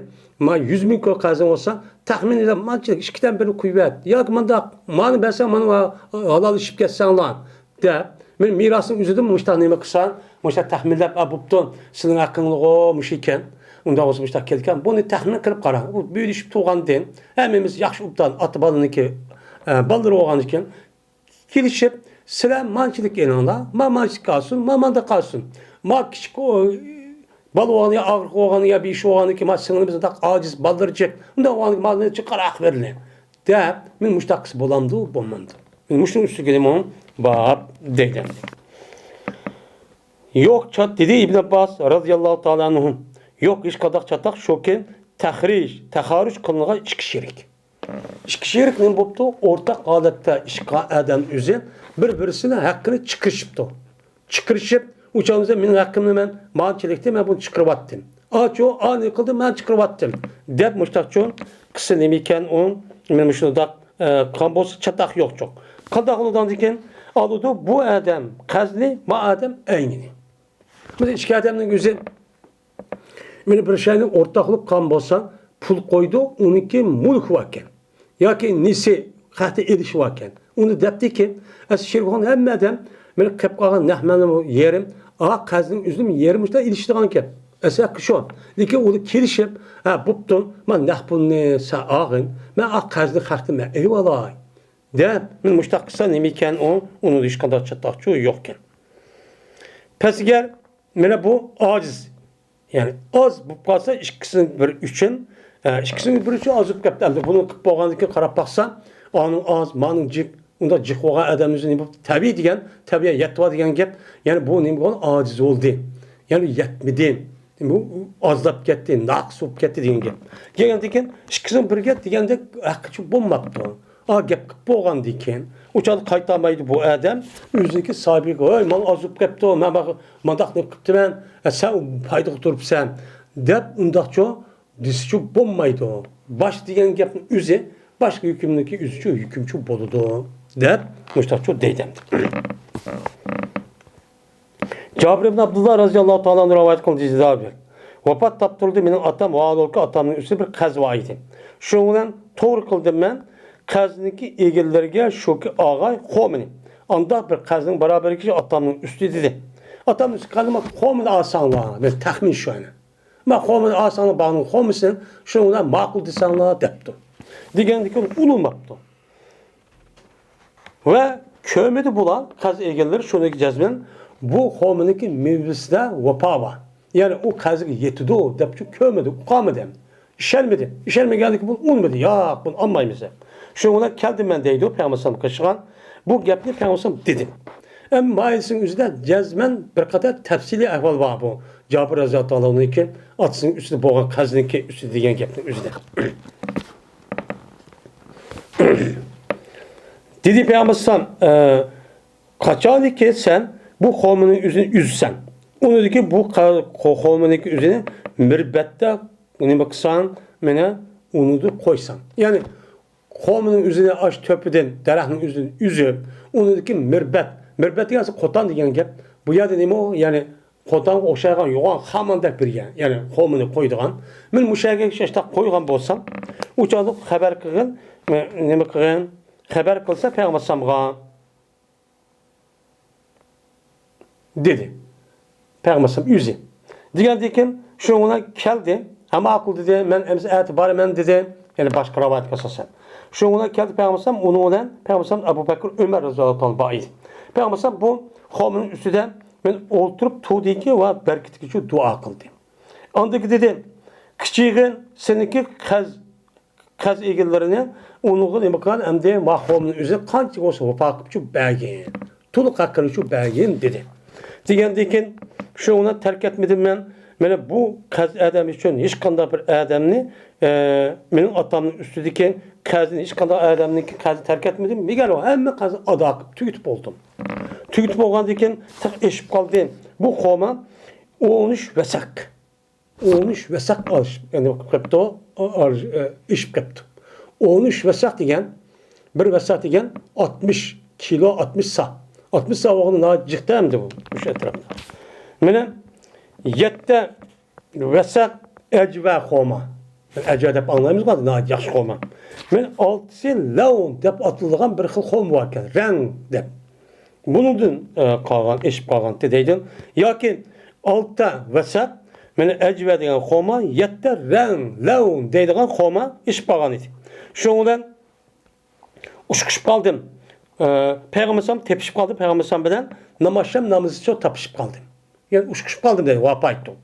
ما يۈز مىڭ كوي قەرزىڭ بولسا، تەخمىنلەپ مانچىلىك ئىككىدىن بىرنى قويۇۋەت. ياكى مانداق، مانى بەرسەڭ، مانا ھالال ئىشىپ كەتسەڭلار. دەپ، مەن مىراسنىڭ ئۆزىدىن مۇشتاق نېمە قىلسام، مۇشتاق تەخمىنلەپ، ئا، بوپتۇ، سېنىڭ ھەققىڭلىغۇ مۇشۇ ئىكەن، ئۇنداق بولسا مۇشتاق كېلىدىكەن، بۇنى تەخمىن قىلىپ قاراڭ. بۇ بۆلۈشۈپ تۇرغاندىن، ھەممىمىز ياخشى ئوبدان ئاتا بالىنىڭكى، ئە، بالىلىرى بولغاندىكىن، كېلىشىپ، سىلەر مانچىلىك ئېلىڭلار، ما مانچىلىك قالسۇن، ما ماندا قالسۇن. ما كىچىك، ئو، بالا بولغان يا ئاغرىق بولغان يا بىر ئىش بولغاندىكىن، ما سىڭلىمىز مۇنداق ئاجىز بالىلىرى جىق، ئۇنداق بولغاندىكىن، ما نېچە قاراق بېرىلە. دەپ، مەن مۇشتاق قىلسا بولامدۇ، بولمامدۇ؟ مەن مۇشۇنىڭ ئۈستىگە نېمە بار دەيدۇ. يوق چات، دېدى ئىبن ئابباس رازىياللاھۇ تائالا ئەنھۇ. يوق ھېچقانداق چاتاق، شۇكى تەخرىج، تەخارۇج قىلىنغان ئىككى شېرىك. ئىككى شېرىك نېمە بوپتۇ؟ ئورتاق ھالەتتە ئىش قىلغان ئادەم ئۆزى بىر-بىرسىنىڭ ھەققىنى چىقىرىشىپتۇ. چىقىرىشىپ، ئۇ چاغدا مېنىڭ ھەققىمنى مەن مانچىلىكتە مەن بۇنى چىقىرىۋەتتىم. ئاچۇ، ئانى قىلدى، مەن چىقىرىۋەتتىم. دەپ مۇشتاقچۇ قىلسا نېمىكەن ئۇ؟ مەن مۇشۇنداق، ئە، قىلغان بولسا چاتاق يوقچۇ. قانداق بولىدىكەن؟ ئالىدۇ بۇ ئادەم قەرزنى، ما ئادەم ئەينىنى. مانا ئىككى ئادەمنىڭ ئۆزى مانا بىر شەينى ئورتاقلىق قىلغان بولسا، پۇل قويىدۇ، ئۇنىڭكى مۈلكى باركەن. ياكى نېسى، قەھتە ئېلىشى باركەن. ئۇنى دەپتىكى، ئەسلى شېرىك بولغان ھەممە ئادەم، مانا قېلىپ قالغان نەق مالنى يېرىم، ئا، قەرزنىڭ ئۆزىنى يېرىم مۇشۇنداق ئېلىشىدىغان گەپ. ئەسلى ھەققى شۇ. لېكىن ئۇنى كېلىشىپ، ھە، بوپتۇ، مانا نەق پۇلنى سەن ئالغىن، مەن ئا قەرزنى خەقتىن مەن ئېلىۋالاي. دەپ، مانا مۇشۇنداق قىلسا نېمىكەن ئۇ؟ ئۇنىڭدا ھېچقانداق چاتاقچۇ يوقكەن. پەس ئەگەر مانا بۇ ئاجىز، يەنى ئاز بولۇپ قالسا، ئىككىسىنىڭ بىر ئۈچىن، ئە، ئىككىسىنىڭ بىر ئۈچى ئاز بولۇپ كەپتۇ. ئەمدى بۇنى قىلىپ بولغاندىن كېيىن قاراپ باقسا، ئانىڭ ئاز، مانىڭ جىق، ئۇنداق جىق بولغان ئادەمنىڭ ئۆزى نېمە بولۇپ، تەبىئىي دېگەن، تەبىئىي يەتتە بار دېگەن گەپ. يەنى بۇ نېمە بولغان؟ ئاجىز بولدى. يەنى يەتمىدى. بۇ ئازلاپ كەتتى، ناقىس بولۇپ كەتتى دېگەن گەپ. دېگەندىن كېيىن ئىككىسىنىڭ بىرگە دېگەندەك ھەققىچۇ بولماپتۇ. ئا، گەپ قىلىپ بولغاندىن كېيىن، ئۇ چاغدا قايتالمايدۇ بۇ ئادەم. ئۆزىنىڭكى ساھىبىگە، ھەي، مانا ئازلاپ كەپتۇ، مەن مانداق نېمە قىپتىمەن، ئە، سەن پايدىغا تۇرۇپسەن، دەپ ئۇنداقچۇ دېسىچۇ بولمايدۇ. باش دېگەن گەپنىڭ ئۆزى، باشقا ھۆكۈمنىڭكى ئۆزىچۇ ھۆكۈمچۇ بولىدۇ، دەپ مۇشتاقچۇ دەيدۇ ئەمدى. جابىر ئىبن ئابدۇللا رەزىياللاھۇ تائالا ئەنھۇ رىۋايەت قىلدى، دېدى جابىر. ۋاپات تاپتۇردى مېنىڭ ئاتام ۋە ھالبۇكى ئاتامنىڭ ئۈستىدە بىر قەز بار ئىدى. شۇنىڭ بىلەن توغرا قىلدىم مەن، قەزنىڭكى ئىگىلىرىگە شۇكى ئاغاي خورمىنى. ئانداق بىر قەزنىڭ بارابىرى ئاتامنىڭ ئۈستى دېدى. ئاتامنىڭ ئۈستى قەزنىڭ خورمىنى ئالساڭلار، مەن تەخمىن شۇ ئەنە. ما خورمىنى ئالساڭلار باغنىڭ خورمىسىنى، شۇنىڭ بىلەن ماقۇل دېسەڭلار دەپتۇ. دېگەندىكىن ئۇنىماپتۇ. ۋە كۆرمىدى بۇلار، قەز ئىگىلىرى شۇنىڭكى جەزمەن بۇ خورمىنىڭكى مېۋىسىدە ۋاپا بار. يەنى ئۇ قەزگە يېتىدۇ دەپ كۆرمىدى، ئۇقالمىدى. ئىشەنمىدى. ئىشەنمىگەندىكىن بۇنى ئۇنىمىدى. ياق، بۇنى ئالمايمىز دەپ. شۇنىڭ بىلەن كەلدىم مەن دەيدۇ پەيغەمبەر قېشىغان. بۇ گەپنى پەيغەمبەر دېدى. ئەمما مايىسىنىڭ ئۆزىدە جەزمەن بىر قەدەر تەپسىلىي ئەھۋال بار بۇ. جابىر رەزىياللاھۇ تائالا ئەنھۇنىڭكى ئاتىسىنىڭ ئۈستىدە بولغان قەزنىڭكى ئۈستىدە دېگەن گەپنىڭ ئۆزىدە. دېدى پەيغەمبەر ئەلەيھىسسالام، ئە، قاچانكى سەن بۇ خورمىنىڭ ئۆزىنى ئۈزسەڭ، ئۇنىڭدىكى بۇ قا-، خو-، خورمىنىڭكى ئۆزىنى مىربەتتە نېمە قىلساڭ، مانا ئۇنىدا قويساڭ. يەنى خورمىنىڭ ئۆزىنى ئاش تۆپىدىن، دەرەخنىڭ ئۆزىدىن ئۈزۈپ، ئۇنىڭدىكى مىربەت، مىربەت دېگەن قوتان دېگەن گەپ. بۇ يەردە نېمە ئۇ؟ يەنى قوتانغا ئوخشايدىغان يوغان خاماندەك بىر يەر، يەنى خورمىنى قويىدىغان. مەن مۇشۇ يەرگە شۇنداق قويغان بولسام، ئۇ چاغدا خەۋەر قىلغىن، نېمە قىلغىن؟ خەۋەر قىلسا پەيغەمبەر ئەلەيھىسسالامغا دېدى. پەيغەمبەر ئەلەيھىسسالام ئۆزى. دېگەندىن كېيىن شۇنىڭ بىلەن كەلدى. ھە، ماقۇل دېدى. مەن ئەمىسە ئەتە بارىمەن دېدى. يەنى باشقا رىۋايەتكە ئاساسەن. شۇنىڭ بىلەن كەلدى پەيغەمبەر ئەلەيھىسسالام، ئۇنىڭ بىلەن پەيغەمبەر ئەلەيھىسسالام ئەبۇ بەكرى، ئۆمەر رەزىياللاھۇ تائالا بار ئىدى. پەيغەمبەر ئەلەيھىسسالام بۇ خورمىنىڭ ئۈستىدە مەن ئولتۇرۇپ تۇردىكى ۋە بەرىكەتكە دۇئا قىلدى. ئاندىن كېيىن دېدى، كىچىكىم، سېنىڭكى قەز قەز ئىگىلىرىنى ئۇنىڭغا نېمە قىلغان؟ ئەمدى ما خورمىنىڭ ئۆزىنى قانچە بولسا ۋاپا قىلىپچۇ بەرگىن. تولۇق ھەققىنىچۇ بەرگىن دېدى. دېگەندىن كېيىن شۇنىڭ بىلەن تەرك ئەتمىدىم مەن. مانا بۇ قەز ئادەم ئۈچۈن ھېچقانداق بىر ئادەمنى، ئە، مېنىڭ ئاتامنىڭ ئۈستىدىكى قەزنى ھېچقانداق ئادەمنىڭكى قەزنى تەرك ئەتمىدىم. مېگەر ھەممە قەزنى ئادا قىلىپ تۈگىتىپ بولدۇم. تۈگىتىپ بولغاندىن كېيىن تېخى ئېشىپ قالدى. بۇ خورما ئون ئۈچ ۋەسەق. ئون ئۈچ ۋەسەق ئاش، يەنى قىپتۇ، ئا-، ئا-، ئېشىپ كەپتۇ. ئون ئۈچ ۋەسەق دېگەن، بىر ۋەسەق دېگەن ئاتمىش كىلو، ئاتمىش سا. ئاتمىش سا بولغىنى ناھايىتى جىق ئەمدى بۇ، مۇشۇ ئەتراپتا. مانا يەتتە ۋەسەق ئەجۋە خورما. ئەجۋە دەپ ئاڭلايمىزغۇ، ناھايىتى ياخشى خورما. مانا ئالتىسى لەۋن دەپ ئاتىلىدىغان بىر خىل خورما بار ئىكەن، رەڭ دەپ. بۇنىڭدىن، ئە، قالغان، ئېشىپ قالغان دەيدۇ. ياكى ئالتە ۋەسەق، مانا ئەجۋە دېگەن خورما، يەتتە رەڭ، لەۋن دەيدىغان خورما ئېشىپ قالغان ئىدى. شۇنىڭ بىلەن ئۇچۇشۇپ قالدىم. ئە، پەيغەمبەر ئەلەيھىسسالام تېپىشىپ قالدىم، پەيغەمبەر ئەلەيھىسسالام بىلەن ناماز ئاخشام نامىزىچۇ تاپىشىپ قالدىم. يەنى ئۇچۇشۇپ قالدىم دەيدۇ، ۋاپا ئېيتتۇم.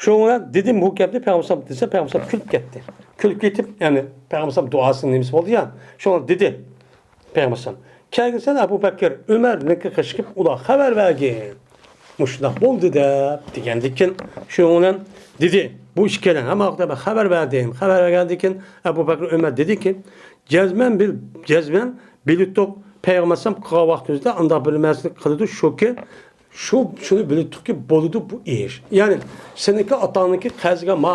شۇنىڭ بىلەن دېدىم بۇ گەپنى پەيغەمبەر ئەلەيھىسسالام دېسە، پەيغەمبەر ئەلەيھىسسالام كۈلۈپ كەتتى. كۈلۈپ كېتىپ، يەنى پەيغەمبەر ئەلەيھىسسالام دۇئاسىنىڭ نېمىسى بولدى يا، شۇڭا دېدى. پەيغەمبەر ئەلەيھىسسالام، كەلگىنسەن ئەبۇ بەكىر، ئۆمەرنىڭكى قېشىغا كېلىپ ئۇلارغا خەۋەر بەرگىن. مۇشۇنداق بولدى دەپ دېگەندىن كېيىن، شۇنىڭ بىلەن دېدى، بۇ ئىككىيلەن، ھەممە ۋاقىتتا مەن خەۋەر بەردىم. خەۋەر بەرگەندىن كېيىن ئەبۇ بەكىر، ئۆمەر دېدىكى، جەزمەن بىل-، جەزمەن بىلىتتۇق، پەيغەمبەر ئەلەيھىسسالام قىلغان ۋاقتىمىزدا ئانداق بىر نەرسىنى قىلىدۇ، شۇكى، شۇ، شۇنى بىلىتتۇقكى، بولىدۇ بۇ ئىش. يەنى سېنىڭكى ئاتاڭنىڭكى قەزىگە ما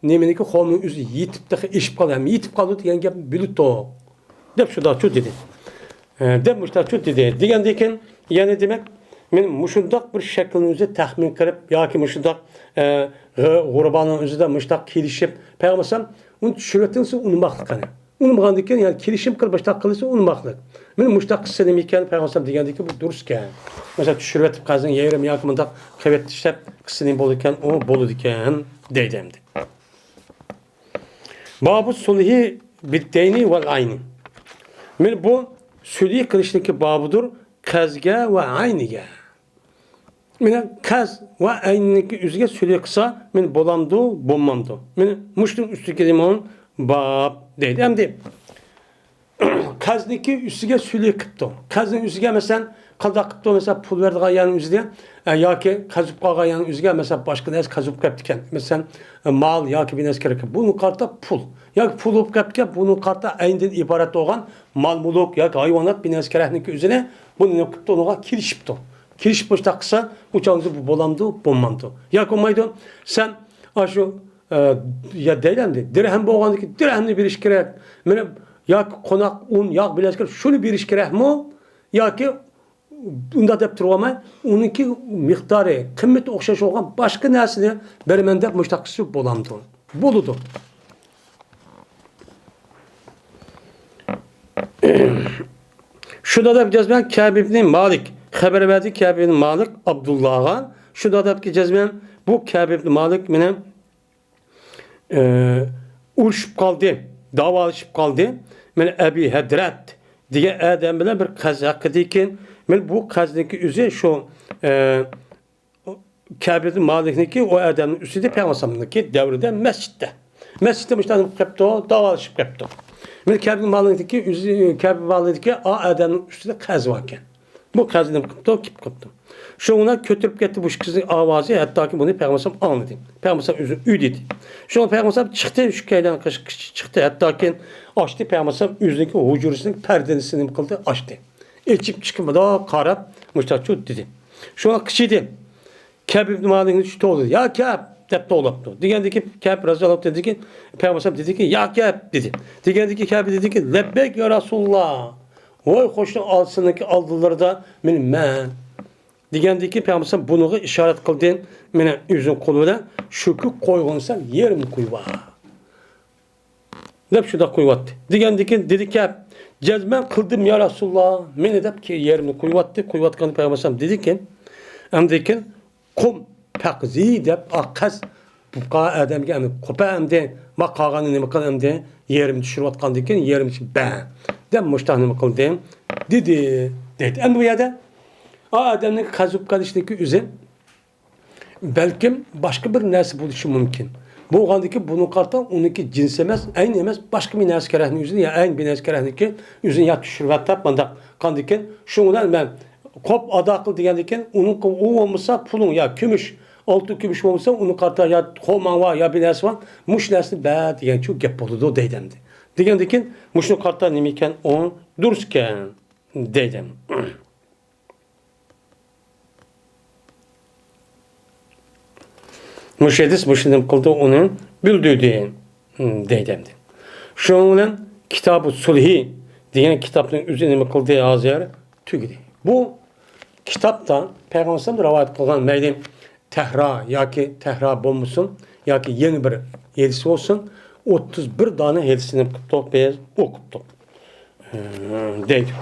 نېمىنىڭكى خورمىنىڭ ئۆزى يېتىپ، تېخى ئېشىپ قالدى، ھەم يېتىپ قالدى دېگەن گەپنى بىلىتتۇق. دەپ شۇنداقچۇ دېدى. ئە، دەپ مۇشۇنداقچۇ دېدى. دېگەندىن كېيىن، يەنى دېمەك، مەن مۇشۇنداق بىر شەكىلنى ئۆزى تەخمىن قىلىپ ياكى مۇشۇنداق، ئە، غۇ-، غۇرباننىڭ ئۆزىدە مۇشۇنداق كېلىشىپ، پەيغەمبەر ئەلەيھىسسالام ئۇنى چۈشۈرۈۋەتسە ئۇنىماقلىق قېنى. ئۇنىمىغاندىن كېيىن، يەنى كېلىشىم قىلىپ مۇشۇنداق قىلسا ئۇنىماقلىق. مەن مۇشۇنداق قىلسا نېمە ئىكەن، پەيغەمبەر ئەلەيھىسسالام دېگەندىن كېيىن بۇ دۇرۇس ئىكەن. مەسىلەن، چۈشۈرۈۋېتىپ قەزنىڭ يېرىم ياكى مۇنداق قىلىۋېتىپ ئىشلەپ قىلسا نېمە بولىدىكەن، ئۇ بولىدىكەن دەيدۇ ئەمدى. بابۇ سۇلھى بىددەينى ۋەل ئەينى. مانا بۇ سۈلھى قىلىشنىڭكى بابىدۇر، قەزگە ۋە ئەينىگە. مانا قەز ۋە ئەينىنىڭكى ئۆزىگە سۈلھى قىلسا، مانا بولامدۇ، بولمامدۇ؟ مانا مۇشۇنىڭ ئۈستىدىكى نېمە ئۇ؟ باب دەيدۇ. ئەمدى قەزنىڭكى ئۈستىگە سۈلھى قىپتۇ. قەزنىڭ ئۈستىگە، مەسىلەن، قانداق قىپتۇ؟ مەسىلەن، پۇل بېرىدىغان يەرنىڭ ئۆزىدە، ئە، ياكى قازىپ قالغان يەرنىڭ ئۆزىگە، مەسىلەن، باشقا نەرسە قازىپ قېپتىكەن. مەسىلەن، ئە، مال ياكى بىر نەرسە كېرەك. بۇنىڭغا قارىتا پۇل. ياكى پۇل بولۇپ قېپتىكەن، بۇنىڭغا قارىتا ئەيندىن ئىبارەت بولغان مال-مۈلۈك ياكى ھايۋانات بىر نەرسە كېرەكنىڭكى ئۆزىنى بۇ نېمە قىپتۇ؟ ئۇنىڭغا كېلىشىپتۇ. كېلىشىپ مۇشۇنداق قىلسا، ئۇ چاغدا بۇ بولامدۇ، بولمامدۇ؟ ياكى بولمايدۇ. سەن ئاشۇ ئە، يا دەيلى ئەمدى، دىرھەم بولغاندىكىن دىرھەمنى بېرىش كېرەك. مانا ياكى قوناق ئۇن، ياغ بىلەش كېرەك، شۇنى بېرىش كېرەكمۇ؟ ياكى ئۇنداق دەپ تۇرۇۋالماي، ئۇنىڭكى مىقدارى، قىممىتى ئوخشاش بولغان باشقا نەرسىنى بېرىمەن دەپ مۇشۇنداق قىلسا بولامدۇ؟ بولىدۇ. شۇنداق دەپ جەزمەن كەب ئىبنى مالىك خەۋەر بەردى، كەب ئىبنى مالىك ئابدۇللاغا. شۇنداق دەپ جەزمەن بۇ كەب ئىبنى مالىك مېنى ئە، ئۇرۇشۇپ قالدى، داۋالىشىپ قالدى. مانا ئەبى ھەدرەت دېگەن ئادەم بىلەن بىر قەز ھەققىدىكى، مانا بۇ قەزنىڭكى ئۆزى شۇ، ئە، كەبىدىن مالىكنىڭكى ئۇ ئادەمنىڭ ئۈستىدە پەيغەمبەرنىڭكى دەۋرىدە مەسچىتتە. مەسچىتتە مۇشۇنداق قىپتۇ، داۋالىشىپ قىپتۇ. مانا كەبىدىن مالىكنىڭكى ئۆزى، كەبىدىن مالىكنىڭكى ئا ئادەمنىڭ ئۈستىدە قەز باركەن. بۇ قەزى نېمە قىپتۇ؟ كېپىپ قاپتۇ. شۇنىڭ بىلەن كۆتۈرۈپ كەتتى بۇ ئىككىسىنىڭ ئاۋازى، ھەتتاكى بۇنى پەيغەمبەر ئاڭلىدى. پەيغەمبەر ئۆزى ئۆي دېدى. شۇڭا پەيغەمبەر چىقتى، شۇ كەيلەن قىچ-، قىچ-، چىقتى، ھەتتاكى ئاچتى. پەيغەمبەر ئۆزىنىڭكى ھۇجرىسىنىڭ پەردىسىنى نېمە قىلدى؟ ئاچتى. ئېچىپ چىقىپ مۇنداق قاراپ، مۇشتاقچۇ دېدى. شۇڭا قىچىدى. كەب ئىبن مالىكنى شۇ توۋلىدى. يا كەب! دەپ توۋلاپتۇ. دېگەندىكى كەب رەزىياللاھۇ دېدىكى، پەيغەمبەر دېدىكى، يا كەب! دېدى. دېگەندىكى كەب دېدىكى، لەببەيك يا رەسۇلاللا. ۋاي قوشنا ئالسىنىڭكى ئالدىلىرىدا مېنى مەن. دېگەندىكى پەيغەمبەر بۇنىڭغا ئىشارەت قىلدى. مېنى ئۆزىنىڭ قولى بىلەن شۇكى قويغىنىسەن يېرىمنى قويۇۋال. دەپ شۇنداق قويۇۋەتتى. دېگەندىكىن دېدى كەپ، جەزمەن قىلدىم يا رەسۇلاللا، مېنى دەپ كى-، يېرىمنى قويۇۋەتتى. قويۇۋەتكەندە پەيغەمبەر دېدىكىن، ئەمدىكىن قۇم پەقزى دەپ، ئا، قەز بۇ قا-، ئادەمگە ئەمدى قوپە ئەمدى، ما قالغاننى نېمە قىل ئەمدى، يېرىمنى چۈشۈرۈۋاتقاندىكىن يېرىمچە بە دەپ مۇشتاق نېمە قىلدى، دېدى، دەيدۇ. ئەمدى بۇ يەردە ئا ئادەمنىڭ قەزىپ قېلىشنىڭكى ئۆزى بەلكىم باشقا بىر نەرسە بولۇشى مۇمكىن. بولغاندىكىن بۇنىڭغا قارىتا ئۇنىڭكى جىنسى ئەمەس، ئەينى ئەمەس، باشقا بىر نەرسە كېرەكنى ئۆزىنى، يا ئەينى بىر نەرسە كېرەكنىكى ئۆزىنى يا چۈشۈرۈۋەت دەپ مانداق قاندىكىن، شۇنىڭ بىلەن مەن قوپ ئادا قىل دېگەندىكىن، ئۇنىڭ، ئۇ بولمىسا پۇلۇڭ يا كۈمۈش، ئالتۇن كۈمۈش بولمىسا ئۇنىڭ قارىتا يا خورماڭ بار، يا بىر نەرسە بار، مۇشۇ نەرسىنى بەر دېگەنچۇ گەپ بولىدۇ دەيدۇ ئەمدى. دېگەندىكىن مۇشۇنىڭ قارىتا نېمە ئىكەن، ئۇ دۇرۇس ئىكەن دەيدۇ. مۇشۇ ھەدىس مۇشۇ نېمە قىلدى، ئۇنى بۈلدۈردى، دەيدۇ ئەمدى. شۇنىڭ بىلەن كىتابۇ سۇلھى دېگەن كىتابنىڭ ئۆزى نېمە قىلدى، ھازىر تۈگىدى. بۇ كىتابتا پەيغەمبەر رىۋايەت قىلغان مەيلى تەھرا ياكى تەھرا بولمىسۇن، ياكى يەنە بىر ھەدىس بولسۇن، ئوتتۇز بىر دانە ھەدىسنى نېمە قىپتۇق، بىز ئوقۇپتۇق. دەيدۇ.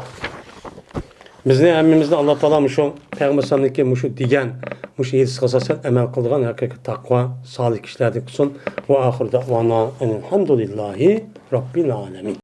بىزنى ھەممىمىزنى ئاللا تائالا مۇشۇ پەيغەمبەر ئەلەيھىسسالامنىڭكى مۇشۇ دېگەن، مۇشۇ ھەدىسكە ئاساسەن ئەمەل قىلىدىغان ھەقىقىي تەقۋا سالىھ كىشىلەردىن قىلسۇن. ۋە ئاخىر دەۋانا ئەنىل ھەمدۇلىللاھى رەببىل ئالەمىن.